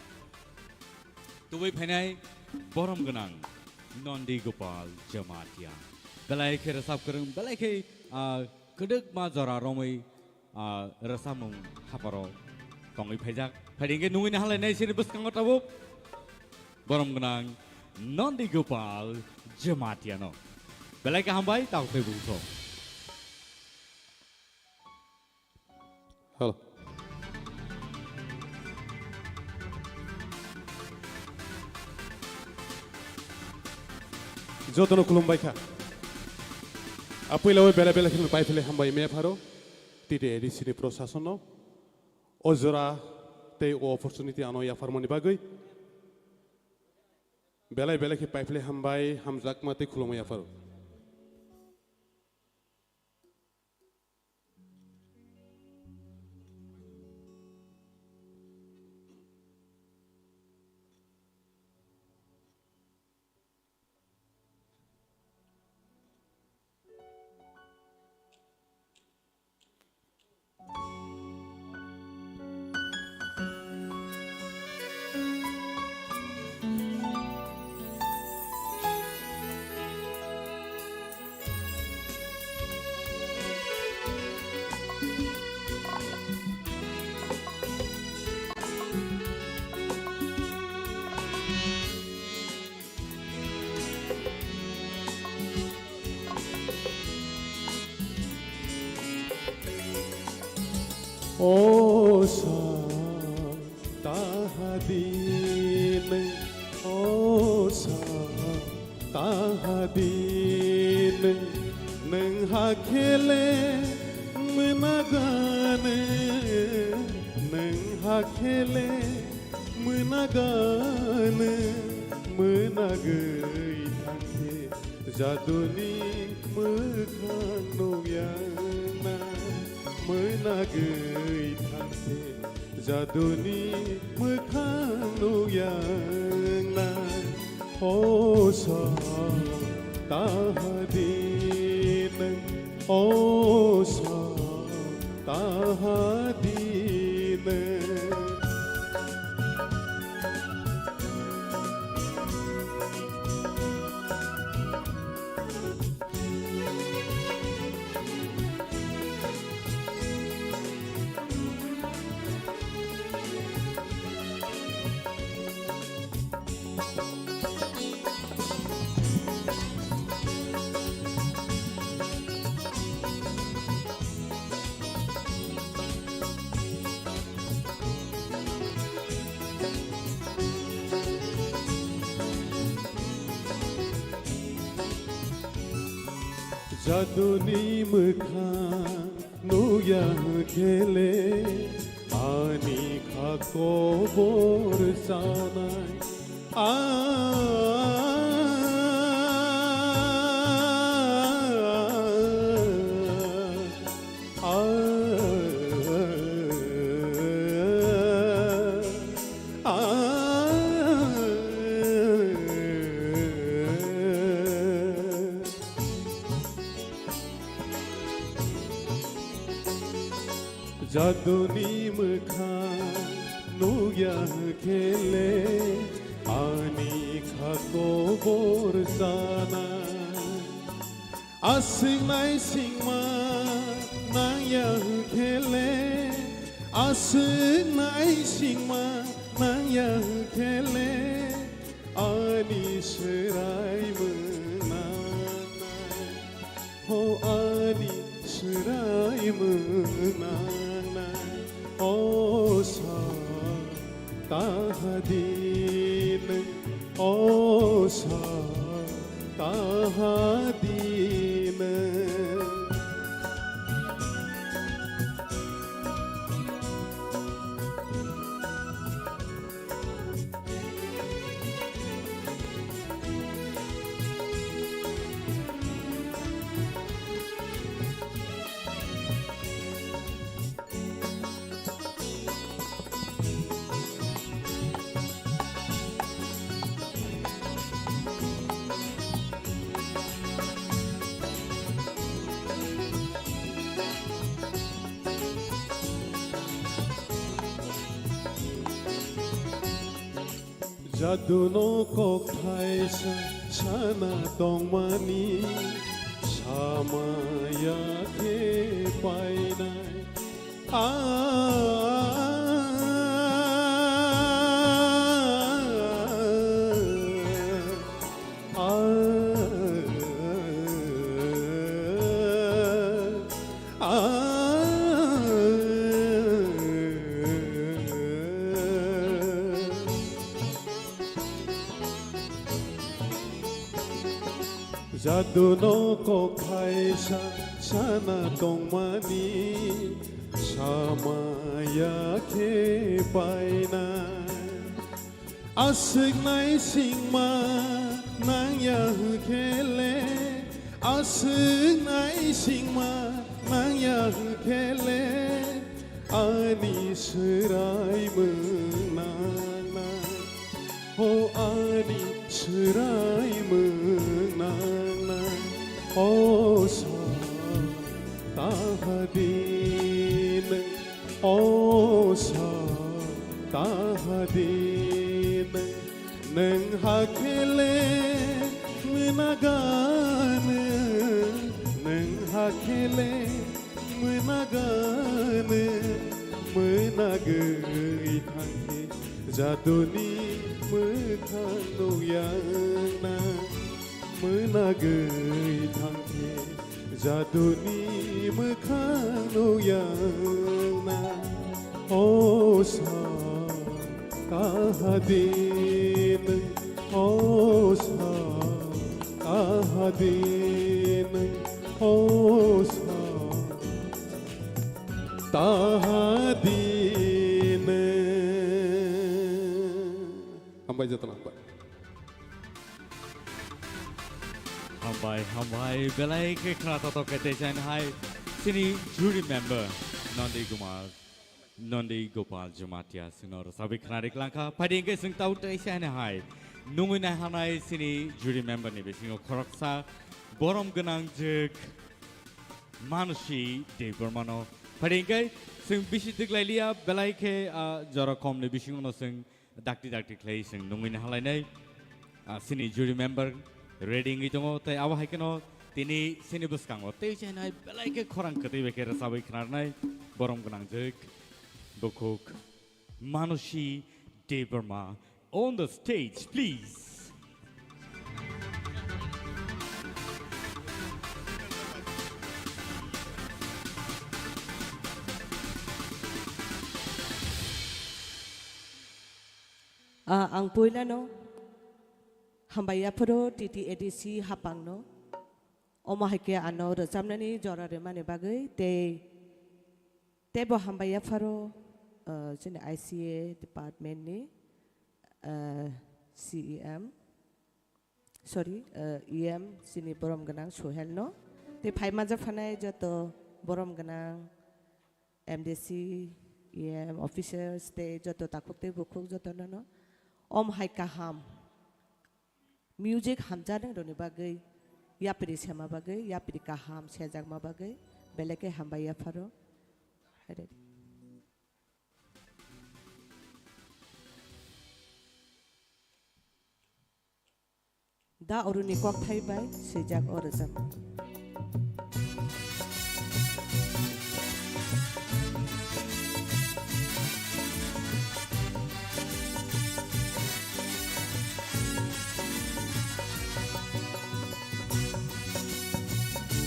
tubui phainai borom gwnang Nondi Gopal Jamatia. Belai khe rwchap kwrwng, belai khe, a, kwdwkma jora romwi ah, rwchapmung haparo tongwi phaijak. Phaidi hwnkhe nungwi naharlainai chini bwskango tabuk borom gwnang Nondi Gopal Jamatia no. Belai khe hambai, tabuk tei bungso. Hello. Jotono khulumbai kha. Apuila o bela bela kheno pai phele hambai me pharo. T T A D C ni prosason no. O jora tei o opportunity ano yapharmani bagwi belai belai khe paiphle hambai, hamjakma tei khulumma yapharo. O sa taha din, o sa taha din, nwng hakhe le mwnaganw, nwng hakhe le mwnaganw, mwnagwi thangkhe jaduni mwkhang nukya na, mwnagwi thangkhe jaduni mwkhang nukya na. O sa taha din, o sa taha din. Jaduni mwkhang nukya khe le, ani kha kobor chanai. Ah, ah, ah, ah. Jaduni mwkhang nukya khe le, ani kha kobor chanai. Aswk naisingma nangya khe le, aswk naisingma nangya khe le, ani swrai mwnangnai. Ho ani swrai mwnangnai, o sa tahadi nwng, o sa tahadi nwng. Jaduno kok thaisa sana tongmani, samaya khe painai. Ah, ah, ah, ah. Jaduno kok thaisa sana tongmani, samaya khe painai. Aswk naisingma nangya hwnkhe le, aswk naisingma nangya hwnkhe le, ani swrai mwnangnai, ho ani swrai mwnangnai, o sa tahadi nwng. O sa tahadi nwng, nwng hakhe le mwnagano, nwng hakhe le mwnagano, mwnagwi thangkhe jaduni mwkhang nukya wngna, mwnagwi thangkhe. Jaduni mwkhang nukya wngna, o sa tahadi nwng, o sa tahadi nwng, o sa tahadi nwng. Hambai jotono, hambai. Hambai, hambai, belai khe khna totok khe tei chai hai chini jury member Nandi Kumar, Nandi Gopal Jamatia chwngno rwchapwi khna ri klangkha. Phaidi hwnkhe chwng tau tei chai hai nungwi nai hanai chini jury member ni bisingo khoroksa borom gwnang jwk Manusi Debbarmano. Phaidi hwnkhe chwng bisi twklai liya, belai khe, ah, jora kom ni bisingo no chwng dakti dakti khlai chwng nungwi nahalainai, ah, chini jury member ready wngwi tongo, tei abo hai kheno tini chini bwskango tei chainai belai khe khorang kwtwi bai khe rwchabwi khnarnai borom gwnang jwk bukhuk Manusi Debbarma on the stage, please. Ah, ang puilano hambai yaphuru T T A D C hapangno. Omo hai khe ano rwchapnani jora rwmani bagwi tei, teibo hambai yapharo, ah, chini I C A department ni, ah, C E M, sorry, ah, E M chini borom gwnang Sohel no, tei phai manjak phanai joto borom gwnang M D C, E M officers tei joto takhuk tei bukhuk joto no no om hai kaham. Music hamjaknai rokni bagwi, yapri sema bagwi, yapri kaham sejakma bagwi, belai khe hambai yapharo. Haire. Da Aruni kokthai bai swijak o rwchapmung.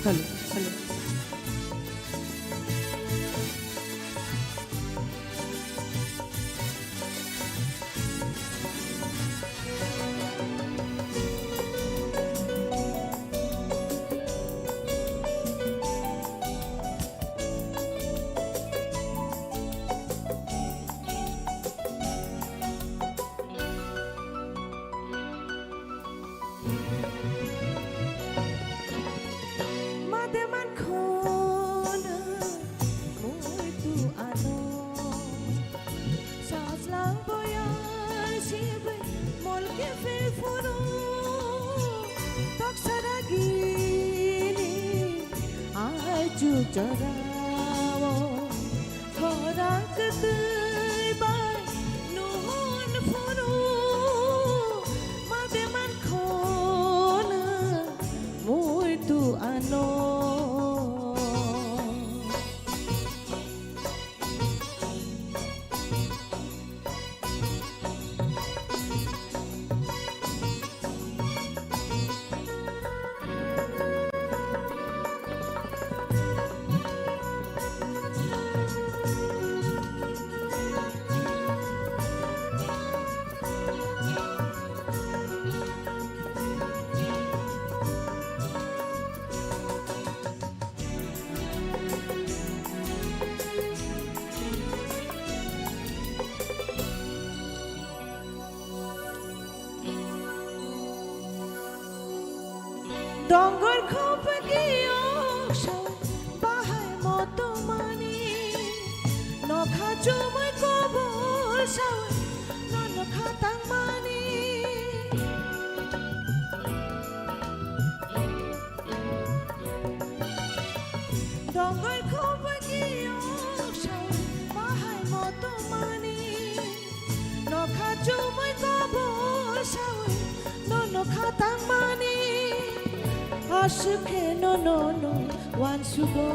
Hello, hello. Mate man khona muitu ano. Sajlang boyar sibwi molke phil phuru. Toksara gini ai chuk jorao. Khorang kwtwi bai nuhun phuru, mate man khona muitu ano. Dongor khopegi oksa bahai motomani, nokha chumui kobol saui, no nokha tangmani. Dongor khopegi oksa bahai motomani, nokha chumui kobol saui, no nokha tangmani. Aswk khe no, no, no, uansugo.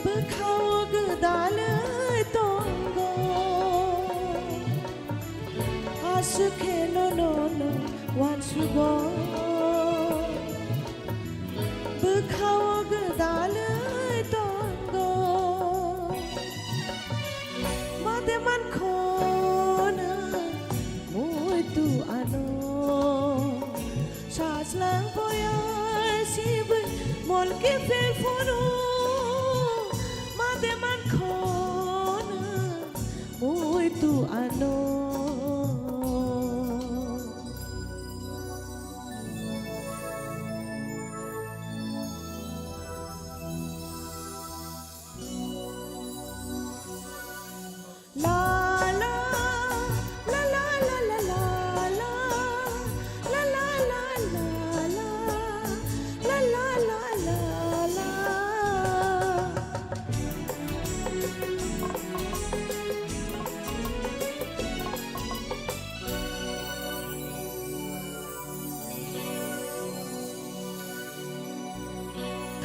Bwkhao gwdalwi tongo. Aswk khe no, no, no, uansugo. Bwkhao gwdalwi tongo. Mate man khona muitu ano. Sajlang boyar sibwi molke phil phuru, mate man khona muitu ano.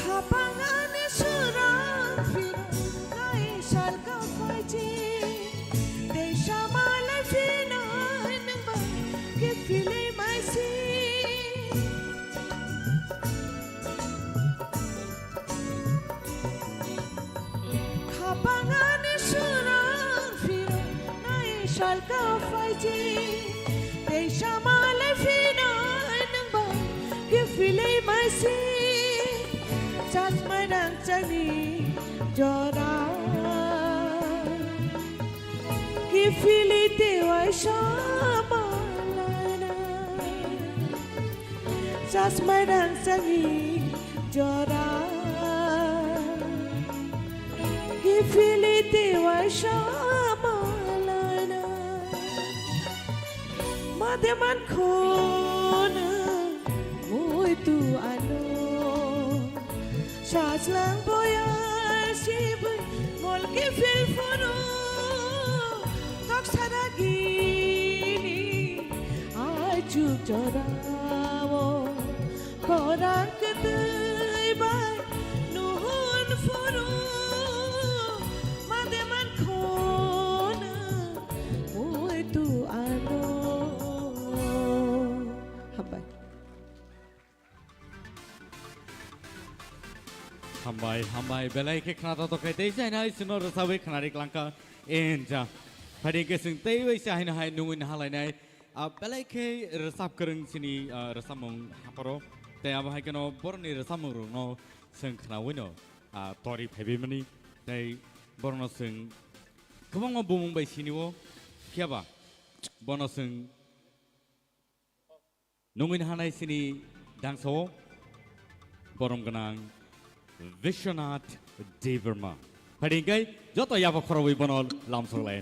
Khapang ani swrang phirok nai salka phaiji, tei samalai phinai nwng bai khe philwi maisi. Khapang ani swrang phirok nai salka phaiji, tei samalai phinai nwng bai Sani jora kiphilwi teiwai samalana. Chasmai rang sani jora kiphilwi teiwai samalana. Mate man khona muitu ano. Sajlang boya sibui mol kiphil phuru tok saragini achuk jorao khorang kwtwi bai nuhun phuru mate man khona muitu ano. Hambai. Hambai, hambai, belai khe khna totok khe tei jainai chwngno rwchabwi khna ri klangkha. Enja. Phaidi khe chwng tei bai se haino hai nungwi nahalainai. Ah, belai khe rwchap kwrwng chini, ah, rwchapmung hapharo. Tei abo hai kheno borokni rwchapmung rokno chwng khnawi no, ah, tori phaibai mani. Tei borokno chwng kwbangma bumung bai sinio. Phiya ba bono chwng nungwi nahanai chini dangsa-o borom gwnang Vishwanath Debbarma. Phaidi hwnkhe joto yapha khorobwi bono lamsok lai.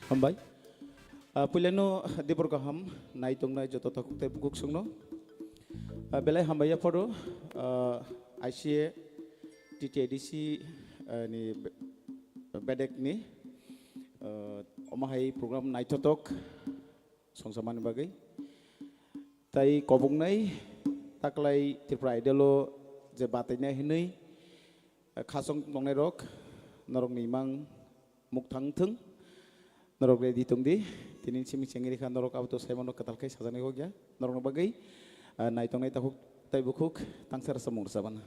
Hambai. Ah, puilano dibor kaham nai tongnai joto takhuk tei bukhuk songno. Ah, belai hambai yapharo, ah, I C A T T A D C, ah, ni be-, bedek ni, ah, omo hai program naithotok songsamani bagwi. Tai koboknai taklai Tripura Idol o je batainai hinwi, ah, khasong tongnai rok, norokni imang mukthang thung, norok ready tong di. Tini simi chengri kha norok abo to saimano kwtal khai sajani kok ya. Norokno bagwi, ah, nai tongnai takhuk tai bukhuk tangsa rwchapmung rwchapana.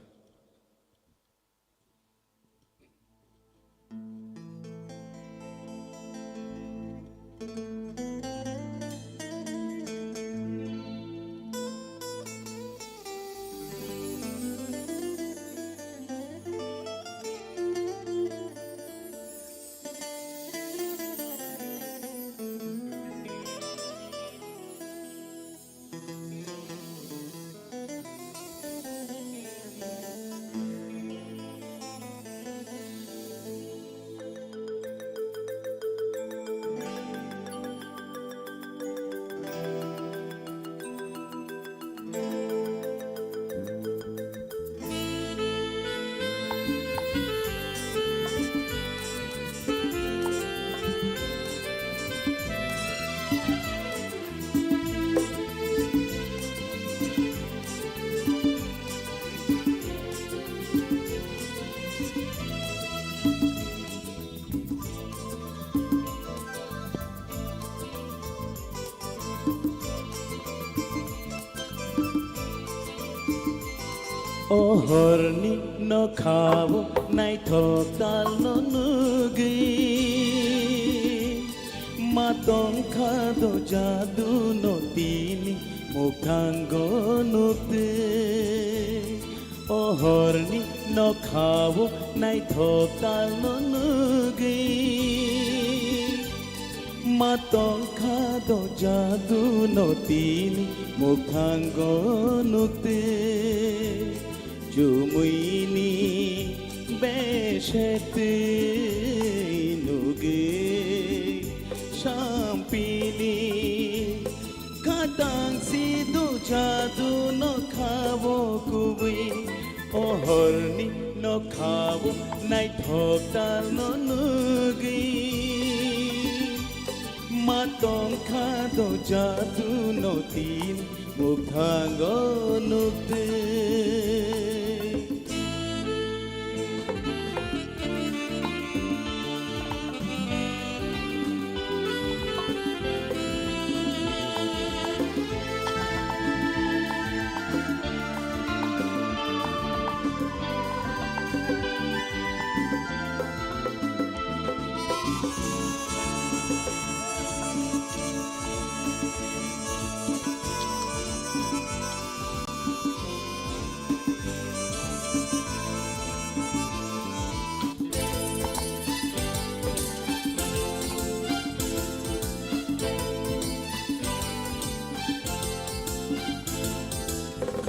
O horni nokhao naithok talno nugwi, ma tongkha do jadu no tini mukhango nukte. O horni nokhao naithok talno nugwi, ma tongkha do jadu no tini mukhango nukte. Chumuini besetwi nugwi sampili khatang si do jadu nokhao kubui. O horni nokhao naithok talno nugwi, ma tongkha do jadu no tin mukhango nukte.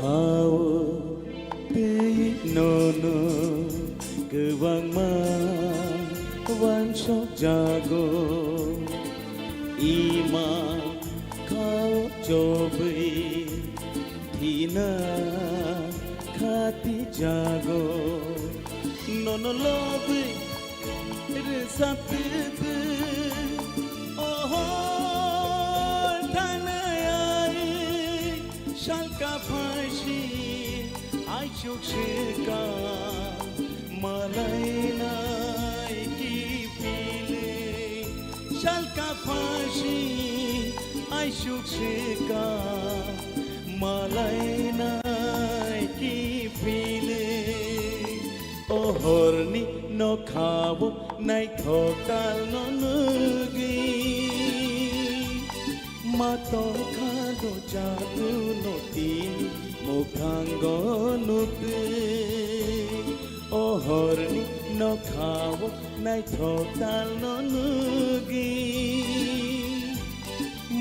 Ao tei nono kwbangma wansok jago, ima kao chobwi thina khati jago, nono lobwi rwchaptwtwi, oh, hor thangnai ai salka phaisi aisuk swka, malainai kiphilwi salka phaisi aisuk swka, malainai kiphilwi. O horni nokhao naithok talno nugwi, ma tongkha do jadu no tini mukhango nukwi. O horni nokhao naithok talno nugwi,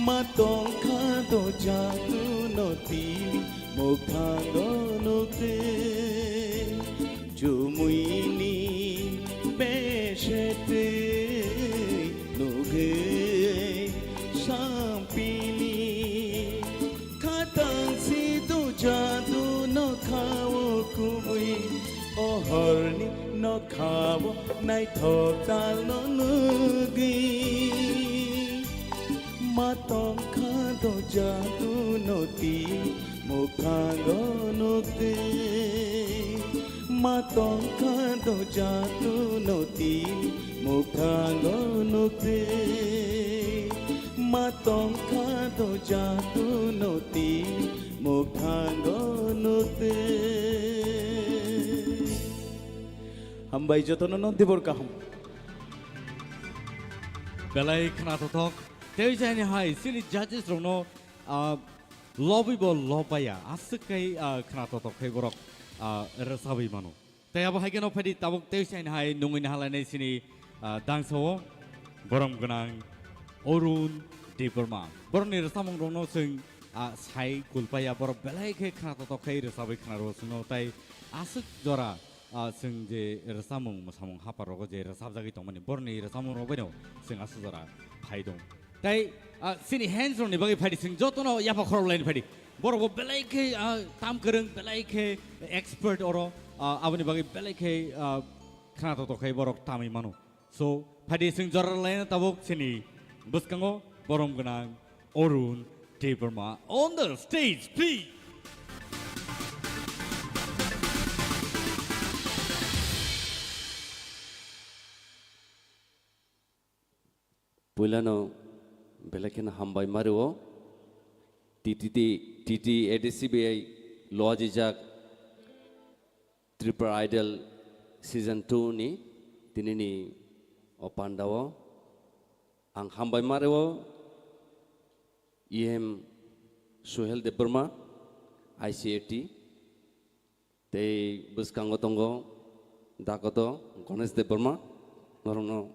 ma tongkha do jadu no tini mukhango nukwi. Chumuini besetwi nugwi sampini, khatang si do jadu nokhao kubui, o horni nokhao naithok talno nugwi. Ma tongkha do jadu no tini mukhango nukwi. Ma tongkha do jadu no tini mukhango nukwi. Ma tongkha do jadu no tini mukhango nukwi. Hambai jotono no dibor kaham. Belai khna tothok. Tei jani hai chini judges rokno, ah, lobwi bo lobaya. Aswk kai, ah, khna tothok khai borok, ah, rwchabwi mano. Tei abo hai kheno phaidi tabuk tei jani hai nungwi nahalainai chini, ah, dangsa-o borom gwnang Arun Debbarma. Borokni rwchapmung rokno chwng, ah, sai kulpaya borok belai khe khna tothok khai rwchabwi khna rwo chwngno tei aswk jora ah, chwng je rwchapmung, mwsamung, haphar rogo je rwchapjagwi tongmani, borokni rwchapmung rok baino chwng aswk jora phai dong. Tei, ah, chini hands rokni bagwi phaidi, chwng jotono yapha khorok laini phaidi. Borok bo belai khe, ah, tam kwrwng, belai khe expert oro, ah, aboni bagwi belai khe, ah, khna tothok khai borok tamwi mano. So, phaidi chwng jora laina tabuk chini bwskango borom gwnang Arun Debbarma on the stage, please. Puilano belai kheno hambai ma rwo. T T T, T T A D C bai luajijak Tripura Idol Season two ni tinini o pandao ang hambai ma rwo E M Suhel Debbarma, I C A T, tei bwskango tongo Dakoto Ganesh Debbarma, norokno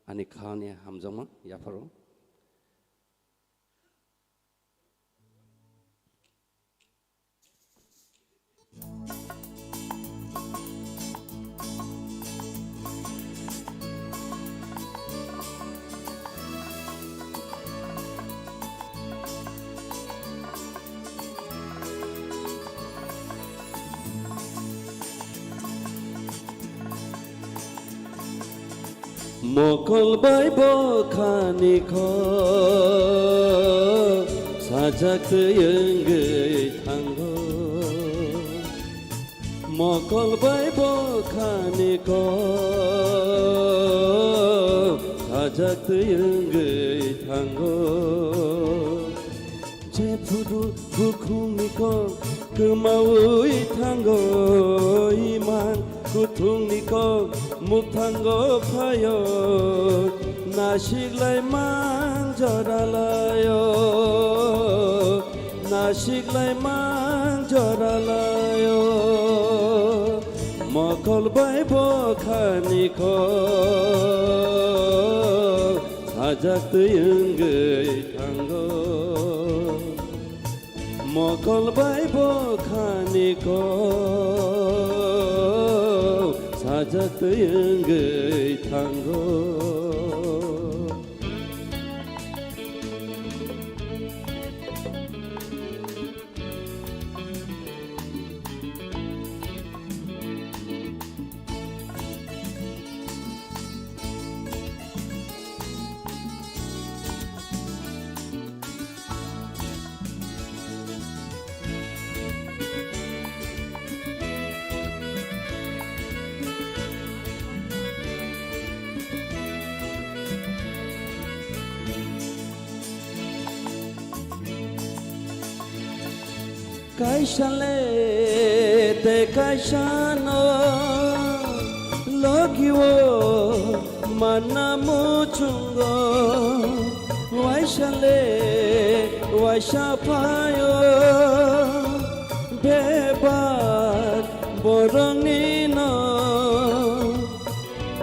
ani khani hamjakma yapharo. Mokol bai bokhani kho sajak twi wngwi thango. Mokol bai bokhani kho sajak twi wngwi thango. Jephuru bukhungni kok kwmaui thango, iman kuthungni kok mukthango phaio, nasiklai mang joralaio, nasiklai mang joralaio, mokol bai bokhani kok sajak twi wngwi thango. Mokol bai bo khani kok sajak twi wngwi thango. Kaisa le tei kaisa no logi o manna muchungo, waisa le waisa phaio bebak borokni no.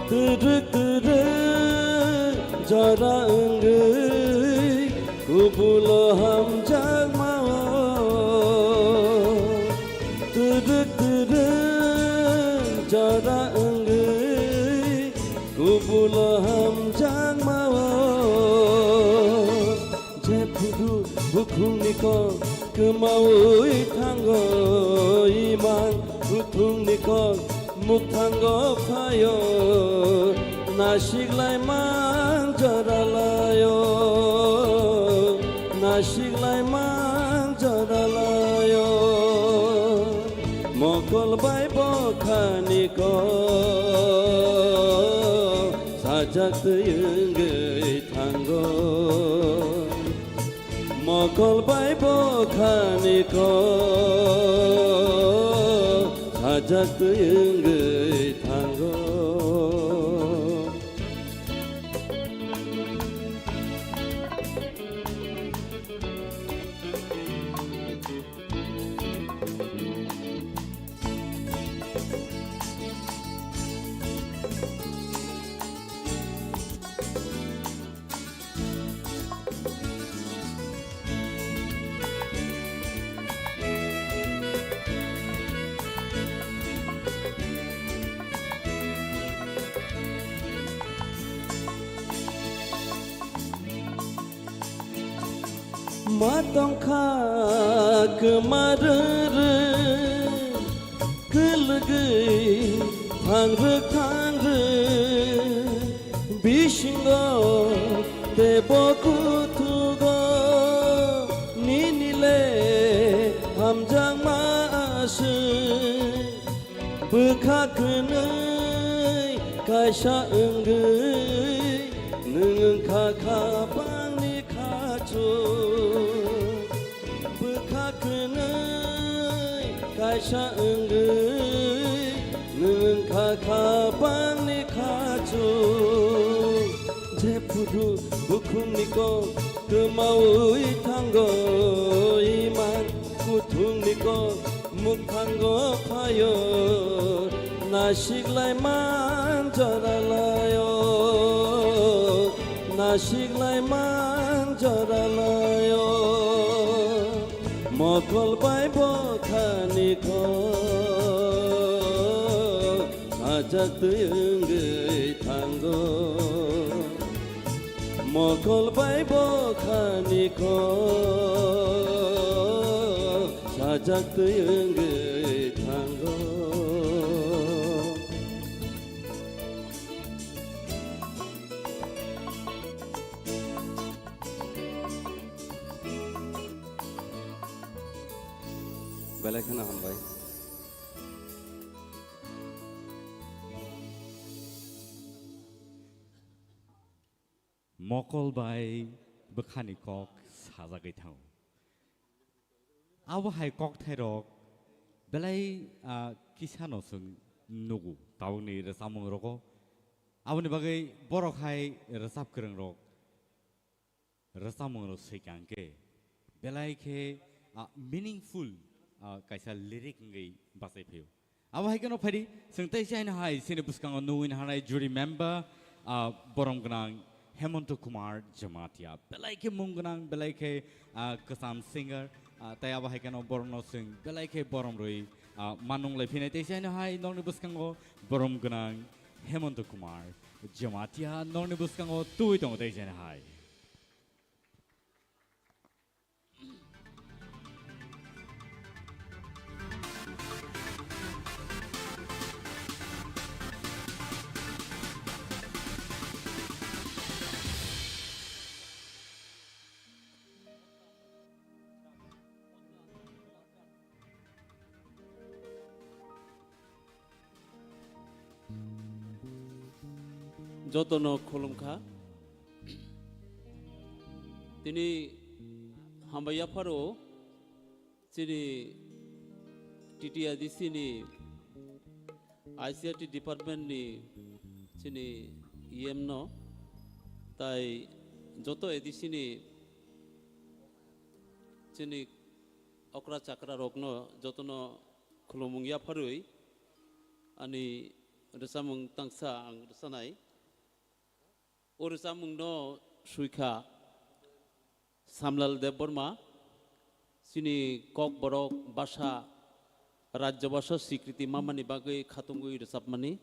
Twdwk twdwk jora wngwi kubulo hamjakma o. Twdwk twdwk jora wngwi kubulo hamjakma o. Jephuru bukhukni kok kwmawi thango, imang bukhukni kok mukthango phaio, nasiklai mang joralaio, nasiklai mang joralaio. Mokol bai bokhani kok sajak twi wngwi thango. Mokol bai bokhani kok sajak twi wngwi thango. Ma tongkha kwma rwrw, kwlwgwi thangrwk thangrwk, bisingo teibo kuthugo nini le hamjakma aswk. Bwkha kwnwi kaisa wngwi nwng wngkha kha bangni khachuk. Bwkha kwnwi kaisa wngwi nwng wngkha kha bangni khachuk. Jephuru bukhukni kok kwmawi thango, imang kuthukni kok mukthango phaio, nasiklai mang joralaio, nasiklai mang joralaio. Mokol bai bokhani kok sajak twi wngwi thango. Mokol bai bokhani kok sajak twi wngwi thango. Belai kheno hambai. Mokol bai bwkhani kok sajagwi thango. Abo hai kokthairok belai, ah, kisano chwng nugo tabukni rwchapmung rogo. Aboni bagwi borok hai rwchap kwrwngrok rwchapmung rok swikang khe belai khe, ah, meaningful, ah, kaisa lyric wngwi bachai phaio. Abo hai kheno phaidi, chwng tei chaino hai chini bwskango nugwi naharnai jury member, ah, borom gwnang Hemonto Kumar Jamatia. Belai khe mung gwnang, belai khe, ah, kwcham singer. Ah, tei abo hai kheno borokno chwng belai khe borom rwi, ah, manung lai phinai. Tei chaino hai nokni bwskango borom gwnang Hemanta Kumar Jamatia nokni bwskango tubui tongo tei chaino hai. Jotono khulumkha. Tini hambai yapharo chini T T A D C ni I C R T department ni chini E M no, tai joto A D C ni chini okra chakra rokno jotono khulumung yapharwi ani rwchapmung tangsa ang rwchanai. O rwchapmungno swikha Samlal Debbarma, chini Kokborok basa, Rajya basa sikriti mamani bagwi khatungwi rwchapmani.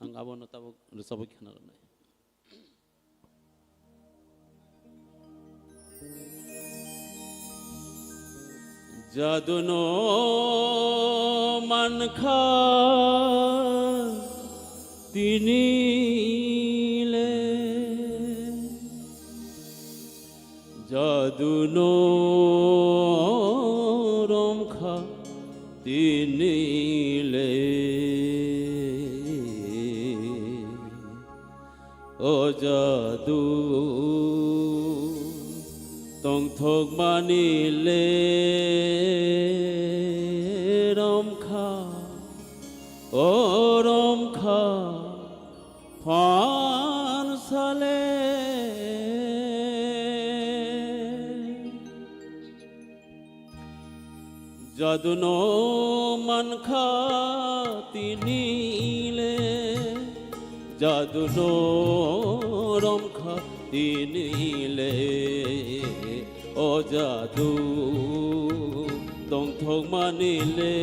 Ang abono tabuk rwchapwi khna rwnai. Jaduno mankha tini le, jaduno romkha tini le. O jadu tongthokmani le romkha, o romkha phan sale. Jaduno mankha tini le, jaduno romkha tini le, o jadu tongthokmani le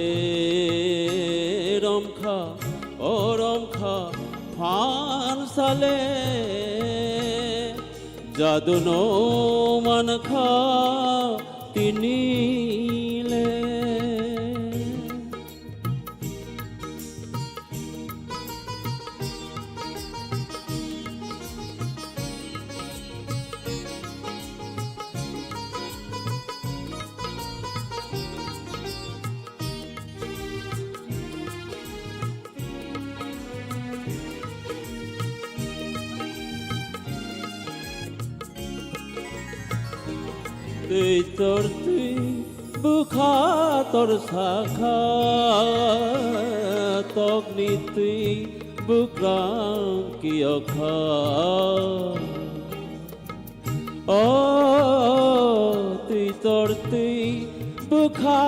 romkha, o romkha phan sale. Jaduno mankha tini le. Twi tor twi bwkha tor sakha, tokni twi bwkrang kiyokha. O twi tor twi bwkha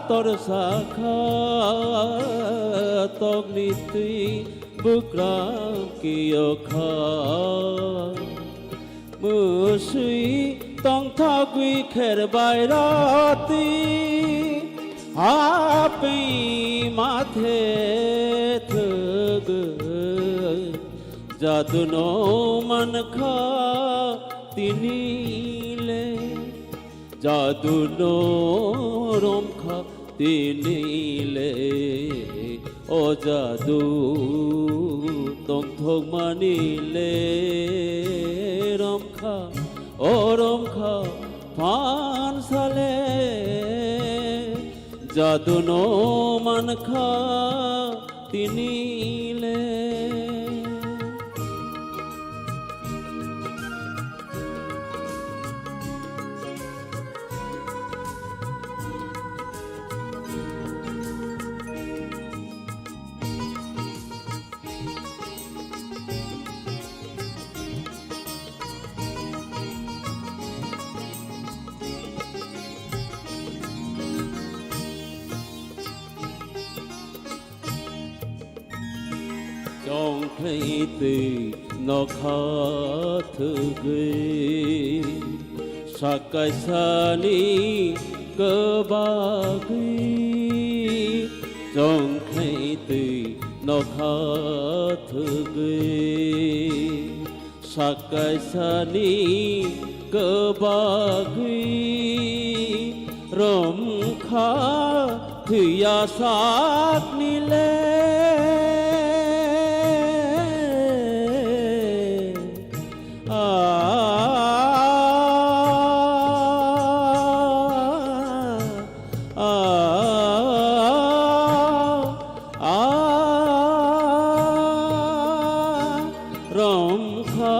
tor sakha, tokni twi bwkrang kiyokha. Mwswi tongthogwi kher bai roti, hapwi mathe thwgwi. Jaduno mankha tini le, jaduno romkha tini le, o jadu tongthokmani le romkha, o romkha phan sale. Jaduno mankha tini le. Chongkhlai twi nokha thwgwi, sakaisani Kwbagwi chongkhlai twi nokha thwgwi, sak kaisani kwbagwi romkha thwiya sakni le. A, a, a, romkha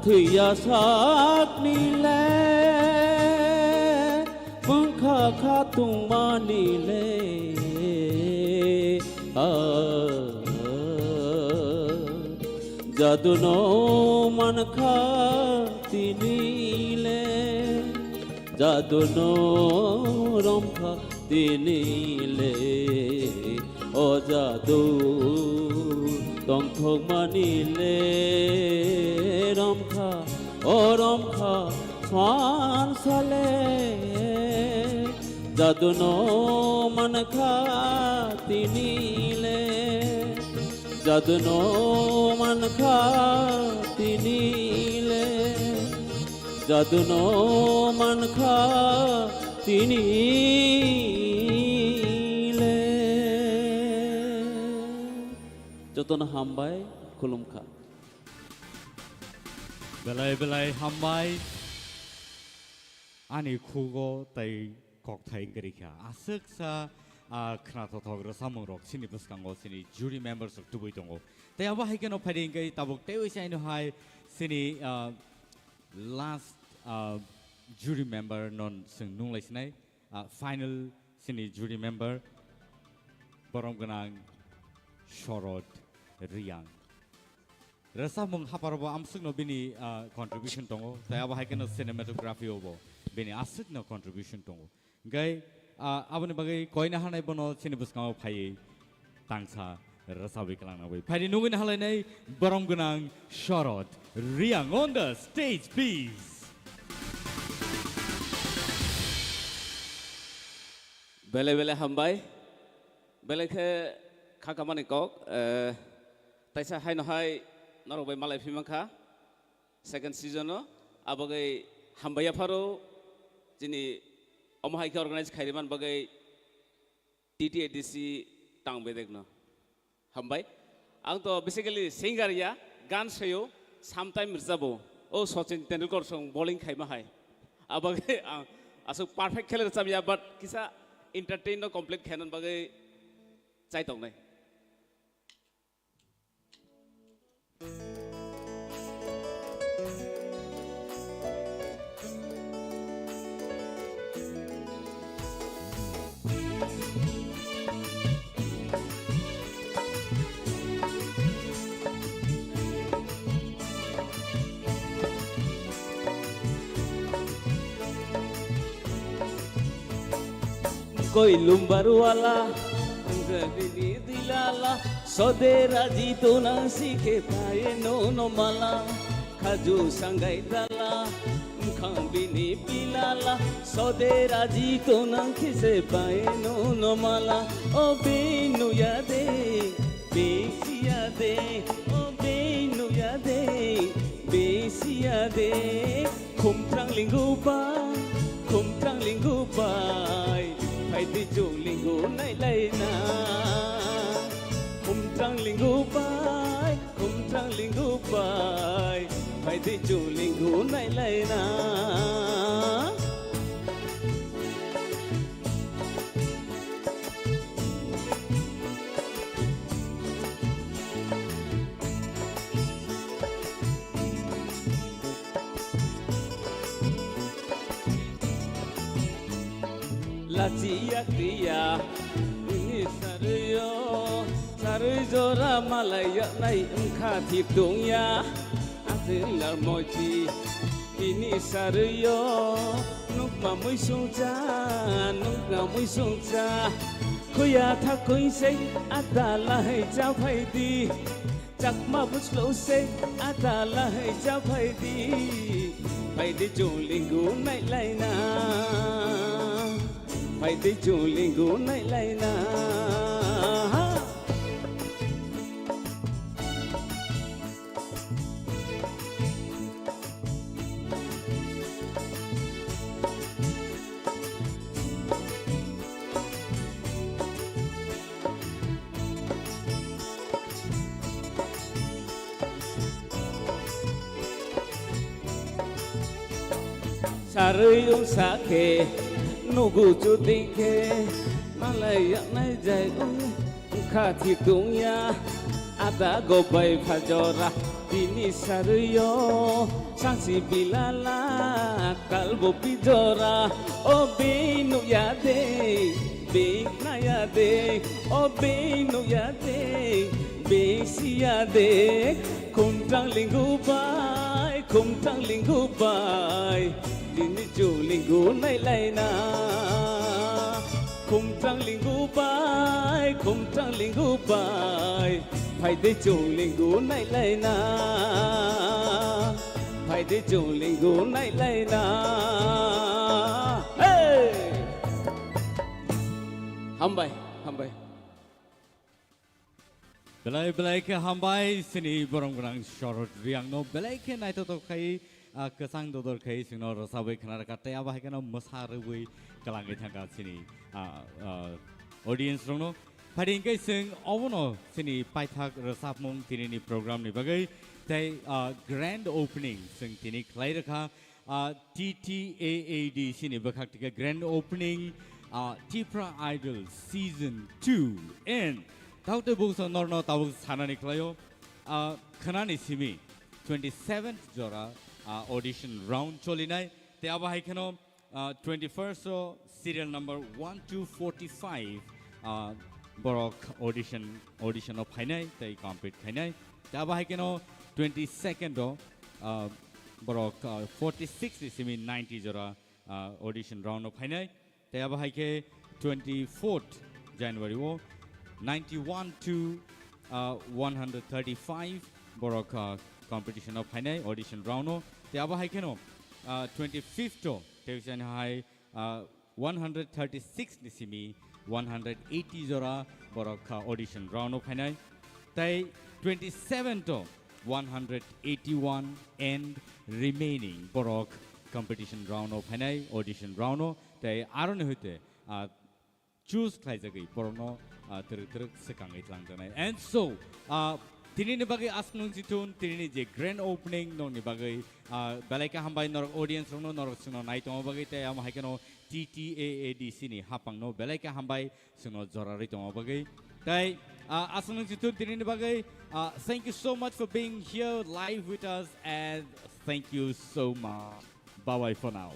thwiya sakni le. Bwngkha kha tongmani le, a, jadu no mankha tini le, jadu no romkha tini le. O jadu tongthokmani le romkha, o romkha swan sale. Jadu no mankha tini le, jadu no mankha tini le, jadu no mankha tini le. Jotono hambai, khulumkha. Belai belai hambai. Ani khugo tai kokthai kwrwi kha. Aswksa, ah, khnathok thok rwchapmung rok chini bwskango chini jury members rok tubui tongo. Tai abo hai kheno phaidi hwnkhe tabuk teiwi se aino hai chini, ah, last, ah, jury member non chwng nunglai sinai. Ah, final chini jury member borom gwnang Shorod Riyang. Rwchapmung hapharo bo amsukno bini, ah, contribution tongo, tei abo hai kheno cinematography o bo bini aswkno contribution tongo. Hwnkhe, ah, aboni bagwi koina hanai bono chini bwskango phaiwi tangsa rwchabwi kwlangna bagwi. Phaidi nugwi nahalainai borom gwnang Shorod Riyang on the stage, please. Belai belai hambai. Belai khe kha kamani kok, eh, taisa haino hai norok bai malai phi mankha second season o. Abagwi hambai yapharo chini omo hai khe organize khairwi man bagwi T T A D C tang bedekno. Hambai. Ang to basically singer ya, gan sayo, sometime rwchabo. O Sachin Tendulkar song bowling khaima hai. Abagwi ang aswk perfect khe le rwchab ya, but kisa entertain no complete khaina bagwi chai tongnai. Koi lumbar wala, jadini dilala, sode raji tonang sikhe paye no no mala, khaju sangai dala, khang bini pilala, sode raji tonang khise paye no no mala, o binu ya de, bisi ya de, o binu ya de, bisi ya de. Khumtrang lingu bai, khumtrang lingu bai, phaidi chwng lingu nailaina. Khumtrang lingu bai, khumtrang lingu bai, phaidi chwng lingu nailaina. Lachiya kriya, ini saryo, sarwi jora malai yaknai wngkha thip tongya, asin lar moiti. Bini sarwi-o nukma muisungcha, nukma muisungcha. Khuya thakwi se adala hai cha phaidi. Chakma bwslo se adala hai cha phaidi. Phaidi chwng lingu nailaina. Bai tei chwng lingu nailaina. Sarwi wngsa khe nugu chudui khe malai yaknai jai wngkha thik tongya. Ada go bai phajora bini sarwi o sangsi bilala kalbo pijora. O bini nukya de, bini naya de, o bini nukya de, bini siya de. Khumtang lingu bai, khumtang lingu bai, tini chwng lingu nailaina. Khumtang lingu bai, khumtang lingu bai, phai de chwng lingu nailaina. Phai de chwng lingu nailaina. Hey! Hambai, hambai. Belai belai khe hambai chini borom gwnang Shorod Reang no belai khe naithotok khai, ah, kwchang dodor khai chwngno rwchabwi khna rwkha tei abo hai kheno mwsa rwui kwlangwi thangkha chini, ah, ah, audience rokno. Phai di hwnkhe chwng obono chini paithak rwchapmung tinini program ni bagwi tei, ah, grand opening chwng tini khlai rwkha. Ah, T T A A D C ni bwkhak tike grand opening, ah, Tipra Idol Season two. And taote buksa norno tabuk sanani khlaio, ah, khnani simi twenty-seventh jora, ah, audition round cholinai. Te abo hai kheno, ah, twenty-first o serial number one two forty-five, ah, borok audition, audition o phainai tei compete khainai. Te abo hai kheno twenty-second o, ah, borok, ah, forty-six ni simi ninety jora, ah, audition round o phainai. Te abo hai khe twenty-fourth January o ninety-one to, ah, one hundred thirty-five borok, ah, competition o phainai audition round o. Te abo hai kheno, ah, twenty-fifth o tei hai, ah, one hundred thirty-six ni simi one hundred eighty jora borok kha audition round o phainai. Tei twenty-seven to one hundred eighty-one and remaining borok competition round o phainai, audition round o. Tei aroni hoite, ah, choose khlaijagwi borokno, ah, twrwk twrwk swkangwi twlangjaknai. And so, ah, tinini bagwi aswk nung chithun, tinini je grand opening nokni bagwi, ah, belai khe hambai norok audience rokno, norok chwngno nai tongma bagwi, tei amo hai kheno T T A A D C ni hapangno belai khe hambai chwngno jorarwi tongma bagwi. Tei, ah, aswk nung chithun tinini bagwi, ah, thank you so much for being here live with us and thank you so much. Bye bye for now.